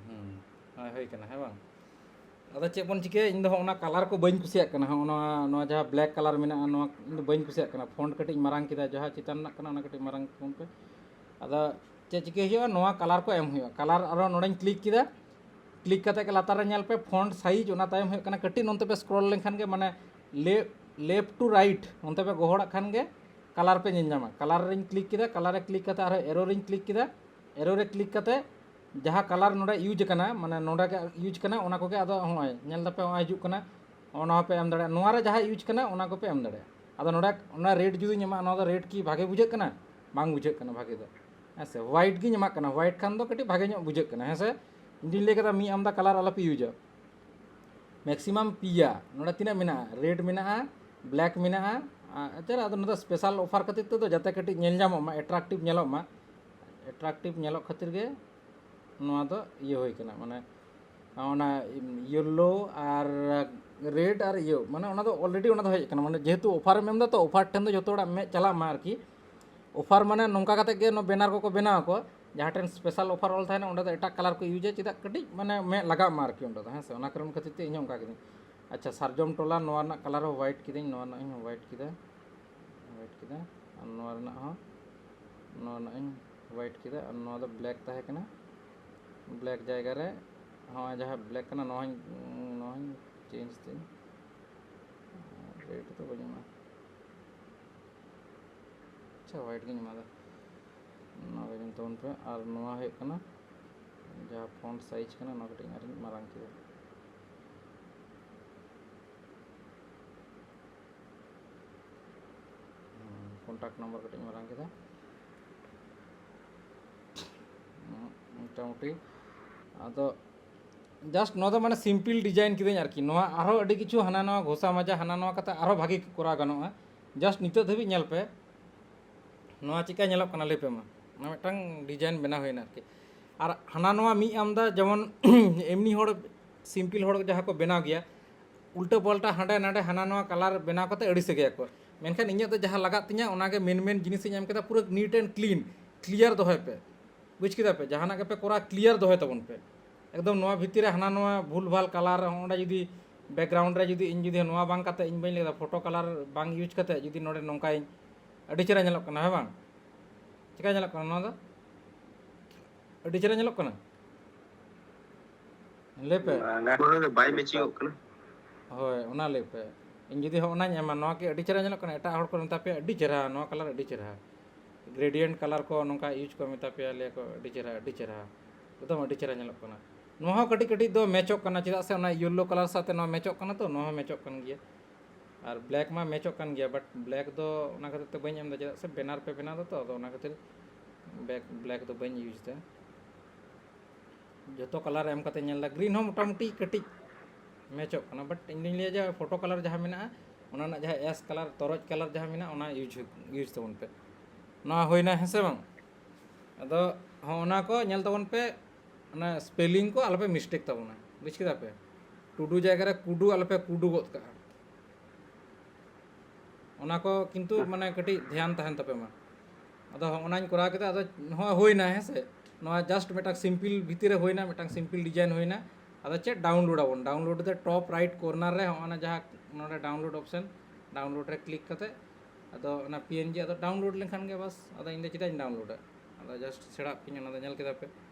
ᱦᱩᱸ, ᱦᱳᱭ, ᱦᱩᱭ ᱠᱟᱱᱟ, ᱦᱮᱸ ᱵᱟᱝ? ᱟᱫᱚ ᱪᱮᱫ ᱵᱚᱱ ᱪᱤᱠᱟᱹᱭᱟ, ᱤᱧ ᱫᱚ ᱦᱚᱸᱜᱼᱚ ᱱᱟ ᱠᱟᱞᱟᱨ ᱠᱚ ᱵᱟᱹᱧ ᱠᱩᱥᱤᱭᱟᱜ ᱠᱟᱱᱟ᱾ ᱦᱚᱸᱜᱼᱚ ᱱᱚᱣᱟ, ᱱᱚᱣᱟ ᱡᱟᱦᱟᱸ ᱵᱞᱮᱠ ᱠᱟᱞᱟᱨ ᱢᱮᱱᱟᱜᱼᱟ, ᱱᱚᱣᱟ ᱤᱧ ᱫᱚ ᱵᱟᱹᱧ ᱠᱩᱥᱤᱭᱟᱜ ᱠᱟᱱᱟ᱾ ᱯᱷᱚᱱᱴ ᱠᱟᱹᱴᱤᱡ ᱢᱟᱨᱟᱝ ᱠᱮᱫᱟ, ᱡᱟᱦᱟᱸ ᱪᱮᱛᱟᱱ ᱨᱮᱱᱟᱜ ᱠᱟᱱᱟ, ᱚᱱᱟ ᱠᱟᱹᱴᱤᱡ ᱢᱟᱨᱟᱝ ᱠᱚᱢ ᱯᱮ᱾ ᱟᱫᱚ ᱪᱮᱫ ᱪᱤᱠᱟᱹᱭ ᱦᱩᱭᱩᱜᱼᱟ, ᱱᱚᱣᱟ ᱠᱟᱞᱟᱨ ᱠᱚ ᱮᱢ ᱦᱩᱭᱩᱜᱼᱟ᱾ ᱠᱟᱞᱟᱨ ᱟᱨᱚ ᱱᱚᱰᱮᱧ ᱠᱞᱤᱠ ᱠᱮᱫᱟ, ᱠᱞᱤᱠ ᱠᱟᱛᱮ ᱜᱮ ᱞᱟᱛᱟᱨ ᱨᱮ ᱧᱮᱞ ᱯᱮ ᱯᱷᱚᱱᱴ ᱥᱟᱭᱤᱡᱽ, ᱚᱱᱟ ᱛᱟᱭᱚᱢ ᱦᱩᱭᱩᱜ ᱠᱟᱱᱟ ᱠᱟᱹᱴᱤᱡ ᱱᱚᱱᱛᱮ ᱯᱮ ᱥᱠᱨᱚᱞ ᱞᱮᱱᱠᱷᱟᱱ ᱜᱮ, ᱢᱟᱱᱮ ᱞᱮ-, ᱞᱮᱯᱷᱴ ᱴᱩ ᱨᱟᱭᱤᱴ ᱚᱱᱛᱮ ᱯᱮ ᱜᱚᱦᱚᱲᱟᱜ ᱠᱷᱟᱱ ᱜᱮ ᱠᱟᱞᱟᱨ ᱯᱮ ᱧᱮᱞ ᱧᱟᱢᱟ᱾ ᱠᱟᱞᱟᱨ ᱨᱤᱧ ᱠᱞᱤᱠ ᱠᱮᱫᱟ, ᱠᱟᱞᱟᱨ ᱨᱮ ᱠᱞᱤᱠ ᱠᱟᱛᱮ ᱟᱨᱦᱚᱸ ᱮᱨᱳ ᱨᱤᱧ ᱠᱞᱤᱠ ᱠᱮᱫᱟ, ᱮᱨᱳ ᱨᱮ ᱠᱞᱤᱠ ᱠᱟᱛᱮ ᱡᱟᱦᱟᱸ ᱠᱟᱞᱟᱨ ᱱᱚᱰᱮ ᱤᱭᱩᱡᱽ ᱟᱠᱟᱱᱟ, ᱢᱟᱱᱮ ᱱᱚᱰᱮ ᱜᱮ ᱤᱭᱩᱡᱽ ᱠᱟᱱᱟ, ᱚᱱᱟ ᱠᱚᱜᱮ ᱟᱫᱚ ᱦᱚᱸᱜᱼᱚᱭ ᱧᱮᱞ ᱫᱟᱯᱮ, ᱦᱚᱸᱜᱼᱚᱭ ᱦᱤᱡᱩᱜ ᱠᱟᱱᱟ, ᱚᱱᱟ ᱦᱚᱸᱯᱮ ᱮᱢ ᱫᱟᱲᱮᱭᱟᱜᱼᱟ᱾ ᱱᱚᱣᱟ ᱨᱮ ᱡᱟᱦᱟᱸ ᱤᱭᱩᱡᱽ ᱠᱟᱱᱟ, ᱚᱱᱟ ᱠᱚᱯᱮ ᱮᱢ ᱫᱟᱲᱮᱭᱟᱜᱼᱟ᱾ ᱟᱫᱚ ᱱᱚᱰᱮ ᱚᱱᱟ ᱨᱮᱰ ᱡᱩᱫᱤᱧ ᱮᱢᱟ, ᱱᱚᱣᱟ ᱫᱚ ᱨᱮᱰ ᱠᱤ ᱵᱷᱟᱜᱮ ᱵᱩᱡᱷᱟᱹᱜ ᱠᱟᱱᱟ? ᱵᱟᱝ ᱵᱩᱡᱷᱟᱹᱜ ᱠᱟᱱᱟ ᱵᱷᱟᱜᱮ ᱫᱚ, ᱦᱮᱸ ᱥᱮ? ᱦᱳᱣᱟᱭᱤᱴ ᱜᱤᱧ ᱮᱢᱟᱜ ᱠᱟᱱᱟ, ᱦᱳᱣᱟᱭᱤᱴ ᱠᱷᱟᱱ ᱫᱚ ᱠᱟᱹᱴᱤᱡ ᱵᱷᱟᱜᱮ ᱧᱚᱜ ᱵᱩᱡᱷᱟᱹᱜ ᱠᱟᱱᱟ, ᱦᱮᱸ ᱥᱮ? ᱤᱧ ᱫᱩᱧ ᱞᱟᱹᱭ ᱠᱟᱫᱟ ᱢᱤᱫ ᱟᱢᱫᱟ ᱠᱟᱞᱟᱨ ᱟᱞᱚᱯᱮ ᱤᱭᱩᱡᱟ᱾ ᱢᱮᱠᱥᱤᱢᱟᱢ ᱯᱮᱭᱟ, ᱱᱚᱰᱮ ᱛᱤᱱᱟᱹᱜ ᱢᱮᱱᱟᱜᱼᱟ? ᱨᱮᱰ ᱢᱮᱱᱟᱜᱼᱟ, ᱵᱞᱮᱠ ᱢᱮᱱᱟᱜᱼᱟ, ᱟᱨ ᱮᱱᱛᱮ ᱟᱫᱚ ᱱᱚᱣᱟ ᱫᱚ ᱥᱯᱮᱥᱟᱞ ᱚᱯᱷᱟᱨ ᱠᱷᱟᱹᱛᱤᱨ ᱛᱮᱫᱚ, ᱡᱟᱛᱮ ᱠᱟᱹᱴᱤᱡ ᱧᱮᱞ ᱧᱟᱢᱚᱜ ᱢᱟ, ᱮᱴᱨᱟᱠᱴᱤᱵᱷ ᱧᱮᱞᱚᱜ ᱢᱟ, ᱮᱴᱨᱟᱠᱴᱤᱵᱷ ᱧᱮᱞᱚᱜ ᱠᱷᱟᱹᱛᱤᱨ ᱜᱮ ᱱᱚᱣᱟ ᱫᱚ ᱤᱭᱟᱹ ᱦᱩᱭ ᱠᱟᱱᱟ, ᱢᱟᱱᱮ ᱚᱱᱟ ᱭᱮᱞᱳ ᱟᱨ ᱨᱮᱰ ᱟᱨ ᱤᱭᱟᱹ, ᱢᱟᱱᱮ ᱚᱱᱟ ᱫᱚ ᱚᱞᱨᱮᱰᱤ ᱚᱱᱟ ᱫᱚ ᱦᱮᱡ ᱟᱠᱟᱱᱟ, ᱢᱟᱱᱮ ᱡᱮᱦᱮᱛᱩ ᱚᱯᱷᱟᱨᱮᱢ ᱮᱢ ᱮᱫᱟ, ᱛᱚ ᱚᱯᱷᱟᱨ ᱴᱷᱮᱱ ᱫᱚ ᱡᱚᱛᱚ ᱦᱚᱲᱟᱜ ᱢᱮᱫ ᱪᱟᱞᱟᱜ ᱢᱟ ᱟᱨᱠᱤ᱾ ᱚᱯᱷᱟᱨ ᱢᱟᱱᱮ ᱱᱚᱝᱠᱟ ᱠᱟᱛᱮ ᱜᱮ ᱱᱚᱣᱟ ᱵᱮᱱᱟᱨ ᱠᱚᱠᱚ ᱵᱮᱱᱟᱣ ᱟᱠᱚ, ᱡᱟᱦᱟᱸ ᱴᱷᱮᱱ special offer ᱚᱞ ᱛᱟᱦᱮᱱᱟ, ᱚᱸᱰᱮ ᱫᱚ ᱮᱴᱟᱜ ᱠᱟᱞᱟᱨ ᱠᱚ ᱤᱭᱩᱡᱟ, ᱪᱮᱫᱟᱜ? ᱠᱟᱹᱴᱤᱡ ᱢᱟᱱᱮ ᱢᱮᱫ ᱞᱟᱜᱟᱜ ᱢᱟ ᱟᱨᱠᱤ ᱚᱸᱰᱮ ᱫᱚ, ᱦᱮᱸ ᱥᱮ? ᱚᱱᱟ ᱠᱟᱨᱚᱱ ᱠᱷᱟᱹᱛᱤᱨ ᱛᱮ ᱤᱧ ᱦᱚᱸ ᱚᱱᱠᱟ ᱠᱤᱫᱟᱹᱧ᱾ ᱟᱪᱪᱷᱟ, ᱥᱟᱨᱡᱚᱢ ᱴᱚᱞᱟ ᱱᱚᱣᱟ ᱨᱮᱱᱟᱜ ᱠᱟᱞᱟᱨ ᱦᱚᱸ ᱦᱳᱣᱟᱭᱤᱴ ᱠᱤᱫᱟᱹᱧ, ᱱᱚᱣᱟ ᱨᱮᱱᱟᱜ ᱦᱚᱸ ᱦᱳᱣᱟᱭᱤᱴ ᱠᱮᱫᱟ, ᱦᱳᱣᱟᱭᱤᱴ ᱠᱮᱫᱟ᱾ ᱟᱨ ᱱᱚᱣᱟ ᱨᱮᱱᱟᱜ ᱦᱚᱸ, ᱱᱚᱣᱟ ᱨᱮᱱᱟᱜ ᱤᱧ ᱦᱳᱣᱟᱭᱤᱴ ᱠᱮᱫᱟ᱾ ᱟᱨ ᱱᱚᱣᱟ ᱫᱚ ᱵᱞᱮᱠ ᱛᱟᱦᱮᱸ ᱠᱟᱱᱟ, ᱵᱞᱮᱠ ᱡᱟᱭᱜᱟ ᱨᱮ ᱱᱚᱜᱼᱚᱭ ᱡᱟᱦᱟᱸ ᱵᱞᱮᱠ ᱠᱟᱱᱟ, ᱱᱚᱣᱟ ᱦᱚᱸᱧ, ᱱᱚᱣᱟ ᱦᱚᱸᱧ ᱪᱮᱧᱡᱽ ᱛᱤᱧ, ᱨᱮᱰ ᱫᱚ ᱵᱟᱹᱧ ᱮᱢᱟ᱾ ᱟᱪᱪᱷᱟ, ᱦᱳᱣᱟᱭᱤᱴ ᱜᱤᱧ ᱮᱢᱟᱫᱟ᱾ ᱱᱚᱣᱟ ᱜᱮ ᱧᱮᱞ ᱛᱟᱵᱚᱱ ᱯᱮ᱾ ᱟᱨ ᱱᱚᱣᱟ ᱦᱩᱭᱩᱜ ᱠᱟᱱᱟ ᱡᱟᱦᱟᱸ ᱯᱷᱚᱱᱴ ᱥᱟᱭᱤᱡᱽ ᱠᱟᱱᱟ, ᱱᱚᱣᱟ ᱠᱟᱹᱴᱤᱡ ᱟᱨᱤᱧ ᱢᱟᱨᱟᱝ ᱠᱮᱫᱟ᱾ ᱠᱚᱱᱴᱟᱠᱴ ᱱᱟᱢᱵᱟᱨ ᱠᱟᱹᱴᱤᱡ ᱤᱧ ᱢᱟᱨᱟᱝ ᱠᱮᱫᱟ᱾ ᱦᱩᱸ, ᱢᱚᱴᱟᱢᱩᱴᱤ ᱟᱫᱚ just ᱱᱚᱣᱟ ᱫᱚ ᱢᱟᱱᱮ simple design ᱠᱤᱫᱟᱹᱧ ᱟᱨᱠᱤ᱾ ᱱᱚᱣᱟ ᱟᱨᱦᱚᱸ ᱟᱹᱰᱤ ᱠᱤᱪᱷᱩ ᱦᱟᱱᱟ ᱱᱟᱣᱟ ᱜᱷᱚᱥᱟ ᱢᱟᱡᱟ ᱦᱟᱱᱟ ᱱᱟᱣᱟ ᱠᱟᱛᱮ ᱟᱨᱦᱚᱸ ᱵᱷᱟᱜᱮ ᱠᱚᱨᱟᱣ ᱜᱟᱱᱚᱜᱼᱟ᱾ Just ᱱᱤᱛᱚᱜ ᱫᱷᱟᱹᱵᱤᱡ ᱧᱮᱞ ᱯᱮ, ᱱᱚᱣᱟ ᱪᱮᱠᱟ ᱧᱮᱞᱚᱜ ᱠᱟᱱᱟ ᱞᱟᱹᱭ ᱯᱮ ᱢᱟ᱾ ᱱᱚᱣᱟ ᱢᱤᱫᱴᱟᱝ design ᱵᱮᱱᱟᱣ ᱦᱩᱭᱱᱟ ᱟᱨᱠᱤ᱾ ᱟᱨ ᱦᱟᱱᱟ ᱱᱚᱣᱟ ᱢᱤᱫ ᱟᱢᱫᱟ, ᱡᱮᱢᱚᱱ ᱮᱢᱱᱤ ᱦᱚᱲ, simple ᱦᱚᱲ ᱡᱟᱦᱟᱸ ᱠᱚ ᱵᱮᱱᱟᱣ ᱜᱮᱭᱟ, ᱩᱞᱴᱟᱹ ᱯᱟᱞᱴᱟ ᱦᱟᱸᱰᱮ ᱱᱟᱰᱮ ᱦᱟᱱᱟ ᱱᱚᱣᱟ ᱠᱟᱞᱟᱨ ᱵᱮᱱᱟᱣ ᱠᱟᱛᱮ ᱟᱹᱲᱤᱥ ᱜᱮᱭᱟ ᱠᱚ᱾ ᱢᱮᱱᱠᱷᱟᱱ ᱤᱧᱟᱹᱜ ᱫᱚ ᱡᱟᱦᱟᱸ ᱞᱟᱜᱟᱜ ᱛᱤᱧᱟᱹ, ᱚᱱᱟᱜᱮ ᱢᱮᱱ ᱢᱮᱱ ᱡᱤᱱᱤᱥ ᱤᱧ ᱮᱢ ᱠᱮᱫᱟ, ᱯᱩᱨᱟᱹ neat and clean, clear ᱫᱚᱦᱚᱭ ᱯᱮ᱾ ᱵᱩᱡᱽ ᱠᱮᱫᱟ ᱯᱮ? ᱡᱟᱦᱟᱱᱟᱜ ᱜᱮᱯᱮ ᱠᱚᱨᱟᱣ, clear ᱫᱚᱦᱚᱭ ᱛᱟᱵᱚᱱ ᱯᱮ᱾ ᱮᱠᱫᱚᱢ ᱱᱚᱣᱟ ᱵᱷᱤᱛᱤᱨ ᱨᱮ ᱦᱟᱱᱟ ᱱᱚᱣᱟ ᱵᱷᱩᱞ ᱵᱷᱟᱞ ᱠᱟᱞᱟᱨ, ᱚᱸᱰᱮ ᱡᱩᱫᱤ background ᱨᱮ ᱡᱩᱫᱤ ᱤᱧ ᱡᱩᱫᱤ ᱱᱚᱣᱟ ᱵᱟᱝ ᱠᱟᱛᱮ, ᱤᱧ ᱵᱟᱹᱧ ᱞᱟᱹᱭ ᱫᱟ, ᱯᱷᱳᱴᱳ ᱠᱟᱞᱟᱨ ᱵᱟᱝ ᱤᱭᱩᱡᱽ ᱠᱟᱛᱮ ᱡᱩᱫᱤ ᱱᱚᱰᱮ ᱱᱚᱝᱠᱟᱧ, ᱟᱹᱰᱤ ᱪᱮᱦᱨᱟ ᱧᱮᱞᱚᱜ ᱠᱟᱱᱟ, ᱦᱮᱸ ᱵᱟᱝ? ᱪᱮᱠᱟ ᱧᱮᱞᱚᱜ ᱠᱟᱱᱟ ᱱᱚᱣᱟ ᱫᱚ? ᱟᱹᱰᱤ ᱪᱮᱦᱨᱟ ᱧᱮᱞᱚᱜ ᱠᱟᱱᱟ᱾ ᱞᱟᱹᱭ ᱯᱮ᱾ ᱵᱟᱝᱟ, ᱱᱚᱣᱟ ᱫᱚ ᱵᱟᱭ ᱢᱮᱪᱤᱝᱚᱜ ᱠᱟᱱᱟ᱾ ᱦᱳᱭ, ᱚᱱᱟ ᱞᱟᱹᱭ ᱯᱮ᱾ ᱤᱧ ᱡᱩᱫᱤ ᱦᱚᱸ ᱚᱱᱟᱧ ᱮᱢᱟ, ᱱᱚᱣᱟ ᱠᱤ ᱟᱹᱰᱤ ᱪᱮᱦᱨᱟ ᱧᱮᱞᱚᱜ ᱠᱟᱱᱟ? ᱮᱴᱟᱜ ᱦᱚᱲ ᱠᱚ ᱢᱮᱛᱟ ᱯᱮᱭᱟ ᱟᱹᱰᱤ ᱪᱮᱦᱨᱟ, ᱱᱚᱣᱟ ᱠᱟᱞᱟᱨ ᱟᱹᱰᱤ ᱪᱮᱦᱨᱟ, gradient ᱠᱟᱞᱟᱨ ᱠᱚ ᱱᱚᱝᱠᱟ ᱤᱭᱩᱡᱽ ᱠᱚ ᱢᱮᱛᱟ ᱯᱮᱭᱟ, ᱞᱟᱹᱭᱟ ᱠᱚ ᱟᱹᱰᱤ ᱪᱮᱦᱨᱟ, ᱟᱹᱰᱤ ᱪᱮᱦᱨᱟ, ᱮᱠᱫᱚᱢ ᱟᱹᱰᱤ ᱪᱮᱦᱨᱟ ᱧᱮᱞᱚᱜ ᱠᱟᱱᱟ᱾ ᱱᱚᱣᱟ ᱦᱚᱸ ᱠᱟᱹᱴᱤᱡ ᱠᱟᱹᱴᱤᱡ ᱫᱚ ᱢᱮᱪᱚᱜ ᱠᱟᱱᱟ, ᱪᱮᱫᱟᱜ ᱥᱮ ᱚᱱᱟ ᱭᱮᱞᱳ ᱠᱟᱞᱟᱨ ᱥᱟᱶᱛᱮ ᱱᱚᱣᱟ ᱢᱮᱪᱚᱜ ᱠᱟᱱᱟ, ᱛᱚ ᱱᱚᱣᱟ ᱦᱚᱸ ᱢᱮᱪᱚᱜ ᱠᱟᱱ ᱜᱮᱭᱟ᱾ ᱟᱨ ᱵᱞᱮᱠ ᱢᱟ ᱢᱮᱪᱚᱜ ᱠᱟᱱ ᱜᱮᱭᱟ, but ᱵᱞᱮᱠ ᱫᱚ ᱚᱱᱟ ᱠᱷᱟᱹᱛᱤᱨ ᱛᱮ ᱵᱟᱹᱧ ᱮᱢ ᱮᱫᱟ, ᱪᱮᱫᱟᱜ ᱥᱮ ᱵᱮᱱᱟᱨ ᱯᱮ ᱵᱮᱱᱟᱣ ᱮᱫᱟ ᱛᱚ, ᱟᱫᱚ ᱚᱱᱟ ᱠᱷᱟᱹᱛᱤᱨ ᱵᱞᱮᱠ, ᱵᱞᱮᱠ ᱫᱚ ᱵᱟᱹᱧ ᱤᱭᱩᱡᱽ ᱮᱫᱟ᱾ ᱡᱚᱛᱚ ᱠᱟᱞᱟᱨ ᱮᱢ ᱠᱟᱛᱮ ᱧᱮᱞ ᱮᱫᱟ, ᱜᱨᱤᱱ ᱦᱚᱸ ᱢᱚᱴᱟᱢᱩᱴᱤ ᱠᱟᱹᱴᱤᱡ ᱢᱮᱪᱚᱜ ᱠᱟᱱᱟ, but ᱤᱧ ᱫᱩᱧ ᱞᱟᱹᱭᱟ ᱡᱮ ᱯᱷᱳᱴᱳ ᱠᱟᱞᱟᱨ ᱡᱟᱦᱟᱸ ᱢᱮᱱᱟᱜᱼᱟ, ᱚᱱᱟ ᱨᱮᱱᱟᱜ ᱡᱟᱦᱟᱸ ᱮᱥ ᱠᱟᱞᱟᱨ, ᱛᱚᱨᱚᱡ ᱠᱟᱞᱟᱨ ᱡᱟᱦᱟᱸ ᱢᱮᱱᱟᱜᱼᱟ, ᱚᱱᱟ ᱤᱭᱩᱡᱽ, ᱤᱭᱩᱡᱽ ᱛᱟᱵᱚᱱ ᱯᱮ᱾ ᱱᱚᱣᱟ ᱦᱩᱭᱱᱟ, ᱦᱮᱸ ᱥᱮ ᱵᱟᱝ? ᱟᱫᱚ ᱦᱚᱸ, ᱚᱱᱟ ᱠᱚ ᱧᱮᱞ ᱛᱟᱵᱚᱱ ᱯᱮ, ᱚᱱᱟ ᱥᱯᱮᱞᱤᱝ ᱠᱚ ᱟᱞᱚᱯᱮ ᱢᱤᱥᱴᱮᱠ ᱛᱟᱵᱚᱱᱟ, ᱵᱩᱡᱽ ᱠᱮᱫᱟ ᱯᱮ? ᱴᱩᱰᱩ ᱡᱟᱭᱜᱟ ᱨᱮ ᱠᱩᱰᱩ ᱟᱞᱚᱯᱮ ᱠᱩᱰᱩ ᱜᱚᱫ ᱠᱟᱜᱼᱟ᱾ ᱚᱱᱟ ᱠᱚ ᱠᱤᱱᱛᱩ ᱢᱟᱱᱮ ᱠᱟᱹᱴᱤᱡ ᱫᱷᱮᱭᱟᱱ ᱛᱟᱦᱮᱱ ᱛᱟᱯᱮ ᱢᱟ᱾ ᱟᱫᱚ ᱦᱚᱸᱜᱼᱚ ᱱᱟᱧ ᱠᱚᱨᱟᱣ ᱠᱮᱫᱟ, ᱟᱫᱚ ᱱᱚᱣᱟ ᱦᱩᱭᱱᱟ, ᱦᱮᱸ ᱥᱮ? ᱱᱚᱣᱟ just ᱢᱤᱫᱴᱟᱝ simple ᱵᱷᱤᱛᱤᱨ ᱨᱮ ᱦᱩᱭᱱᱟ, ᱢᱤᱫᱴᱟᱝ simple design ᱦᱩᱭᱱᱟ᱾ ᱟᱫᱚ ᱪᱮᱫ download ᱟᱵᱚᱱ? Download ᱫᱚ top right corner ᱨᱮ ᱦᱚᱸᱜᱼᱚ ᱱᱟ ᱡᱟᱦᱟᱸ ᱱᱚᱰᱮ download option, download ᱨᱮ click ᱠᱟᱛᱮ ᱟᱫᱚ ᱚᱱᱟ P N G ᱟᱫᱚ download ᱞᱮᱱᱠᱷᱟᱱ ᱜᱮ ᱵᱟᱥ᱾ ᱟᱫᱚ ᱤᱧ ᱫᱚ ᱪᱮᱫᱟᱜ ᱤᱧ download ᱟ? ᱟᱫᱚ just ᱥᱮᱬᱟᱜ ᱯᱤᱧ, ᱚᱱᱟ ᱫᱚ ᱧᱮᱞ ᱠᱮᱫᱟ ᱯᱮ,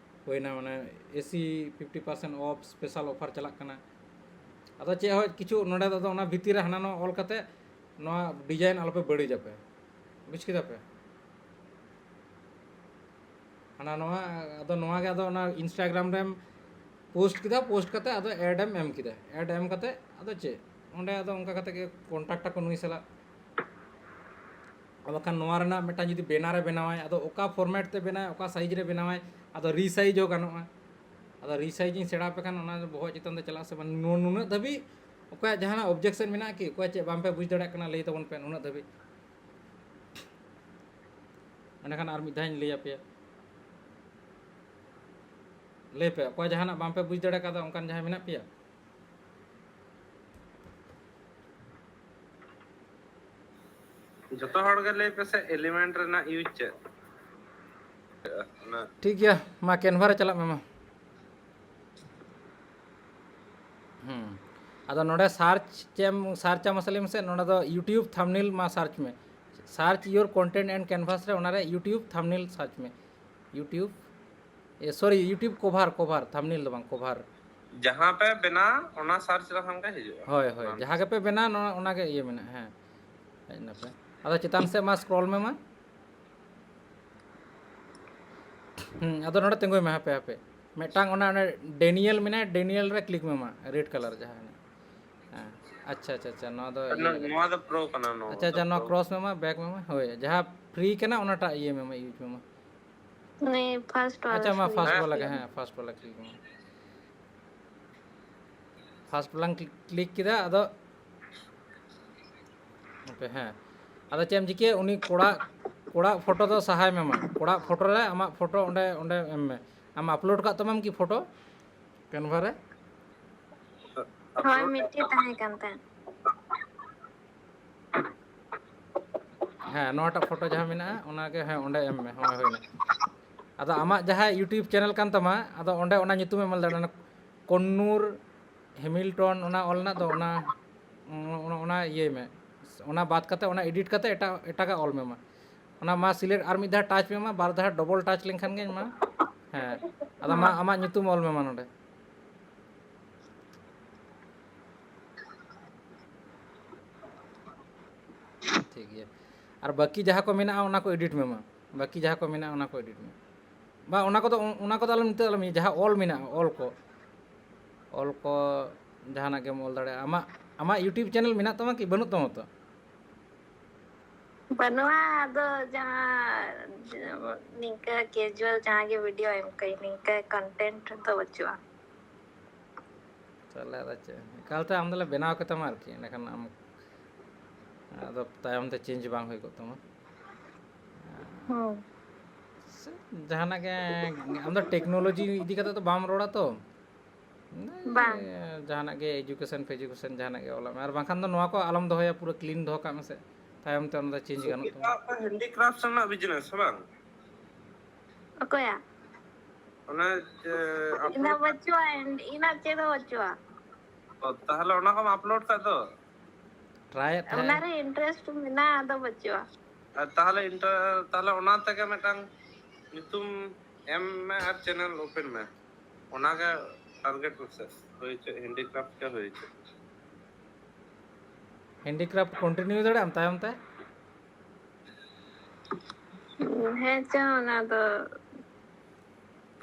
ᱦᱩᱭᱱᱟ, ᱢᱟᱱᱮ A C fifty percent off special offer ᱪᱟᱞᱟᱜ ᱠᱟᱱᱟ᱾ ᱟᱫᱚ ᱪᱮᱫ ᱦᱚᱸ ᱠᱤᱪᱷᱩ ᱱᱚᱰᱮ ᱫᱚ ᱟᱫᱚ ᱚᱱᱟ ᱵᱷᱤᱛᱤᱨ ᱨᱮ ᱦᱟᱱᱟ ᱱᱚᱣᱟ ᱚᱞ ᱠᱟᱛᱮ ᱱᱚᱣᱟ design ᱟᱞᱚᱯᱮ ᱵᱟᱹᱲᱤᱡᱟᱯᱮ, ᱵᱩᱡᱽ ᱠᱮᱫᱟ ᱯᱮ? ᱦᱟᱱᱟ ᱱᱚᱣᱟ, ᱟᱫᱚ ᱱᱚᱣᱟ ᱜᱮ ᱟᱫᱚ ᱚᱱᱟ Instagram ᱨᱮᱢ post ᱠᱮᱫᱟ, post ᱠᱟᱛᱮ ᱟᱫᱚ ad ᱮᱢ ᱮᱢ ᱠᱮᱫᱟ, ad ᱮᱢ ᱠᱟᱛᱮ ᱟᱫᱚ ᱪᱮᱫ, ᱚᱸᱰᱮ ᱟᱫᱚ ᱚᱱᱠᱟ ᱠᱟᱛᱮ ᱜᱮ contact ᱟᱠᱚ ᱱᱩᱭ ᱥᱟᱞᱟᱜ᱾ ᱟᱨ ᱵᱟᱠᱷᱟᱱ ᱱᱚᱣᱟ ᱨᱮᱱᱟᱜ ᱢᱤᱫᱴᱟᱝ ᱡᱩᱫᱤ banner ᱮ ᱵᱮᱱᱟᱣᱟᱭ, ᱟᱫᱚ ᱚᱠᱟ format ᱛᱮ ᱵᱮᱱᱟᱣᱟᱭ, ᱚᱠᱟ size ᱨᱮ ᱵᱮᱱᱟᱣᱟᱭ, ᱟᱫᱚ resize ᱦᱚᱸ ᱜᱟᱱᱚᱜᱼᱟ᱾ ᱟᱫᱚ resize ᱤᱧ ᱥᱮᱬᱟ ᱟᱯᱮ ᱠᱷᱟᱱ ᱚᱱᱟ ᱵᱚᱦᱚᱜ ᱪᱮᱛᱟᱱ ᱛᱮ ᱪᱟᱞᱟᱜ ᱥᱮ ᱵᱟᱝ? ᱱᱩ-, ᱱᱩᱱᱟᱹᱜ ᱫᱷᱟᱹᱵᱤᱡ ᱚᱠᱚᱭᱟᱜ ᱡᱟᱦᱟᱱᱟᱜ objection ᱢᱮᱱᱟᱜᱼᱟ ᱠᱤ? ᱚᱠᱚᱭ ᱪᱮᱫ ᱵᱟᱝ ᱯᱮ ᱵᱩᱡᱽ ᱫᱟᱲᱮᱭᱟᱜ ᱠᱟᱱᱟ, ᱞᱟᱹᱭ ᱛᱟᱵᱚᱱ ᱯᱮ ᱱᱩᱱᱟᱹᱜ ᱫᱷᱟᱹᱵᱤᱡ᱾ ᱮᱸᱰᱮᱠᱷᱟᱱ ᱟᱨ ᱢᱤᱫ ᱫᱷᱟᱣ ᱤᱧ ᱞᱟᱹᱭ ᱟᱯᱮᱭᱟ᱾ ᱞᱟᱹᱭ ᱯᱮ, ᱚᱠᱚᱭ ᱡᱟᱦᱟᱱᱟᱜ ᱵᱟᱝ ᱯᱮ ᱵᱩᱡᱽ ᱫᱟᱲᱮ ᱠᱟᱣᱫᱟ, ᱚᱱᱠᱟᱱ ᱡᱟᱦᱟᱸᱭ ᱢᱮᱱᱟᱜ ᱯᱮᱭᱟ? ᱡᱚᱛᱚ ᱦᱚᱲ ᱜᱮ ᱞᱟᱹᱭ ᱯᱮᱥᱮ, Element ᱨᱮᱱᱟᱜ use ᱪᱮᱫ? ᱚᱱᱟ ᱴᱷᱤᱠ ᱜᱮᱭᱟ, ᱢᱟ Canva ᱨᱮ ᱪᱟᱞᱟᱜ ᱢᱮ ᱢᱟ᱾ ᱦᱩᱸ᱾ ᱟᱫᱚ ᱱᱚᱰᱮ search ᱪᱮᱫ ᱮᱢ search ᱟ ᱢᱟᱥᱮ ᱞᱟᱹᱭ ᱢᱮᱥᱮ? ᱱᱚᱰᱮ ᱫᱚ YouTube thumbnail ᱢᱟ search ᱢᱮ᱾ Search your content and Canvas ᱨᱮ ᱚᱱᱟᱨᱮ YouTube thumbnail search ᱢᱮ᱾ YouTube, ᱮ, sorry, YouTube cover, cover, thumbnail ᱫᱚ ᱵᱟᱝ, cover᱾ ᱡᱟᱦᱟᱸ ᱯᱮ ᱵᱮᱱᱟᱣ, ᱚᱱᱟ search ᱞᱮᱠᱷᱟᱱ ᱜᱮ ᱦᱤᱡᱩᱜᱼᱟ᱾ ᱦᱳᱭ, ᱦᱳᱭ, ᱚᱱᱟ ᱡᱟᱦᱟᱸ ᱜᱮᱯᱮ ᱵᱮᱱᱟᱣ, ᱱᱚᱣᱟ, ᱚᱱᱟ ᱜᱮ ᱤᱭᱟᱹ ᱢᱮᱱᱟᱜᱼᱟ, ᱦᱮᱸ᱾ ᱦᱮᱡ ᱱᱟᱯᱮ᱾ ᱟᱫᱚ ᱪᱮᱛᱟᱱ ᱥᱮᱫ ᱢᱟ scroll ᱢᱮ ᱢᱟ᱾ ᱦᱩᱸ, ᱟᱫᱚ ᱱᱚᱰᱮ ᱛᱤᱸᱜᱩᱭ ᱢᱮ, ᱦᱟᱯᱮ, ᱦᱟᱯᱮ᱾ ᱢᱤᱫᱴᱟᱝ ᱚᱱᱟ, ᱚᱱᱮ Daniel ᱢᱮᱱᱟᱭᱟ, Daniel ᱨᱮ click ᱢᱮ ᱢᱟ, red colour ᱡᱟᱦᱟᱸ ᱦᱮᱱᱟᱜ᱾ ᱦᱮᱸ, ᱟᱪᱪᱷᱟ, ᱟᱪᱪᱷᱟ, ᱟᱪᱪᱷᱟ, ᱱᱚᱣᱟ ᱫᱚ ᱤᱭᱟᱹ ᱱᱚ-, ᱞᱟᱜᱟᱜ ᱱᱚᱣᱟ ᱫᱚ pro ᱠᱟᱱᱟ, ᱱᱚᱣᱟ ᱟᱪᱪᱷᱟ, ᱫᱚ ᱟᱪᱪᱷᱟ, ᱱᱚᱣᱟ pro᱾ Cross ᱢᱮ ᱢᱟ, back ᱢᱮ ᱢᱟ, ᱦᱳᱭ, ᱡᱟᱦᱟᱸ free ᱠᱟᱱᱟ ᱚᱱᱟᱴᱟᱜ ᱤᱭᱟᱹ ᱢᱮ ᱢᱟ, use ᱢᱮ ᱢᱟ᱾ ᱱᱤᱭᱟᱹ first ᱟᱪᱪᱷᱟ, ᱢᱟ ᱵᱟᱞᱟ first ᱦᱮᱸ᱾ ᱵᱟᱞᱟ ᱜᱮ, ᱦᱮᱸ, first ᱵᱟᱞᱟ click ᱢᱮ᱾ First ᱵᱟᱞᱟᱝ click, click ᱠᱮᱫᱟ, ᱟᱫᱚ ᱦᱟᱯᱮ, ᱦᱮᱸ, ᱟᱫᱚ ᱪᱮᱫ ᱮᱢ ᱪᱤᱠᱟᱹᱭᱟ, ᱩᱱᱤ ᱠᱚᱲᱟ, ᱠᱚᱲᱟ photo ᱫᱚ ᱥᱟᱦᱟᱭ ᱢᱮ ᱢᱟ, ᱠᱚᱲᱟ photo ᱨᱮ ᱟᱢᱟᱜ photo ᱚᱸᱰᱮ, ᱚᱸᱰᱮ ᱮᱢ ᱢᱮ᱾ ᱟᱢ upload ᱠᱟᱜ ᱛᱟᱢᱟᱢ ᱠᱤ photo Canva ᱨᱮ? ᱦᱳᱭ, ᱢᱤᱫᱴᱮᱡ ᱛᱟᱦᱮᱸ ᱠᱟᱱ ᱛᱟᱦᱮᱸᱫ᱾ ᱦᱮᱸ, ᱱᱚᱣᱟᱴᱟᱜ ᱯᱷᱳᱴᱳ ᱡᱟᱦᱟᱸ ᱢᱮᱱᱟᱜᱼᱟ, ᱚᱱᱟᱜᱮ, ᱦᱮᱸ, ᱚᱸᱰᱮ ᱮᱢ ᱢᱮ᱾ ᱦᱳᱭ, ᱦᱩᱭᱱᱟ᱾ ᱟᱫᱚ ᱟᱢᱟᱜ ᱡᱟᱦᱟᱸ YouTube ᱪᱮᱱᱮᱞ ᱠᱟᱱ ᱛᱟᱢᱟ, ᱟᱫᱚ ᱚᱸᱰᱮ ᱚᱱᱟ ᱧᱩᱛᱩᱢ ᱮᱢ ᱚᱞ ᱫᱟᱲᱮᱭᱟᱜᱼᱟ, ᱚᱱᱟ ᱠᱚᱱᱱᱩᱨ ᱦᱮᱢᱤᱞᱴᱚᱱ, ᱚᱱᱟ ᱚᱞ ᱨᱮᱱᱟᱜ ᱫᱚ, ᱚᱱᱟ, ᱚᱱᱟ, ᱚᱱᱟ ᱤᱭᱟᱹᱭ ᱢᱮ, ᱚᱱᱟ ᱵᱟᱫ ᱠᱟᱛᱮ, ᱚᱱᱟ ᱮᱰᱤᱴ ᱠᱟᱛᱮ ᱮᱴᱟᱜ, ᱮᱴᱟᱜᱟᱜ ᱚᱞ ᱢᱮ ᱢᱟ᱾ ᱚᱱᱟ ᱢᱟ ᱥᱤᱞᱮᱠᱴ, ᱟᱨ ᱢᱤᱫ ᱫᱷᱟᱣ ᱴᱟᱪ ᱢᱮ ᱢᱟ, ᱵᱟᱨ ᱫᱷᱟᱣ ᱰᱚᱵᱚᱞ ᱴᱟᱪ ᱞᱮᱱᱠᱷᱟᱱ ᱜᱮ ᱢᱟ᱾ ᱦᱮᱸ, ᱟᱫᱚ ᱢᱟ ᱟᱢᱟᱜ ᱧᱩᱛᱩᱢ ᱚᱞ ᱢᱮ ᱢᱟ ᱱᱚᱰᱮ᱾ ᱴᱷᱤᱠ ᱜᱮᱭᱟ᱾ ᱟᱨ ᱵᱟᱹᱠᱤ ᱡᱟᱦᱟᱸ ᱠᱚ ᱢᱮᱱᱟᱜᱼᱟ, ᱚᱱᱟ ᱠᱚ ᱮᱰᱤᱴ ᱢᱮ ᱢᱟ᱾ ᱵᱟᱹᱠᱤ ᱡᱟᱦᱟᱸ ᱠᱚ ᱢᱮᱱᱟᱜᱼᱟ, ᱚᱱᱟ ᱠᱚ ᱮᱰᱤᱴ ᱢᱮ᱾ ᱵᱟ, ᱚᱱᱟ ᱠᱚᱫᱚ, ᱚᱱᱟ ᱠᱚᱫᱚ ᱟᱞᱚᱢ ᱱᱤᱛᱚᱜ ᱟᱞᱚᱢ ᱤᱭᱟᱹ, ᱡᱟᱦᱟᱸ ᱚᱞ ᱢᱮᱱᱟᱜᱼᱟ, ᱚᱞ ᱠᱚ, ᱚᱞ ᱠᱚ ᱡᱟᱦᱟᱱᱟᱜ ᱜᱮᱢ ᱚᱞ ᱫᱟᱲᱮᱭᱟᱜᱼᱟ᱾ ᱟᱢᱟᱜ, ᱟᱢᱟᱜ YouTube ᱪᱮᱱᱮᱞ ᱢᱮᱱᱟᱜ ᱛᱟᱢᱟ ᱠᱤ? ᱵᱟᱹᱱᱩᱜ ᱛᱟᱢᱟ ᱛᱚ? ᱵᱟᱹᱱᱩᱜᱼᱟ, ᱟᱫᱚ ᱡᱟᱦᱟᱸ, ᱡᱮᱢᱚᱱ ᱱᱤᱝᱠᱟᱹ ᱠᱮᱡᱩᱣᱟᱞ ᱡᱟᱦᱟᱸ ᱜᱮ ᱵᱷᱤᱰᱤᱭᱳ ᱮᱢ ᱠᱟᱹᱧ, ᱱᱤᱝᱠᱟᱹ ᱠᱚᱱᱴᱮᱱᱴ ᱫᱚ ᱵᱟᱹᱪᱩᱜᱼᱟ᱾ ᱛᱟᱦᱚᱞᱮ ᱟᱫᱚ ᱪᱮᱫ, ᱮᱠᱟᱞᱛᱮ ᱟᱢ ᱫᱚᱞᱮ ᱵᱮᱱᱟᱣ ᱠᱟᱛᱟᱢᱟ ᱟᱨᱠᱤ, ᱮᱸᱰᱮᱠᱷᱟᱱ ᱟᱢ ᱟᱫᱚ ᱛᱟᱭᱚᱢ ᱛᱮ ᱪᱮᱧᱡᱽ ᱵᱟᱝ ᱦᱩᱭ ᱠᱚᱜ ᱛᱟᱢᱟ᱾ ᱦᱩᱸ᱾ ᱥᱮ ᱡᱟᱦᱟᱱᱟᱜ ᱜᱮ, ᱟᱢ ᱫᱚ ᱴᱮᱠᱱᱳᱞᱚᱡᱤ ᱤᱫᱤ ᱠᱟᱛᱮ ᱫᱚ ᱵᱟᱢ ᱨᱚᱲᱟ ᱛᱚ? ᱵᱟᱝ᱾ ᱡᱟᱦᱟᱱᱟᱜ ᱜᱮ ᱮᱡᱩᱠᱮᱥᱚᱱ ᱯᱷᱮᱡᱩᱠᱮᱥᱚᱱ ᱡᱟᱦᱟᱱᱟᱜ ᱜᱮ ᱚᱞᱟᱜ ᱢᱮ, ᱟᱨ ᱵᱟᱝᱠᱷᱟᱱ ᱫᱚ ᱱᱚᱣᱟ ᱠᱚ ᱟᱞᱚᱢ ᱫᱚᱦᱚᱭᱟ, ᱯᱩᱨᱟᱹ ᱠᱞᱤᱱ ᱫᱚᱦᱚ ᱠᱟᱜ ᱢᱮᱥᱮ, ᱛᱟᱭᱚᱢ ᱛᱮ ᱚᱱᱟ ᱫᱚ ᱪᱮᱧᱡᱽ ᱜᱟᱱᱚᱜ ᱛᱟᱢᱟ᱾ ᱦᱮᱱᱰᱤᱠᱨᱟᱯᱴ ᱨᱮᱱᱟᱜ ᱵᱤᱡᱽᱱᱮᱥ ᱦᱮᱸ ᱵᱟᱝ? ᱚᱠᱚᱭᱟᱜ? ᱚᱱᱟ ᱡᱮ ᱤᱧᱟᱹᱜ ᱟᱯᱞᱳᱰ ᱵᱟᱹᱪᱩᱜᱼᱟ, ᱤᱧᱟᱹᱜ ᱪᱮᱫ ᱦᱚᱸ ᱵᱟᱹᱪᱩᱜᱼᱟ᱾ ᱚ, ᱛᱟᱦᱚᱞᱮ ᱚᱱᱟ ᱠᱚᱢ ᱟᱯᱞᱳᱰ ᱠᱟᱜ ᱫᱚ? ᱴᱨᱟᱭᱮᱫ ᱛᱟᱦᱮᱸᱫ᱾ ᱚᱱᱟᱨᱮ ᱤᱱᱴᱟᱨᱮᱥᱴ ᱢᱮᱱᱟᱜᱼᱟ, ᱟᱫᱚ ᱵᱟᱹᱪᱩᱜᱼᱟ᱾ ᱟᱨ ᱛᱟᱦᱚᱞᱮ ᱤᱱᱴᱟᱨ-, ᱛᱟᱦᱚᱞᱮ ᱚᱱᱟ ᱛᱮᱜᱮ ᱢᱤᱫᱴᱟᱝ ᱧᱩᱛᱩᱢ ᱮᱢ ᱢᱮ ᱟᱨ ᱪᱮᱱᱮᱞ ᱳᱯᱮᱱ ᱢᱮ, ᱚᱱᱟᱜᱮ ᱴᱟᱨᱜᱮᱴ ᱯᱨᱚᱥᱮᱥ ᱦᱩᱭ ᱦᱚᱪᱚ, ᱦᱮᱱᱰᱤᱠᱨᱟᱯᱴ ᱜᱮ ᱦᱩᱭ ᱦᱚᱪᱚ᱾ ᱦᱮᱱᱰᱤᱠᱨᱟᱯᱴ ᱠᱚᱱᱴᱤᱱᱤᱭᱩ ᱫᱟᱲᱮᱭᱟᱜ ᱟᱢ ᱛᱟᱭᱚᱢ ᱛᱮ? ᱦᱮᱸ ᱪᱚ, ᱚᱱᱟ ᱫᱚ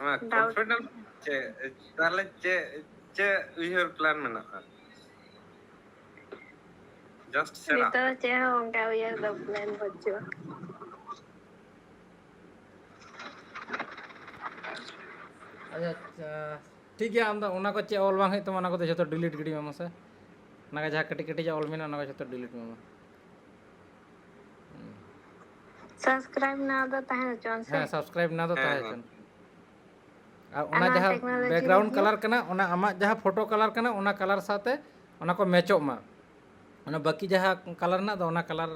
ᱚᱱᱟ ᱰᱟᱣᱩᱴ᱾ ᱠᱚᱱᱯᱷᱤᱰᱮᱱᱥ ᱪᱮᱫ, ᱛᱟᱦᱚᱞᱮ ᱪᱮᱫ, ᱪᱮᱫ ᱩᱭᱦᱟᱹᱨ ᱯᱞᱟᱱ ᱢᱮᱱᱟᱜᱼᱟ? Just ᱥᱮᱬᱟ᱾ ᱱᱤᱛᱚᱜ ᱫᱚ ᱪᱮᱫ ᱦᱚᱸ ᱚᱱᱠᱟ ᱩᱭᱦᱟᱹᱨ ᱫᱚ ᱯᱞᱮᱱ ᱵᱟᱹᱪᱩᱜᱼᱟ᱾ ᱟᱪᱪᱷᱟ, ᱟᱪᱪᱷᱟ, ᱴᱷᱤᱠ ᱜᱮᱭᱟ, ᱟᱢ ᱫᱚ ᱚᱱᱟ ᱠᱚ ᱪᱮᱫ ᱚᱞ ᱵᱟᱝ ᱦᱩᱭᱩᱜ ᱛᱟᱢᱟ, ᱚᱱᱟ ᱠᱚᱫᱚ ᱡᱷᱚᱛᱚ ᱰᱤᱞᱤᱴ ᱜᱤᱰᱤ ᱢᱮ ᱢᱟᱥᱮ᱾ ᱚᱱᱟ ᱠᱚ ᱡᱟᱦᱟᱸ ᱠᱟᱹᱴᱤᱡ ᱠᱟᱹᱴᱤᱡ ᱟᱜ ᱚᱞ ᱢᱮᱱᱟᱜᱼᱟ, ᱚᱱᱟ ᱠᱚ ᱡᱷᱚᱛᱚ ᱰᱤᱞᱤᱴ ᱢᱮ ᱢᱟ᱾ ᱦᱩᱸ᱾ ᱥᱟᱵᱥᱠᱨᱟᱭᱤᱵ ᱱᱟᱣ ᱫᱚ ᱛᱟᱦᱮᱸ ᱦᱚᱪᱚᱣᱟᱱ ᱥᱮ? ᱦᱮᱸ, ᱥᱟᱵᱥᱠᱨᱟᱭᱤᱵ ᱱᱟᱣ ᱫᱚ ᱦᱮᱸ, ᱛᱟᱦᱮᱸ ᱦᱮᱸ᱾ ᱦᱚᱪᱚᱣᱟᱱ᱾ ᱟᱨ ᱚᱱᱟ ᱟᱨ ᱱᱚᱣᱟ ᱡᱟᱦᱟᱸ ᱴᱮᱠᱱᱳᱞᱚᱡᱤ ᱵᱮᱠᱜᱨᱟᱣᱩᱱᱰ ᱨᱤᱵᱷᱤᱭᱩ? ᱠᱟᱞᱟᱨ ᱠᱟᱱᱟ, ᱚᱱᱟ ᱟᱢᱟᱜ ᱡᱟᱦᱟᱸ ᱯᱷᱳᱴᱳ ᱠᱟᱞᱟᱨ ᱠᱟᱱᱟ, ᱚᱱᱟ ᱠᱟᱞᱟᱨ ᱥᱟᱶᱛᱮ ᱚᱱᱟ ᱠᱚ ᱢᱮᱪᱚᱜ ᱢᱟ᱾ ᱚᱱᱟ ᱵᱟᱹᱠᱤ ᱡᱟᱦᱟᱸ ᱠᱟᱞᱟᱨ ᱨᱮᱱᱟᱜ ᱫᱚ, ᱚᱱᱟ ᱠᱟᱞᱟᱨ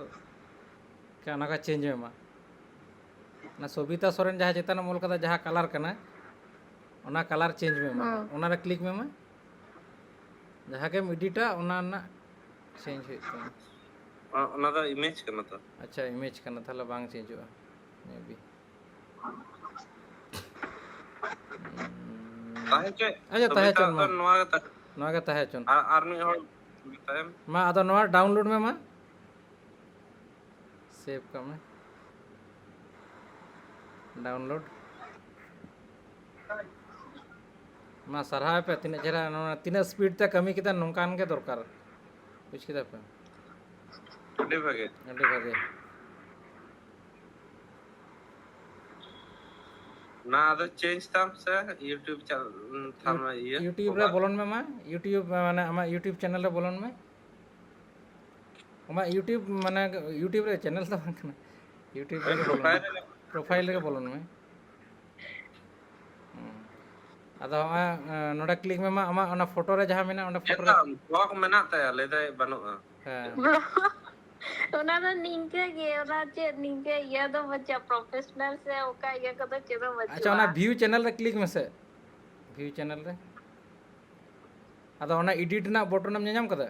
ᱟᱪᱪᱷᱟ, ᱚᱱᱟ ᱠᱚ ᱪᱮᱧᱡᱽ ᱢᱮ ᱢᱟ᱾ ᱚᱱᱟ ᱥᱚᱵᱤᱛᱟ ᱥᱚᱨᱮᱱ ᱡᱟᱦᱟᱸ ᱪᱮᱛᱟᱱ ᱮᱢ ᱚᱞ ᱠᱟᱫᱟ, ᱡᱟᱦᱟᱸ ᱠᱟᱞᱟᱨ ᱠᱟᱱᱟ, ᱚᱱᱟ ᱠᱟᱞᱟᱨ ᱪᱮᱧᱡᱽ ᱢᱮ ᱢᱟ᱾ ᱦᱩᱸ᱾ ᱚᱱᱟ ᱨᱮ ᱠᱞᱤᱠ ᱢᱮ ᱢᱟ᱾ ᱡᱟᱦᱟᱸ ᱜᱮᱢ ᱮᱰᱤᱴᱟ, ᱚᱱᱟ ᱨᱮᱱᱟᱜ ᱪᱮᱧᱡᱽ ᱦᱩᱭᱩᱜ ᱛᱟᱢᱟ᱾ ᱚ-, ᱚᱱᱟ ᱫᱚ ᱤᱢᱮᱡᱽ ᱠᱟᱱᱟ ᱛᱚ? ᱟᱪᱪᱷᱟ, ᱤᱢᱮᱡᱽ ᱠᱟᱱᱟ, ᱛᱟᱦᱞᱮ ᱵᱟᱝ ᱪᱮᱧᱡᱚᱜᱼᱟ, ᱢᱮ ᱵᱤ᱾ ᱛᱟᱦᱮᱸ ᱦᱚᱪᱚᱭ᱾ ᱟᱪᱪᱷᱟ, ᱛᱟᱦᱮᱸ ᱥᱚᱵᱤᱛᱟ ᱦᱚᱪᱚᱱ ᱢᱟ᱾ ᱫᱚ ᱱᱚᱣᱟ ᱜᱮ ᱛᱟᱦᱮᱸ᱾ ᱱᱚᱣᱟ ᱜᱮ ᱛᱟᱦᱮᱸ ᱦᱚᱪᱚᱱ᱾ ᱟᱨ, ᱟᱨ ᱢᱤᱫ ᱦᱚᱲ ᱢᱮᱛᱟᱭᱟᱢ᱾ ᱢᱟ, ᱟᱫᱚ ᱱᱚᱣᱟ ᱰᱟᱣᱩᱱᱞᱳᱰ ᱢᱮ ᱢᱟ᱾ ᱥᱮᱵᱷ ᱠᱟᱜ ᱢᱮ᱾ ᱰᱟᱣᱩᱱᱞᱳᱰ᱾ ᱢᱟ, ᱥᱟᱨᱦᱟᱣ ᱯᱮ, ᱛᱤᱱᱟᱹᱜ ᱪᱮᱦᱨᱟ, ᱱᱚᱣᱟ ᱛᱤᱱᱟᱹᱜ ᱥᱯᱤᱰ ᱛᱮ ᱠᱟᱹᱢᱤ ᱠᱮᱫᱟ, ᱱᱚᱝᱠᱟᱱ ᱜᱮ ᱫᱚᱨᱠᱟᱨ᱾ ᱵᱩᱡᱽ ᱠᱮᱫᱟ ᱯᱮ? ᱟᱹᱰᱤ ᱵᱷᱟᱜᱮ᱾ ᱟᱹᱰᱤ ᱵᱷᱟᱜᱮ᱾ ᱚᱱᱟ ᱟᱫᱚ ᱪᱮᱧᱡᱽ ᱛᱟᱢ ᱥᱮ YouTube ᱪᱟᱞ-, ᱛᱷᱟᱢ ᱤᱭᱩ-, ᱤᱭᱟᱹ, YouTube ᱨᱮ ᱠᱚᱵᱷᱟᱨ? ᱵᱚᱞᱚᱱ ᱢᱮ ᱢᱟ, YouTube, ᱢᱟᱱᱮ ᱟᱢᱟᱜ YouTube ᱪᱮᱱᱮᱞ ᱨᱮ ᱵᱚᱞᱚᱱ ᱢᱮ᱾ ᱟᱢᱟᱜ YouTube, ᱢᱟᱱᱮ YouTube ᱨᱮ ᱪᱮᱱᱮᱞ ᱫᱚ ᱵᱟᱝ ᱠᱟᱱᱟ, YouTube ᱨᱮᱜᱮ ᱵᱚᱞᱚᱱ ᱢᱮ, ᱯᱨᱚᱯᱷᱟᱭᱤᱞ ᱨᱮ᱾ ᱯᱨᱚᱯᱷᱟᱭᱤᱞ ᱨᱮᱜᱮ ᱵᱚᱞᱚᱱ ᱢᱮ᱾ ᱦᱩᱸ᱾ ᱟᱫᱚ ᱦᱚᱸᱜᱼᱚᱭ, ᱮᱸ, ᱱᱚᱰᱮ ᱠᱞᱤᱠ ᱢᱮ ᱢᱟ, ᱟᱢᱟᱜ ᱚᱱᱟ ᱯᱷᱳᱴᱳ ᱨᱮ ᱡᱟᱦᱟᱸ ᱢᱮᱱᱟᱜᱼᱟ, ᱚᱸᱰᱮ ᱯᱷᱳᱴᱳ ᱨᱮ᱾ ᱪᱮᱫᱟᱜ? ᱵᱞᱚᱠ ᱢᱮᱱᱟᱜ ᱛᱟᱭᱟ, ᱞᱟᱹᱭ ᱫᱟᱭ ᱵᱟᱹᱱᱩᱜᱼᱟ᱾ ᱦᱮᱸ᱾ ᱚᱱᱟ ᱫᱚ ᱱᱤᱝᱠᱟᱹ ᱜᱮ, ᱚᱱᱟ ᱪᱮᱫ ᱱᱤᱝᱠᱟᱹ ᱤᱭᱟᱹ ᱫᱚ ᱵᱟᱹᱪᱩᱜᱼᱟ, ᱯᱨᱚᱯᱷᱮᱥᱚᱱᱟᱞ ᱥᱮ ᱚᱠᱟ ᱤᱭᱟᱹ ᱠᱚᱫᱚ ᱪᱮᱫ ᱦᱚᱸ ᱟᱪᱪᱷᱟ, ᱵᱟᱹᱪᱩᱜᱼᱟ᱾ ᱚᱱᱟ ᱵᱷᱤᱭᱩ ᱪᱮᱱᱮᱞ ᱨᱮ ᱠᱞᱤᱠ ᱢᱮᱥᱮ, ᱵᱷᱤᱭᱩ ᱪᱮᱱᱮᱞ ᱨᱮ᱾ ᱟᱫᱚ ᱚᱱᱟ ᱮᱰᱤᱴ ᱨᱮᱱᱟᱜ ᱵᱚᱴᱚᱱ ᱮᱢ ᱧᱮᱧᱟᱢ ᱠᱟᱫᱟ?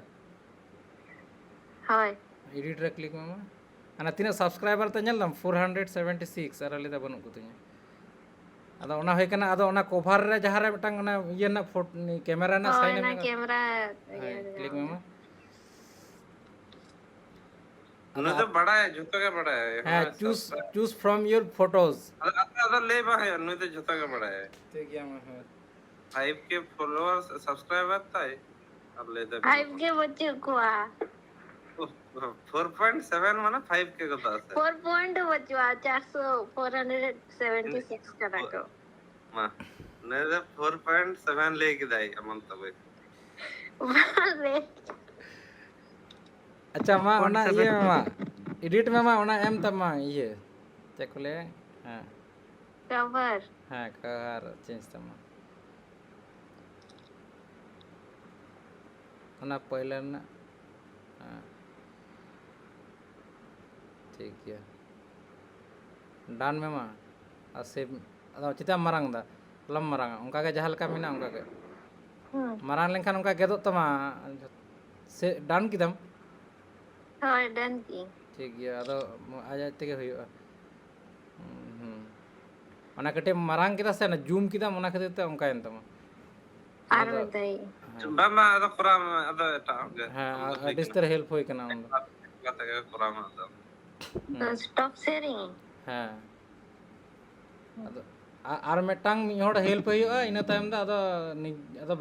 ᱦᱳᱭ᱾ ᱮᱰᱤᱴ ᱨᱮ ᱠᱞᱤᱠ ᱢᱮ ᱢᱟ᱾ ᱚᱱᱟ ᱛᱤᱱᱟᱹᱜ ᱥᱟᱵᱥᱠᱨᱟᱭᱵᱟᱨ ᱛᱮ ᱧᱮᱞ ᱫᱟᱢ? ᱯᱷᱳᱨ ᱦᱟᱱᱰᱨᱮᱰ ᱥᱮᱵᱷᱮᱱᱴᱤ ᱥᱤᱠᱥ, ᱟᱨ ᱞᱟᱹᱭ ᱫᱟ ᱵᱟᱹᱱᱩᱜ ᱠᱚᱛᱤᱧᱟ᱾ ᱟᱫᱚ ᱚᱱᱟ ᱦᱩᱭ ᱠᱟᱱᱟ, ᱟᱫᱚ ᱚᱱᱟ ᱠᱚᱵᱷᱟᱨ ᱨᱮ ᱡᱟᱦᱟᱸ ᱨᱮ ᱢᱤᱫᱴᱟᱝ ᱚᱱᱟ ᱤᱭᱟᱹ ᱨᱮᱱᱟᱜ ᱯᱷᱳᱴ-, ᱠᱮᱢᱮᱨᱟ ᱨᱮᱱᱟᱜ ᱦᱳᱭ, ᱥᱟᱭᱤᱱ ᱮᱢ ᱚᱱᱟ ᱧᱮᱞ ᱠᱟᱫᱟ? ᱠᱮᱢᱮᱨᱟ ᱦᱳᱭ, ᱤᱭᱟᱹ ᱠᱞᱤᱠ ᱢᱮ ᱢᱟ᱾ ᱩᱱᱤ ᱟᱫᱚ ᱫᱚ ᱟᱯ-, ᱵᱟᱲᱟᱭᱟ, ᱡᱷᱚᱛᱚ ᱜᱮ ᱵᱟᱲᱟᱭᱟ᱾ ᱦᱮᱸ, ᱦᱳᱭ, choose, subscribe. Choose from your photos᱾ ᱟᱫᱚ, ᱟᱫᱚ, ᱟᱫᱚ ᱞᱟᱹᱭ ᱵᱟᱝ ᱦᱩᱭᱩᱜᱼᱟ, ᱱᱩᱭ ᱫᱚ ᱡᱷᱚᱛᱚ ᱜᱮ ᱵᱟᱲᱟᱭᱟ᱾ ᱴᱷᱤᱠ ᱜᱮᱭᱟ ᱢᱟ, ᱦᱳᱭ᱾ ᱯᱷᱟᱭᱤᱵᱷ ᱠᱮ ᱯᱷᱚᱞᱳᱣᱟᱨᱥ, ᱥᱟᱵᱥᱠᱨᱟᱭᱵᱟᱨ ᱛᱟᱭ, ᱟᱨ ᱞᱟᱹᱭ ᱫᱟ ᱯᱷᱟᱭᱤᱵᱷ ᱠᱮ ᱵᱟᱹᱪᱩᱜ ᱠᱚᱣᱟ᱾ ᱳᱦ, ᱯᱷᱳᱨ ᱯᱚᱭᱮᱱᱴ ᱥᱮᱵᱷᱮᱱ ᱢᱟᱱᱮ ᱯᱷᱟᱭᱤᱵᱷ ᱠᱮ ᱠᱚ ᱫᱟᱜ ᱥᱮ? ᱯᱷᱳᱨ ᱯᱚᱭᱮᱱᱴ ᱦᱚᱸ ᱵᱟᱹᱪᱩᱜᱼᱟ, ᱪᱟᱨᱥᱚ, ᱯᱷᱳᱨ ᱦᱟᱱᱰᱨᱮᱰ ᱥᱮᱵᱷᱮᱱᱴᱤ ᱥᱤᱠᱥ ᱠᱟᱱᱟ ᱠᱚ᱾ ᱢᱟ, ᱱᱩᱭ ᱫᱚ ᱯᱷᱳᱨ ᱯᱚᱭᱮᱱᱴ ᱥᱮᱵᱷᱮᱱ ᱞᱟᱹᱭ ᱠᱮᱫᱟᱭ, ᱮᱢᱚᱱ ᱛᱚᱵᱮ᱾ ᱵᱟᱝ ᱨᱮ᱾ ᱟᱪᱪᱷᱟ, ᱢᱟ, ᱯᱷᱳᱱ ᱚᱱᱟ ᱥᱟᱵᱮᱫ ᱤᱭᱟᱹ ᱢᱮ ᱢᱟ, ᱮᱰᱤᱴ ᱢᱮ ᱢᱟ, ᱚᱱᱟ ᱮᱢ ᱛᱟᱢ ᱢᱟ, ᱤᱭᱟᱹ, ᱪᱮᱫ ᱠᱚ ᱞᱟᱹᱭᱟ? ᱦᱮᱸ᱾ ᱠᱟᱵᱷᱟᱨ᱾ ᱦᱮᱸ, ᱠᱟᱵᱷᱟᱨ ᱪᱮᱧᱡᱽ ᱛᱟᱢᱟ᱾ ᱚᱱᱟ ᱯᱳᱭᱞᱳ ᱨᱮᱱᱟᱜ, ᱦᱮᱸ᱾ ᱴᱷᱤᱠ ᱜᱮᱭᱟ, ᱰᱟᱱ ᱢᱮ ᱢᱟ᱾ ᱟᱨ ᱥᱮ ᱟᱫᱚ ᱪᱮᱫᱟᱜ ᱮᱢ ᱢᱟᱨᱟᱝ ᱮᱫᱟ? ᱟᱞᱚᱢ ᱢᱟᱨᱟᱝᱟ, ᱚᱱᱠᱟ ᱜᱮ ᱡᱟᱦᱟᱸ ᱞᱮᱠᱟ ᱢᱮᱱᱟᱜᱼᱟ ᱚᱱᱠᱟ ᱜᱮ᱾ ᱦᱩᱸ᱾ ᱢᱟᱨᱟᱝ ᱞᱮᱱᱠᱷᱟᱱ ᱚᱱᱠᱟ ᱜᱮᱫᱚᱜ ᱛᱟᱢᱟ᱾ ᱥᱮ ᱰᱟᱱ ᱠᱮᱫᱟᱢ? ᱦᱳᱭ, ᱰᱟᱱ ᱠᱤ᱾ ᱴᱷᱤᱠ ᱜᱮᱭᱟ, ᱟᱫᱚ ᱟᱡ ᱟᱡ ᱛᱮᱜᱮ ᱦᱩᱭᱩᱜᱼᱟ᱾ ᱦᱩᱸ, ᱦᱩᱸ᱾ ᱚᱱᱟ ᱠᱟᱹᱴᱤᱡ ᱮᱢ ᱢᱟᱨᱟᱝ ᱠᱮᱫᱟ ᱥᱮ, ᱚᱱᱟ ᱡᱩᱢ ᱠᱮᱫᱟᱢ, ᱚᱱᱟ ᱠᱷᱟᱹᱛᱤᱨ ᱛᱮ ᱚᱱᱠᱟᱭᱮᱱ ᱛᱟᱢᱟ᱾ ᱟᱨ ᱟᱫᱚ ᱢᱤᱫ ᱫᱷᱟᱣ᱾ ᱦᱮᱸ, ᱵᱟᱝ ᱵᱟᱝ, ᱟᱫᱚ ᱠᱚᱨᱟᱣ ᱢᱮ, ᱟᱫᱚ ᱮᱴᱟᱜ ᱦᱚᱲ ᱜᱮ᱾ ᱦᱮᱸ, ᱟᱢ ᱫᱚ ᱦᱩᱭ ᱟᱹᱰᱤ ᱠᱟᱱᱟ᱾ ᱩᱥᱛᱟᱹᱨ ᱦᱮᱞᱯ ᱦᱩᱭ ᱠᱟᱱᱟ ᱩᱱᱫᱚ᱾ ᱠᱟᱛᱮ ᱜᱮ ᱠᱚᱨᱟᱣ ᱢᱮ ᱟᱫᱚ᱾ ᱛᱚ, stop sharing. ᱦᱮᱸ, ᱟᱫᱚ ᱟ- ᱟᱨ ᱢᱤᱫᱴᱟᱝ ᱢᱤᱫ ᱦᱚᱲ ᱦᱮᱞᱯ ᱦᱩᱭᱩᱜᱼᱟ, ᱤᱱᱟᱹ ᱛᱟᱭᱚᱢ ᱫᱚ ᱟᱫᱚ ᱱᱤᱡ- ᱟᱫᱚ